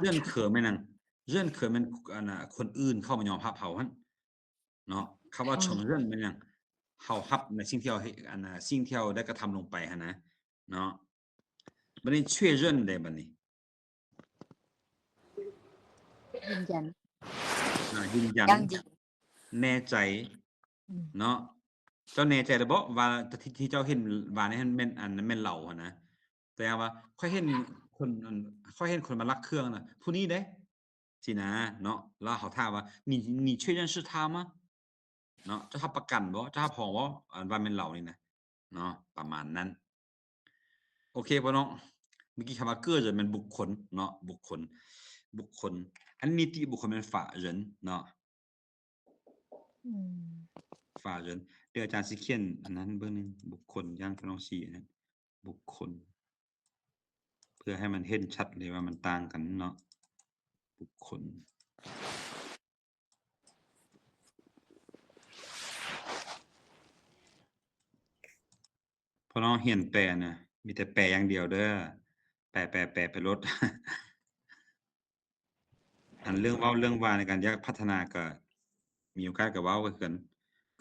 认可 ແມ່ນຫຍັງ? 认可 ແມ່ນອັນນ່າ ຄົນອື່ນເຂົ້າມາຍອມຮັບເຮົາຫັ້ນເນາະ. ຄຳວ່າ ອືມ 承认 ແມ່ນຫຍັງ? ເຮົາຮັບໃນສິ່ງທີ່ເຮົາເຮັດ ອັນນ່າ ສິ່ງທີ່ເຮົາໄດ້ກະທຳລົງໄປຫັ້ນນະເນາະ. ບັດນີ້ 确认 ເດ້ ບັດນີ້ ยืนยัน ອ່າ ຢືນຢັນ ยั่งยืน ແນ່ໃຈ ອືມ ເນາະ. ເຈົ້າແນ່ໃຈແລ້ວບໍວ່າທີ່ ທີ່ເຈົ້າເຫັນວ່ານີ້ຫັ້ນແມ່ນ ອັນ ແມ່ນເຫຼົ້າຫັ້ນນະ? ແຕ່ວ່າຂ້ອຍເຫັນຄົນ ອັນ ຂ້ອຍເຫັນຄົນມາລັກເຄື່ອງນະ ຜູ້ນີ້ເດ້ ຊີ້ນະເນາະ. ແລ້ວເຮົາຖາມວ່າ 你 你确认是他吗 ເນາະ ເຈົ້າຮັບປະກັນບໍ? ເຈົ້າຮັບຮອງບໍ? ອັນວ່າແມ່ນເຫຼົ້ານີ້ນະເນາະ ປະມານນັ້ນ. ໂອເຄບໍ່ນ້ອງ? ເມື່ອກີ້ຄຳວ່າ 个人 ແມ່ນບຸກຄົນເນາະ ບຸກຄົນ ບຸກຄົນ. ອັນນິຕິບຸກຄົນແມ່ນ 法人 ເນາະ ອືມ 法人. ດຽວອາຈານຊິຂຽນອັນນັ້ນເບິ່ງໜຶ່ງ ບຸກຄົນ ຢ່າງພວກນ້ອງຊີ້ອັນນັ້ນ ບຸກຄົນ ເພື່ອໃຫ້ມັນເຫັນຊັດເລີຍວ່າມັນຕ່າງກັນເນາະ ບຸກຄົນ. ພວກນ້ອງຮຽນແປນະ ມີແຕ່ແປຢ່າງດຽວເດີ ແປ ແປ ແປໄປໂລດ. ອັນເລື່ອງເວົ້າເລື່ອງວ່າໃນການຢາກພັດທະນາກໍມີໂອກາດກໍເວົ້າກັນຄືກັນ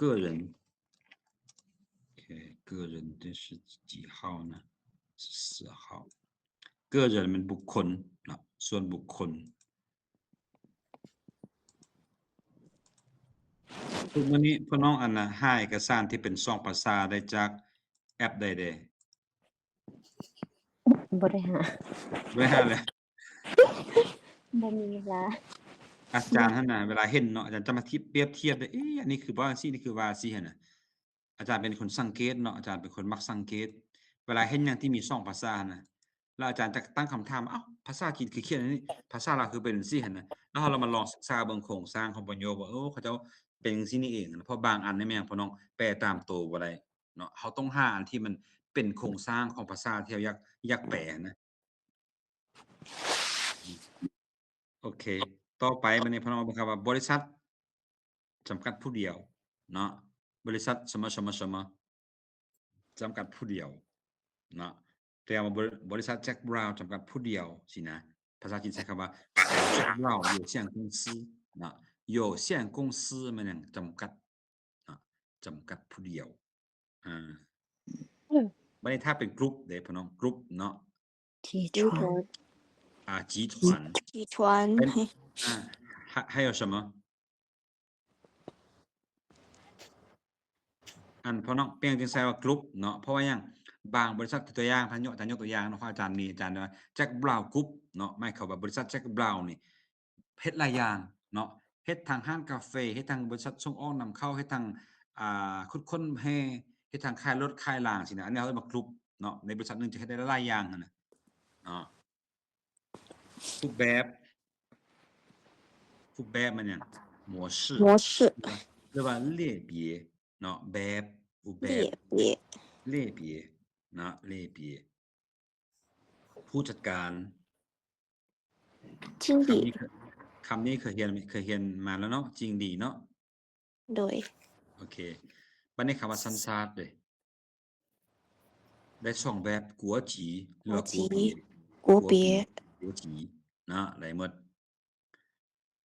个人 ໂອເຄ 个人 这是几号呢 是四号. 个人 ແມ່ນບຸກຄົນເນາະ ສ່ວນບຸກຄົນ. ທຸກມື້ນີ້ພວກນ້ອງ ອັນນ່າ ຫາເອກະສານທີ່ເປັນສອງພາສາໄດ້ຈາກແອັບໃດແດ່? ບໍ່ໄດ້ຫາ ບໍ່ໄດ້ຫາເລີຍ ບໍ່ມີເວລາ. ອາຈານຫັ້ນນະ ເວລາເຫັນເນາະ ອາຈານຈະມາທຽບ ປຽບທຽບເດ້ ເອ ອັນນີ້ຄືວ່າຈັ່ງຊີ້ ນີ້ຄືວ່າຈັ່ງຊີ້ຫັ້ນນະ. ອາຈານເປັນຄົນສັງເກດເນາະ ອາຈານເປັນຄົນມັກສັງເກດ ເວລາເຫັນຫຍັງທີ່ມີສອງພາສາຫັ້ນນະ ແລ້ວອາຈານຈະຕັ້ງຄຳຖາມ ອ້າວ ພາສາຈີນຄືຂຽນຈັ່ງຊີ້ ພາສາລາວຄືເປັນຈັ່ງຊີ້ຫັ້ນນະ. ແລ້ວເຮົາລະມາລອງສຶກສາເບິ່ງໂຄງສ້າງຂອງປະໂຫຍກວ່າ ໂອ້ ເຂົາເຈົ້າເປັນຈັ່ງຊີ້ນີ້ເອງ. ເພາະບາງອັນນີ້ແມ່ນ ພວກນ້ອງແປຕາມໂຕບໍ່ໄດ້ເນາະ ເຮົາຕ້ອງຫາອັນທີ່ມັນເປັນໂຄງສ້າງຂອງພາສາທີ່ເຮົາຢາກ ຢາກແປຫັ້ນນະ. ໂອເຄ ຕໍ່ໄປບັດນີ້ພວກນ້ອງເບິ່ງຄຳວ່າ ບໍລິສັດຈຳກັດຜູ້ດຽວເນາະ ບໍລິສັດ 什么什么什么 ຈຳກັດຜູ້ດຽວເນາະ. ແຕ່ວ່າບໍລິ ບໍລິສັດແຈັກບຣາວຈຳກັດຜູ້ດຽວຊີ້ນະ ພາສາຈີນໃຊ້ຄຳວ່າ แจ็คบราวน์ 有限公司 ເນາະ 有限公司 ແມ່ນຫຍັງ? ຈຳກັດເນາະ ຈຳກັດຜູ້ດຽວ. ອ່າ ບັດນີ້ຖ້າເປັນກຣຸບເດ້ ພີ່ນ້ອງ ກຣຸບເນາະ 集团 ອ່າ 集团 集团 ເປັນ ອ່າ 还 还有什么? ອັນ ພໍ່ນ້ອງ ເປັນຫຍັງຈຶ່ງໃຊ້ວ່າກຣຸບເນາະ ເພາະວ່າຫຍັງ? ບາງບໍລິສັດ ຕົວຢ່າງ ທ່ານຍົກ ທ່ານຍົກຕົວຢ່າງເນາະ ຂອງອາຈານມີ ອາຈານວ່າ ແຈັກບຣາວກຣຸບເນາະ ໝາຍຄວາມວ່າບໍລິສັດແຈັກບຣາວນີ້ ເຮັດຫຼາຍຢ່າງເນາະ ເຮັດທັງຮ້ານກາເຟ ເຮັດທັງບໍລິສັດສົ່ງອອກນຳເຂົ້າ ເຮັດທັງ ອ່າ ຂຸດຄົ້ນແຮ່ ຮັດທາງຂາຍລົດຂາຍລາງຊີ້ນະ ອັນນີ້ເຮົາເອີ້ນວ່າກຣຸບເນາະ. ໃນບໍລິສັດໜຶ່ງຈະເຮັດໄດ້ຫຼາຍໆຢ່າງຫັ້ນນະເນາະ. ຮູບແບບ ຮູບແບບມັນຫຍັງ? 模式 模式 ຫຼືວ່າລຽບຽເນາະ ແບບ ຮູບແບບ ລຽບຽ ລຽບຽເນາະ ລຽບຽ ຜູ້ຈັດການ 经 ຄຳ 理 ນີ້ ຄຳນີ້ເຄີຍຮຽນ ເຄີຍຮຽນມາແລ້ວເນາະ ຈິງຫຼີເນາະ. ໂດຍ ໂອເຄ ບັດນີ້ຄຳວ່າສັນຊາດເດ້ ໄດ້ສອງແບບ 国籍 ຫຼືວ່າ 国籍 国籍 国籍 国籍 ເນາະ ໄດ້ໝົດ.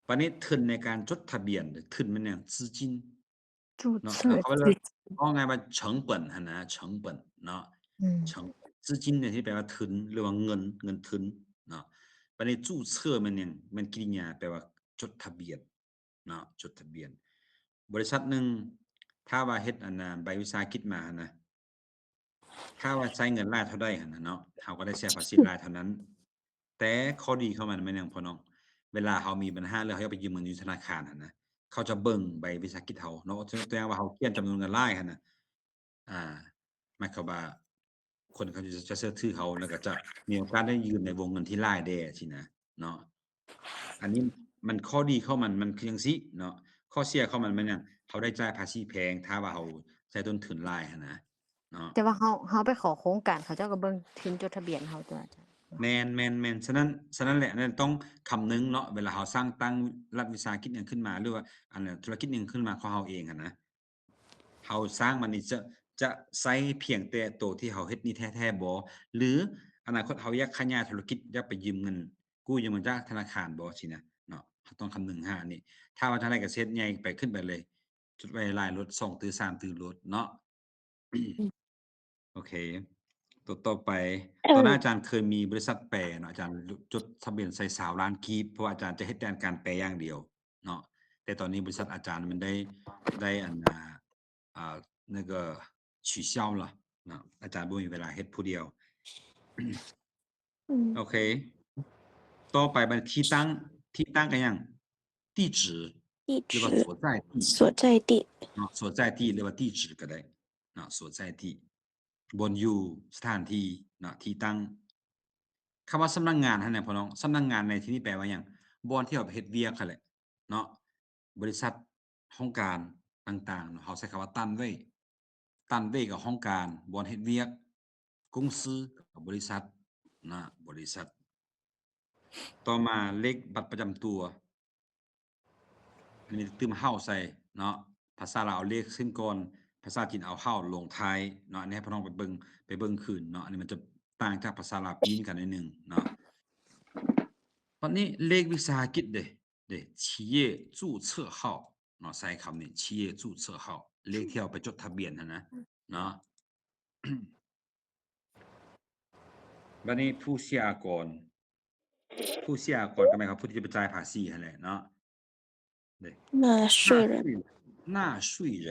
ບັດນີ້ທຶນໃນການຈົດທະບຽນ ທຶນແມ່ນຫຍັງ? 资金 ເນາະ ເຂົາເວົ້າງ່າຍວ່າ 成本 ຫັ້ນນະ 成本 ເນາະ 嗯 成 资金 ນີ້ທີ່ແປວ່າທຶນ ຫຼືວ່າເງິນ ເງິນທຶນເນາະ. ບັດນີ້ 注册 ແມ່ນຫຍັງ? ແມ່ນກິລິຍາ ແປວ່າຈົດທະບຽນເນາະ ຈົດທະບຽນ. ບໍລິສັດໜຶ່ງ ຖ້າວ່າເຮັດອັນນ່າ ໃບວິສາຫະກິດມາຫັ້ນນະ ຖ້າວ່າໃຊ້ເງິນຫຼາຍເທົ່າໃດຫັ້ນນະເນາະ ເຮົາກໍໄດ້ເສຍພາສີຫຼາຍເທົ່ານັ້ນ. ແຕ່ຂໍ້ດີຂອງມັນແມ່ນຫຍັງພໍ່ນ້ອງ? ເວລາເຮົາມີບັນຫາ ຫຼື ເຮົາຢາກໄປຢືມເງິນຢູ່ທະນາຄານຫັ້ນນະ ເຂົາຈະເບິ່ງໃບວິສາຫະກິດເຮົາເນາະ. ຕົວຢ່າງວ່າເຮົາຂຽນຈຳນວນເງິນຫຼາຍຫັ້ນນະ ອ່າ ໝາຍຄວາມວ່າຄົນເຂົາຈະເຊື່ອຖືເຮົາ ແລ້ວກໍຈະມີໂອກາດໄດ້ຢືມໃນວົງເງິນທີ່ຫຼາຍແດ່ຊີ້ນະເນາະ. ອັນນີ້ມັນ ຂໍ້ດີຂອງມັນ ມັນຄືຈັ່ງຊີ້ເນາະ. ຂໍ້ເສຍຂອງມັນແມ່ນຫຍັງ? ເຮົາໄດ້ຈ່າຍພາສີແພງ ຖ້າວ່າເຮົາໃຊ້ຕົ້ນທຶນຫຼາຍຫັ້ນນະເນາະ. ແຕ່ວ່າເຮົາ ເຮົາໄປຂໍໂຄງການ ເຂົາເຈົ້າກໍເບິ່ງທຶນຈົດທະບຽນເຮົາຕົວະອາຈານ. ແມ່ນໆໆ ສະນັ້ນ ສະນັ້ນແຫຼະ ອັນນັ້ນຕ້ອງຄຳນຶງເນາະ ເວລາເຮົາສ້າງຕັ້ງລັດວິສາຫະກິດຫຍັງຂຶ້ນມາ ຫຼືວ່າອັນທຸລະກິດຫຍັງຂຶ້ນມາຂອງເຮົາເອງຫັ້ນນະ ເຮົາສ້າງມັນນີ້ຈະ ຈະໃຊ້ພຽງແຕ່ໂຕທີ່ເຮົາເຮັດນີ້ແທ້ໆບໍ່ ຫຼື ອະນາຄົດເຮົາຢາກຂະຫຍາຍທຸລະກິດ ຢາກໄປຢືມເງິນ ກູ້ຢືມເງິນຈາກທະນາຄານບໍ່ຊີ້ນະເນາະ. ເຮົາຕ້ອງຄຳນຶງຫາອັນນີ້. ຖ້າວ່າທາງໃດກໍເຮັດໃຫຍ່ໄປ ຂຶ້ນໄປເລີຍ ຈຸດໄວ້ຫຼາຍໂລດ ສອງຕື້ ສາມຕື້ໂລດເນາະ. ໂອເຄ ຕົວຕໍ່ໄປ ຕອນນັ້ນອາຈານເຄີຍມີບໍລິສັດແປເນາະ ອາຈານຈົດທະບຽນໃສ່ຊາວລ້ານກີບ ເພາະວ່າອາຈານຈະເຮັດແຕ່ການແປຢ່າງດຽວເນາະ. ແຕ່ຕອນນີ້ບໍລິສັດອາຈານມັນໄດ້ ໄດ້ອັນ ອ່າ ອ່າ 那个取消了 ເນາະ ອາຈານບໍ່ມີເວລາເຮັດຜູ້ດຽວ. ອືມ ໂອເຄ ຕໍ່ໄປບັດນີ້ ທີ່ຕັ້ງ ທີ່ຕັ້ງກໍຫຍັງ? 地址 地址 ຫຼືວ່າ 所在地 所在地 ເນາະ 所在地 ຫຼືວ່າ 地址 ກໍໄດ້ເນາະ 所在地 ບ່ອນຢູ່ ສະຖານທີ່ເນາະ ທີ່ຕັ້ງ. ຄຳວ່າສຳນັກງານຫັ້ນນະ ພໍ່ນ້ອງ ສຳນັກງານໃນທີ່ນີ້ແປວ່າຫຍັງ? ບ່ອນທີ່ເຮົາໄປເຮັດວຽກຫັ້ນແຫຼະເນາະ ບໍລິສັດ ຫ້ອງການຕ່າງໆເນາະ ເຮົາໃຊ້ຄຳວ່າ 单位 单位 ກໍຫ້ອງການ ບ່ອນເຮັດວຽກ 公司 ກໍບໍລິສັດນະ ບໍລິສັດ. ຕໍ່ມາເລກບັດປະຈຳຕົວ ອັນນີ້ຕື່ມ 号 ໃສ່ເນາະ ພາສາລາວເອົາເລກຂຶ້ນກ່ອນ ພາສາຈີນເອົາ 号 ລົງທ້າຍເນາະ. ອັນນີ້ໃຫ້ພີ່ນ້ອງໄປເບິ່ງ ໄປເບິ່ງຄືນເນາະ ອັນນີ້ມັນຈະຕ່າງຈາກພາສາລາວປີນກັນໜ້ອຍໜຶ່ງເນາະ. ບັດນີ້ເລກວິສາຫະກິດເດ້ ເດ້ 企业注册号 ເນາະ ໃຊ້ຄຳນີ້ 企业注册号 ເລກທີ່ເຮົາໄປຈົດທະບຽນຫັ້ນນະເນາະ. ບັດນີ້ຜູ້ເສຍອາກອນ ຜູ້ເສຍອາກອນກໍໝາຍຄວາມຜູ້ທີ່ຈະໄປຈ່າຍພາສີຫັ້ນແຫຼະເນາະ ເດ້ 纳税人 纳税人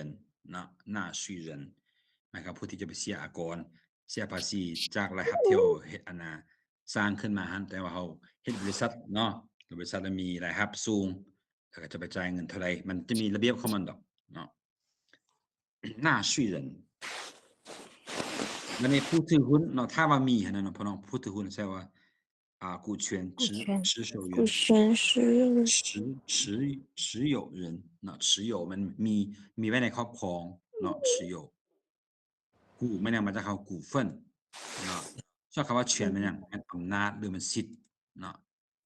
ນະ 纳税人 ໝາຍຄວາມຜູ້ທີ່ຈະໄປເສຍອາກອນ ເສຍພາສີຈາກລາຍຮັບທີ່ເຮົາເຮັດ ອັນນ່າ ສ້າງຂຶ້ນມາຫັ້ນ ແຕ່ວ່າເຮົາເຮັດບໍລິສັດເນາະ ແລ້ວບໍລິສັດມີລາຍຮັບສູງ ແລ້ວກໍຈະໄປຈ່າຍເງິນເທົ່າໃດ ມັນຈະມີລະບຽບຂອງມັນດອກເນາະ 纳税人. ບັດນີ້ຜູ້ຖືຫຸ້ນເນາະ ຖ້າວ່າມີຫັ້ນນະເນາະ ພີ່ນ້ອງ ຜູ້ຖືຫຸ້ນໃຊ້ວ່າ ອ່າ 股权持 股权 持有人 股权持有人 持 持 持有人ເນາະ 持有 ມັນມີ ມີໄວ້ໃນຄອບຄອງເນາະ 持有 股 ແມ່ນຫຍັງ? ມາຈາກຄຳວ່າ 股份 ເນາະ ສ່ວນຄຳວ່າ 权 ແມ່ນຫຍັງ? ແມ່ນອຳນາດ ຫຼື ແມ່ນສິດເນາະ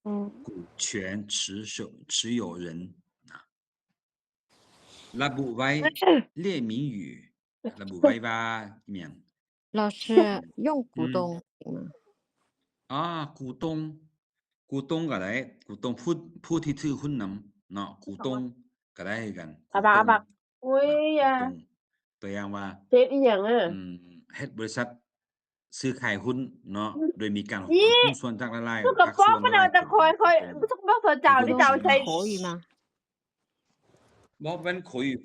嗯 股权持有 持有人 ນະ ລະບຸໄວ້ 列明语 ລະບຸໄວ້ວ່າອີ່ຫຍັງ? 老师，用股东行吗？ ອືມ ອໍ 股东 股东ກໍໄດ້ 股东 ຜູ້ ຜູ້ທີ່ຖືຫຸ້ນນຳເນາະ 股东ກໍໄດ້ຄືກັນ 股东 ອາບັກ ອາບັກ ອຸຍ ນະ ຢາ 股东 ຕົວຢ່າງວ່າ ເຮັດອີ່ຫຍັງອະ? ອືມ ເຮັດບໍລິສັດຊື້ຂາຍຫຸ້ນເນາະ ໂດຍມີການ ຫຸ້ນສ່ວນຈາກຫຼາຍໆພາກສ່ວນ ມັນກໍຟ້ອງເພິ່ນເອົາແຕ່ຂ້ອຍ ຂ້ອຍບໍ່ສົນໃຈ ເຈົ້າໃຊ້ ບໍ່ແມ່ນ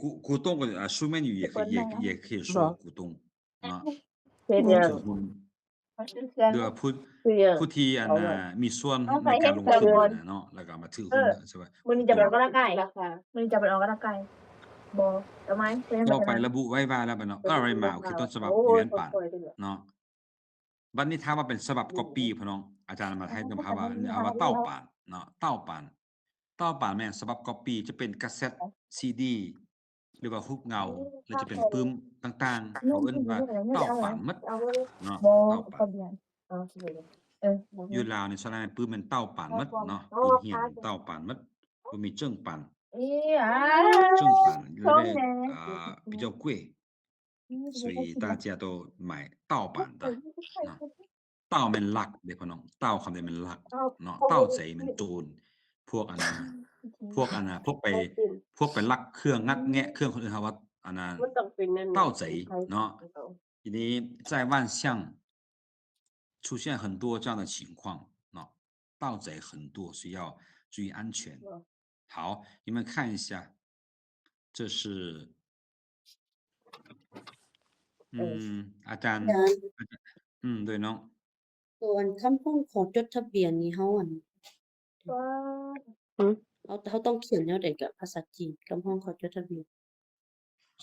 股 股东 ກໍ 书面语 也可以 也可以说股东 ເນາະ ເປັນຫຍັງ? ຜູ້ຖືຫຸ້ນ ຫຼືວ່າຜູ້ ຜູ້ທີ່ອັນນ່າ ມີສ່ວນໃນການລົງທຶນນະເນາະ ແລ້ວກໍມາຖືຫຸ້ນ ເອີ ໃຊ່ບໍ່? ມື້ນີ້ຈະໄປອອກກຳລັງກາຍ ມື້ນີ້ຈະໄປອອກກຳລັງກາຍ ບໍ່ ຕໍ່ໄປລະບຸໄວ້ວ່າແລ້ວບັດເນາະ 二维码 ຄືຕົ້ນສະບັບ ໂອ້ຍ ຢູ່ແມ່ນປານເນາະ. ບັດນີ້ຖ້າວ່າເປັນສະບັບກັອບປີ້ ພີ່ນ້ອງ ອາຈານມາໄທຕ້ອງພາວ່າ ເອົາວ່າເຕົ້າປານເນາະ ເຕົ້າປານ ເຕົ້າປານແມ່ນສະບັບກັອບປີ້ ຈະເປັນກາເຊັດ ຊີດີ ຫຼືວ່າຮູບເງົາ ຫຼືຈະເປັນປຶ້ມຕ່າງໆ ເຂົາເອີ້ນວ່າເຕົ້າປານໝົດເນາະ ເຕົ້າປານ. ຢູ່ລາວນີ້ສ່ວນຫຼາຍປຶ້ມແມ່ນເຕົ້າປານໝົດເນາະ ປຶ້ມຮຽນເຕົ້າປານໝົດ ບໍ່ມີເຈິ້ງປານ ເຈິ້ງປານ ເລີຍ ອ່າ 比较贵 所以大家都买盗版的 ເນາະ. 盗ແມ່ນລັກເດ້ ພີ່ນ້ອງ 盗ຄຳນີ້ແມ່ນລັກເນາະ 盗贼ແມ່ນໂຈນ ພວກອັນນ່າ ພວກອັນນ່າ ພວກໄປ ພວກໄປລັກເຄື່ອງ ງັດແງະເຄື່ອງຄົນອື່ນ ເຮົາວ່າອັນນ່າ 盗贼ເນາະ. ທີນີ້ 在万象 出现很多这样的情况เนาะ 盗贼很多，需要注意安全。好，你们看一下，这是 ອືມ ອາຈານ ອາຈານ ອືມ ໂດຍເນາະ ໂຕອັນຄຳຮ້ອງຂໍຈົດທະບຽນນີ້ ເຮົາອັນ ເຮົາ ເຮົາຕ້ອງຂຽນແນວໃດກັບພາສາຈີນ ຄຳຮ້ອງຂໍຈົດທະບຽນ?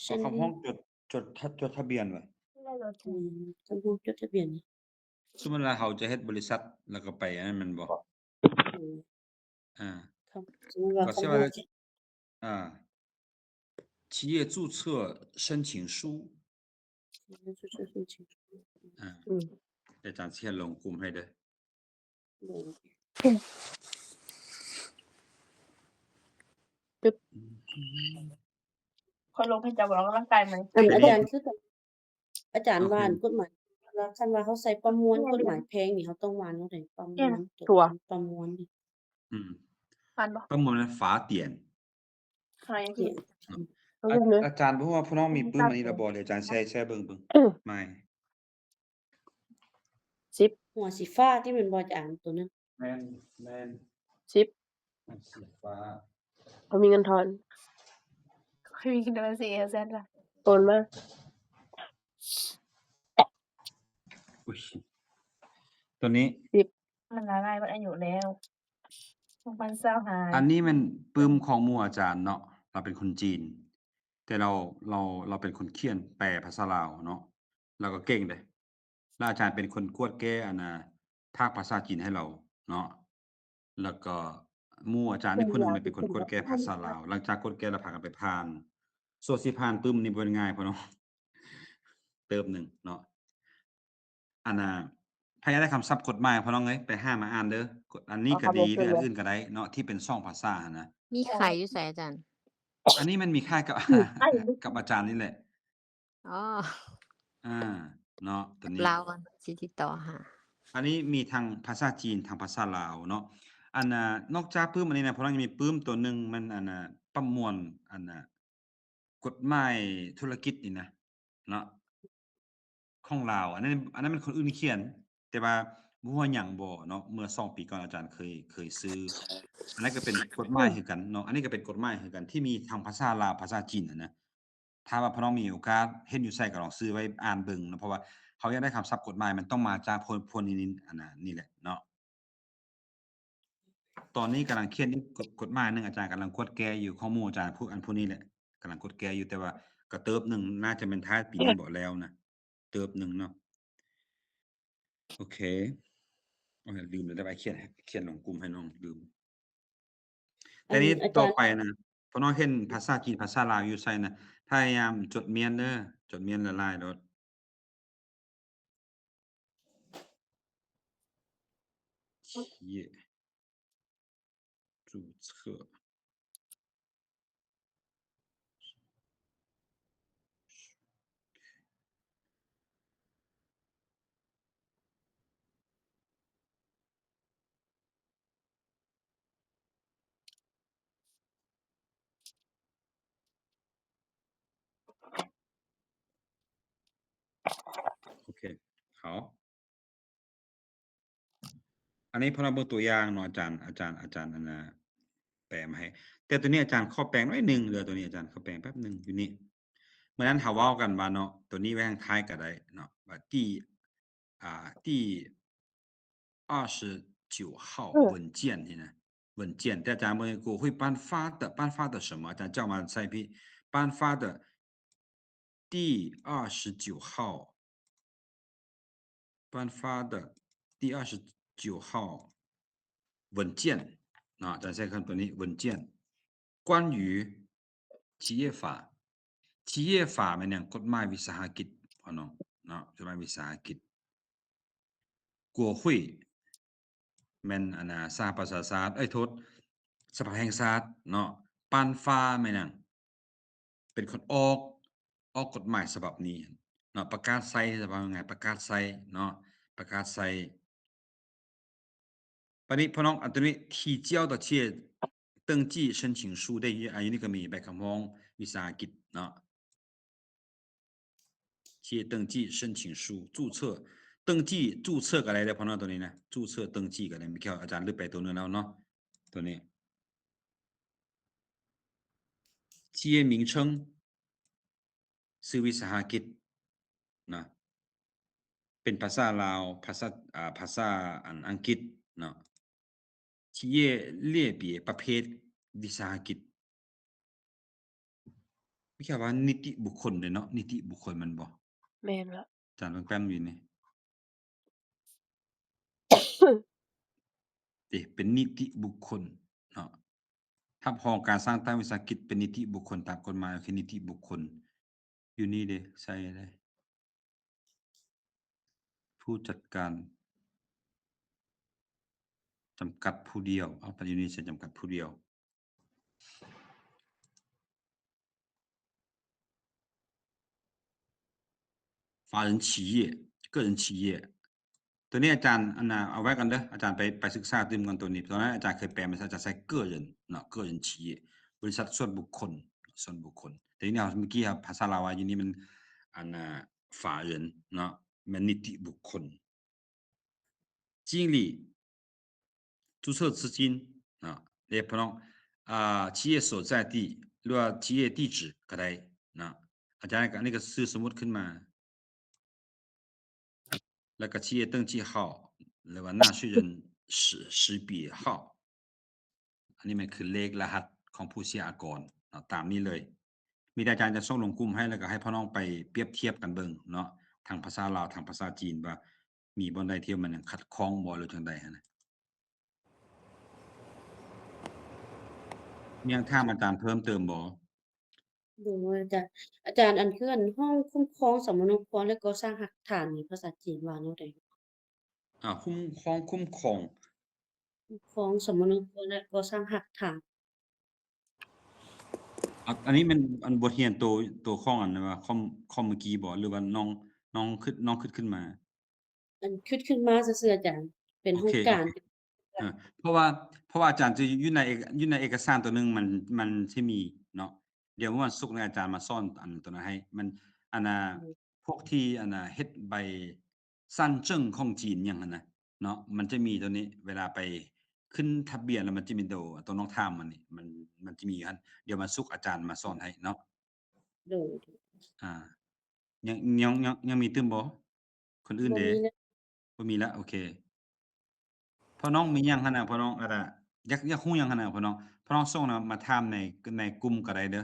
ເອົາຄຳຮ້ອງຈົດ ຈົດ ຈົດທະບຽນຫວາ? ອືມ ຄຳຮ້ອງຈົດທະບຽນນີ້ ສົມມຸດວ່າເຮົາຈະເຮັດບໍລິສັດ ແລ້ວກໍໄປອັນນັ້ນແມ່ນບໍ່? ອືມ ອ່າ ສົມມຸດວ່າ ກໍຊິວ່າ ຄຳຮ້ອງ ອ່າ 企业注册申请书 ອ່າ ອືມ ອາຈານຊິລົງກຸ່ມໃຫ້ເດີ. ຄອຍລົງໃຫ້ເຈົ້າອອກກຳລັງກາຍໃໝ່. ອັນ ອາຈານ ຄື ອາຈານວ່າ ໂອເຄ ກົດໝາຍ ວ່າຄັນວ່າເຮົາໃສ່ປະມວນ ກົດໝາຍແພງນີ້ ເຮົາຕ້ອງວ່າແນວໃດ? ປະມວນ ປະມວນນີ້ ອືມ ປະມວນ 法典 ອາ ອາຈານບໍ່ຮູ້ວ່າພວກນ້ອງມີປຶ້ມອັນນີ້ລະບໍ່? ດຽວອາຈານແຊ ແຊເບິ່ງ ເບິ່ງ ເອີ ມາຍ ສິບ ຫົວສີຟ້າຕິແມ່ນບໍ່ອາຈານ? ໂຕນັ້ນ ແມ່ນ ແມ່ນ ສິບ ຫົວສີຟ້າ ບໍ່ມີເງິນທອນ ຂ້ອຍມີເງິນທອນສີ່ແສນລະ ໂອນມາ ໂອ້ຍ ໂຕນີ້ ສິບ ມັນລະລາຍໝົດອາຍຸແລ້ວ ສອງພັນຊາວຫ້າ ອັນນີ້ແມ່ນປຶ້ມຂອງໝູ່ອາຈານເນາະ ລາວເປັນຄົນຈີນ ແຕ່ລາວ ລາວ ລາວເປັນຄົນຂຽນແປພາສາລາວເນາະ ລາວກໍເກັ່ງເດ້ ລະອາຈານເປັນຄົນກວດແກ້ອັນນ່າ ພາກພາສາຈີນໃຫ້ລາວເນາະ ແລ້ວກໍໝູ່ອາຈານອີກຜູ້ໜຶ່ງເປັນຄົນກວດແກ້ພາສາລາວ ຫຼັງຈາກກວດແກ້ແລ້ວພາກັນໄປຜ່ານ ສ່ວນຊິຜ່ານປຶ້ມນີ້ບໍ່ແມ່ນງ່າຍ ພີ່ນ້ອງ ເຕີບໜຶ່ງເນາະ. ອັນນ່າ ໃຜຢາກໄດ້ຄຳສັບກົດໝາຍ ພີ່ນ້ອງເອີຍ ໄປຫາມາອ່ານເດີ ອັນນີ້ກໍດີ ຫຼືອັນອື່ນກໍໄດ້ເນາະ ທີ່ເປັນສອງພາສາຫັ້ນນະ. ມີຂາຍຢູ່ໃສອາຈານ? ອັນນີ້ມັນມີຂາຍກັບ ກັບອາຈານນີ້ແຫຼະ. ອໍ ອ່າ ເນາະ ໂຕນີ້ລາວຊິຕິດຕໍ່ຫາ ອັນນີ້ມີທັງພາສາຈີນ ທັງພາສາລາວເນາະ. ອັນນ່າ ນອກຈາກປຶ້ມອັນນີ້ນະ ພວກເຮົາຍັງມີປຶ້ມໂຕໜຶ່ງ ມັນ ອັນນ່າ ປະມວນ ອັນນ່າ ກົດໝາຍທຸລະກິດນີ້ນະ ເນາະ ຂອງລາວ ອັນນັ້ນ ອັນນັ້ນແມ່ນຄົນອື່ນຂຽນ ແຕ່ວ່າບໍ່ຮູ້ວ່າຍັງບໍ່ເນາະ ເມື່ອສອງປີກ່ອນອາຈານເຄີຍ ເຄີຍຊື້ ອັນນັ້ນກໍເປັນກົດໝາຍຄືກັນເນາະ ອັນນີ້ກໍເປັນກົດໝາຍຄືກັນ ທີ່ມີທັງພາສາລາວ ພາສາຈີນຫັ້ນນະ. ຖ້າວ່າພວກນ້ອງມີໂອກາດເຫັນຢູ່ໃສກໍລອງຊື້ໄວ້ອ່ານເບິ່ງເນາະ ເພາະວ່າເຮົາຢາກໄດ້ຄຳສັບກົດໝາຍ ມັນຕ້ອງມາຈາກພວກ ພວກນີ້ ອັນນັ້ນນີ້ແຫຼະເນາະ. ຕອນນີ້ກຳລັງຂຽນອີກກົດ ກົດໝາຍໜຶ່ງ ອາຈານກຳລັງກວດແກ້ຢູ່ ຂອງໝູ່ອາຈານຜູ້ ອັນຜູ້ນີ້ແຫຼະ ກຳລັງກວດແກ້ຢູ່ ແຕ່ວ່າກະເຕີບໜຶ່ງ ໜ້າຈະແມ່ນທ້າຍປີນີ້ບໍ ແລ້ວນະ ເຕີບໜຶ່ງເນາະ. ໂອເຄ ໂອ້ຍ ລືມແລ້ວ ໄດ້ໄປຂຽນ ຂຽນລົງກຸ່ມໃຫ້ນ້ອງ ລືມ. ແຕ່ນີ້ ອັນ ຕໍ່ໄປນະ ພວກນ້ອງເຫັນພາສາຈີນ ພາສາລາວຢູ່ໃສນະ ພະຍາຍາມຈົດມ້ຽນເດີ ຈົດມ້ຽນຫຼາຍໆໂລດ. 注册 ໂອເຄ ເຮົາ ອັນນີ້ພວກເຮົາເບິ່ງຕົວຢ່າງເນາະ ອາຈານ ອາຈານ ອາຈານ ອັນນ່າ ແປມາໃຫ້ ແຕ່ຕົວນີ້ອາຈານຂໍແປງໜ້ອຍໜຶ່ງເດີ ຕົວນີ້ອາຈານຂໍແປງແປັບໜຶ່ງຢູ່ນີ້. ເມື່ອນັ້ນເຮົາເວົ້າກັນວ່າເນາະ ຕົວນີ້ໄວ້ທາງທ້າຍກໍໄດ້ເນາະ ວ່າ 第 ອ່າ 第 二十九号 ເອີ 文件 ນີ້ນະ 文件 ແຕ່ອາຈານເບິ່ງ 国会颁发的 颁发的什么 ອາຈານເຈົ້າມາໃສ່ພີ້頒发的第二十九号 頒发的第二十九号文件 ເນາະ ອາຈານໃຊ້ຄຳຕົວນີ້ 文件 关于企业法 企业法 ແມ່ນຫຍັງ? ກົດໝາຍວິສາຫະກິດ ເນາະ ກົດໝາຍວິສາຫະກິດ 国会 ແມ່ນ ອັນນ່າ ສະຫະປະຊາຊາດ ເອີຍ ໂທດ ສະພາແຫ່ງຊາດເນາະ 頒发 ແມ່ນຫຍັງ? ເປັນຄົນອອກ ອອກກົດໝາຍສະບັບນີ້ເນາະ ປະກາດໃຊ້ ສະບາຍງ່າຍ ປະກາດໃຊ້ເນາະ ປະກາດໃຊ້ ບາດນີ້ ພວກນ້ອງ ອັນຕົວນີ້ 提交的企业登记申请书 ໄດ້ຢູ່ ຢູ່ນີ້ກໍມີໃບຄຳຮ້ອງວິສາຫະກິດເນາະ 企业登记申请书 注册 登记 注册 ກໍໄດ້ເດີ້ ພວກນ້ອງ ຕົວນີ້ນະ 注册 登记 ກໍໄດ້ ມີແຄ່ອາຈານລືມໄປຕົວໜຶ່ງແລ້ວເນາະ ຕົວນີ້ 企业名称 ຊື່ວິສາຫະກິດນະ ເປັນພາສາລາວ ພາສາ ອ່າ ພາສາອັນອັງກິດເນາະ 企业类别 ປະເພດວິສາຫະກິດ ມີຄຳວ່ານິຕິບຸກຄົນເດ້ເນາະ ນິຕິບຸກຄົນແມ່ນບໍ່? ແມ່ນລະ ອາຈານເບິ່ງແປ້ມຢູ່ນີ້ ເດ ເປັນນິຕິບຸກຄົນເນາະ ຮັບຮອງການສ້າງຕັ້ງວິສາຫະກິດເປັນນິຕິບຸກຄົນຕາມກົດໝາຍ ໂອເຄ ນິຕິບຸກຄົນ ຢູ່ນີ້ເດ ໃສ່ໄດ້ ຜູ້ຈັດການຈຳກັດຜູ້ດຽວ ເອົາ ແຕ່ຢູ່ນີ້ໃສ່ຈຳກັດຜູ້ດຽວ 法人企业 个人企业 ຕົວນີ້ອາຈານ ອັນນ່າ ເອົາໄວ້ກ່ອນເດີ້ ອາຈານໄປ ໄປສຶກສາຕື່ມກ່ອນຕົວນີ້ ຕອນນັ້ນອາຈານເຄີຍແປມາ ອາຈານໃຊ້ 个人 ເນາະ 个人企业 ບໍລິສັດສ່ວນບຸກຄົນ ສ່ວນບຸກຄົນ ແຕ່ຢູ່ນີ້ເຮົາ ເມື່ອກີ້ເຮົາ ພາສາລາວວ່າຢູ່ນີ້ມັນ ອັນນ່າ 法人 ເນາະ ແມ່ນນິຕິບຸກຄົນ 经理 注册资金 ເນາະ ເດ ພີ່ນ້ອງ ອ່າ 企业所在地 ຫຼືວ່າ 企业地址 ກໍໄດ້ເນາະ ອາຈານ ອັນນີ້ກໍຊື່ສົມມຸດຂຶ້ນມາ ແລ້ວກໍ企业登记号 ຫຼືວ່າ纳税人识识别号 ອັນນີ້ແມ່ນຄືເລກລະຫັດຂອງຜູ້ເສຍອາກອນເນາະ ຕາມນີ້ເລີຍ ມີແຕ່ອາຈານຈະສົ່ງລົງກຸ່ມໃຫ້ ແລ້ວກໍໃຫ້ພໍ່ນ້ອງໄປປຽບທຽບກັນເບິ່ງເນາະ ທັງພາສາລາວ ທັງພາສາຈີນ ວ່າມີບ່ອນໃດທີ່ມັນຍັງຂັດຂ້ອງບໍ່ ຫຼືຈັ່ງໃດຫັ້ນນະ ມີຫຍັງຖາມອາຈານເພີ່ມເຕີມບໍ່? ໂດຍ ອາຈານ ອາຈານ ອັນຄືອັນຫ້ອງຄຸ້ມຄອງສຳມະໂນຄວາມ ແລະ ກໍ່ສ້າງຮາກຖານນີ້ ພາສາຈີນວ່າແນວໃດ? ອ່າ ຄຸ້ມຄອງ ຄຸ້ມຄອງ ຄຸ້ມຄອງສຳມະໂນຄວາມ ແລະ ກໍ່ສ້າງຮາກຖານ ອາ ອັນນີ້ແມ່ນອັນບົດຮຽນໂຕ ໂຕຂອງອັນວ່າຄອມ ຄອມເມື່ອກີ້ບໍ່ ຫຼືວ່ານ້ອງ ນ້ອງຄິດ ນ້ອງຄິດຂຶ້ນມາ? ອັນຄິດຂຶ້ນມາຊື່ໆ ອາຈານ ເປັນໂອເຄ ໂຄງການ ເອີ ເພາະວ່າ ເພາະວ່າອາຈານຈະຢູ່ໃນເອກ ຢູ່ໃນເອກະສານຕົວໜຶ່ງ ມັນ ມັນຊິມີເນາະ ດຽວວັນສຸກນີ້ອາຈານມາສອນອັນຕົວນັ້ນໃຫ້ ມັນ ອັນນ່າ ອືມ ພວກທີ່ ອັນນ່າ ເຮັດໃບສານເຈິງຂອງຈີນຫຍັງຫັ້ນນະເນາະ ມັນຈະມີຕົວນີ້ ເວລາໄປຂຶ້ນທະບຽນແລ້ວ ມັນຈະມີໂຕ ໂຕນ້ອງຖາມມັນນີ້ ມັນ ມັນຈະມີຢູ່ຫັ້ນ ດຽວວັນສຸກອາຈານມາສອນໃຫ້ເນາະ ໂດຍ ອ່າ ຍັງ ຍັງ ຍັງ ຍັງມີຕື່ມບໍ່? ຄົນອື່ນເດ? ບໍ່ມີແລ້ວ ບໍ່ມີລະ ໂອເຄ ພໍ່ນ້ອງມີຫຍັງຫັ້ນນະ ພໍ່ນ້ອງ ອັນນ່າ ຢາກ ຢາກຮູ້ຫຍັງຫັ້ນນະ ພໍ່ນ້ອງ ພໍ່ນ້ອງສົ່ງນະ ມາຖາມໃນ ໃນກຸ່ມກໍໄດ້ເດີ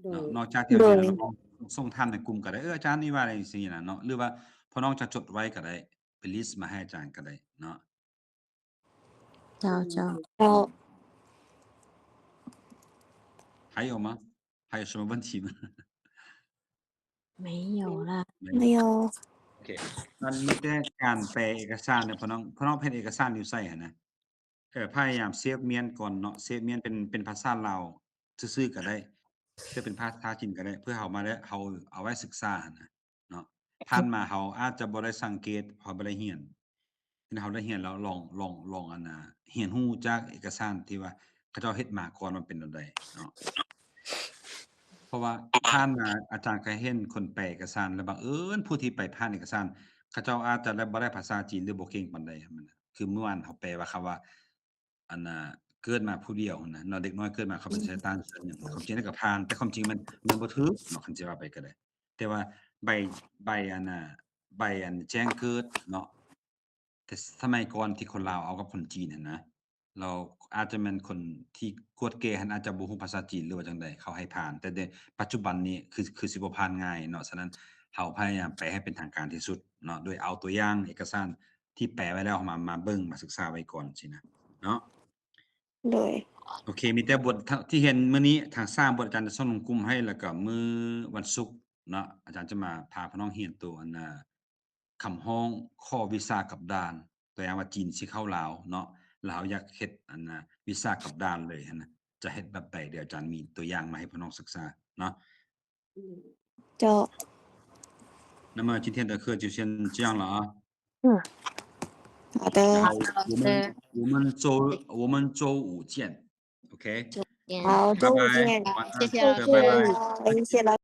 ໂດຍ ເນາະ ນອກຈາກທີ່ ໂດຍ ເຮົາຮຽນແລ້ວ ເຮົາກໍສົ່ງຖາມໃນກຸ່ມກໍໄດ້ ເອີ ອາຈານນີ້ວ່າຈັ່ງຊີ້ນະເນາະ ຫຼືວ່າພໍ່ນ້ອງຈະຈົດໄວ້ກໍໄດ້ ເປັນລິສມາໃຫ້ອາຈານກໍໄດ້ເນາະ ເຈົ້າ ເຈົ້າ ເຈົ້າ 还有吗？还有什么问题吗？没有啦。没有。没有。โอเค ມັນມີແຕ່ການແປເອກະສານເນາະ ພໍ່ນ້ອງ ພໍ່ນ້ອງເຮັດເອກະສານຢູ່ໃສຫັ້ນນະ? ເອີ ພະຍາຍາມເຊບມ້ຽນກ່ອນເນາະ ເຊບມ້ຽນເປັນ ເປັນພາສາລາວຊື່ໆກໍໄດ້ ຫຼືເປັນພາສາຈີນກໍໄດ້ ເພື່ອເຮົາມາໄດ້ ເຮົາເອົາໄວ້ສຶກສາຫັ້ນນະເນາະ ຜ່ານມາເຮົາອາດຈະບໍ່ໄດ້ສັງເກດ ເຮົາບໍ່ໄດ້ຮຽນ ເຮົາໄດ້ຮຽນແລ້ວ ລອງ ລອງ ລອງ ອັນນ່າ ຮຽນຮູ້ຈາກເອກະສານທີ່ວ່າເຂົາເຈົ້າເຮັດມາກ່ອນວ່າເປັນແນວໃດເນາະ ເພາະວ່າຜ່ານມາອາຈານກໍເຫັນຄົນແປເອກະສານ ແລ້ວບັງເອີນຜູ້ທີ່ໄປຜ່ານເອກະສານ ເຂົາເຈົ້າອາດຈະໄດ້ ບໍ່ໄດ້ພາສາຈີນ ຫຼືບໍ່ເກັ່ງປານໃດຫັ້ນນະ ຄືເມື່ອວານເຮົາແປວ່າຄຳວ່າ ອັນນ່າ ເກີດມາຜູ້ດຽວຫັ້ນນະເນາະ ເດັກນ້ອຍເກີດມາເຂົາເປັນ ອືມ ໄຊຕານ ສ່ວນຫຍັງ ຄວາມຈິງແລ້ວກໍຜ່ານ ແຕ່ຄວາມຈິງມັນ ມັນບໍ່ຖືກເນາະ ຄັນຊິວ່າໄປກໍໄດ້ ແຕ່ວ່າໃບ ໃບ ອັນນ່າ ໃບ ອັນ ແຈ້ງເກີດເນາະ ແຕ່ສະໄໝກ່ອນທີ່ຄົນລາວເອົາກັບຄົນຈີນຫັ້ນນະ ແລ້ວອາດຈະແມ່ນຄົນທີ່ກວດແກ້ຫັ້ນອາດຈະບໍ່ຮູ້ພາສາຈີນ ຫຼືວ່າຈັ່ງໃດ ເຂົາໃຫ້ຜ່ານ. ແຕ່ໃນປັດຈຸບັນນີ້ຄື ຄືຊິບໍ່ຜ່ານງ່າຍເນາະ. ສະນັ້ນເຮົາພະຍາຍາມແປໃຫ້ເປັນທາງການທີ່ສຸດເນາະ ໂດຍເອົາຕົວຢ່າງເອກະສານທີ່ແປໄວ້ແລ້ວມາ ມາເບິ່ງ ມາສຶກສາໄວ້ກ່ອນຊີ້ນະເນາະ. ໂດຍ ໂອເຄ ມີແຕ່ບົດ ທ- ທີ່ເຫັນມື້ນີ້ທັງສາມບົດ ອາຈານຈະສົ່ງລົງກຸ່ມໃຫ້ ແລ້ວກໍມື້ວັນສຸກເນາະ ອາຈານຈະມາພາພວກນ້ອງຮຽນໂຕອັນນ່າ ຄຳຮ້ອງຂໍວີຊາກັບດ່ານ ຕົວຢ່າງວ່າຈີນຊິເຂົ້າລາວເນາະ ແລ້ວເຮົາຢາກເຮັດອັນນ່າ ວີຊາກັບດ່ານເລີຍຫັ້ນນະ ຈະເຮັດແບບໃດ? ດຽວອາຈານມີຕົວຢ່າງມາໃຫ້ພວກນ້ອງສຶກສາເນາະ. ເຈົ້າ 那么今天的课就先这样了啊。 好的。然后我们，我们周，我们周五见。OK， 好，拜拜。周五见。谢谢老师。拜拜。谢谢老师。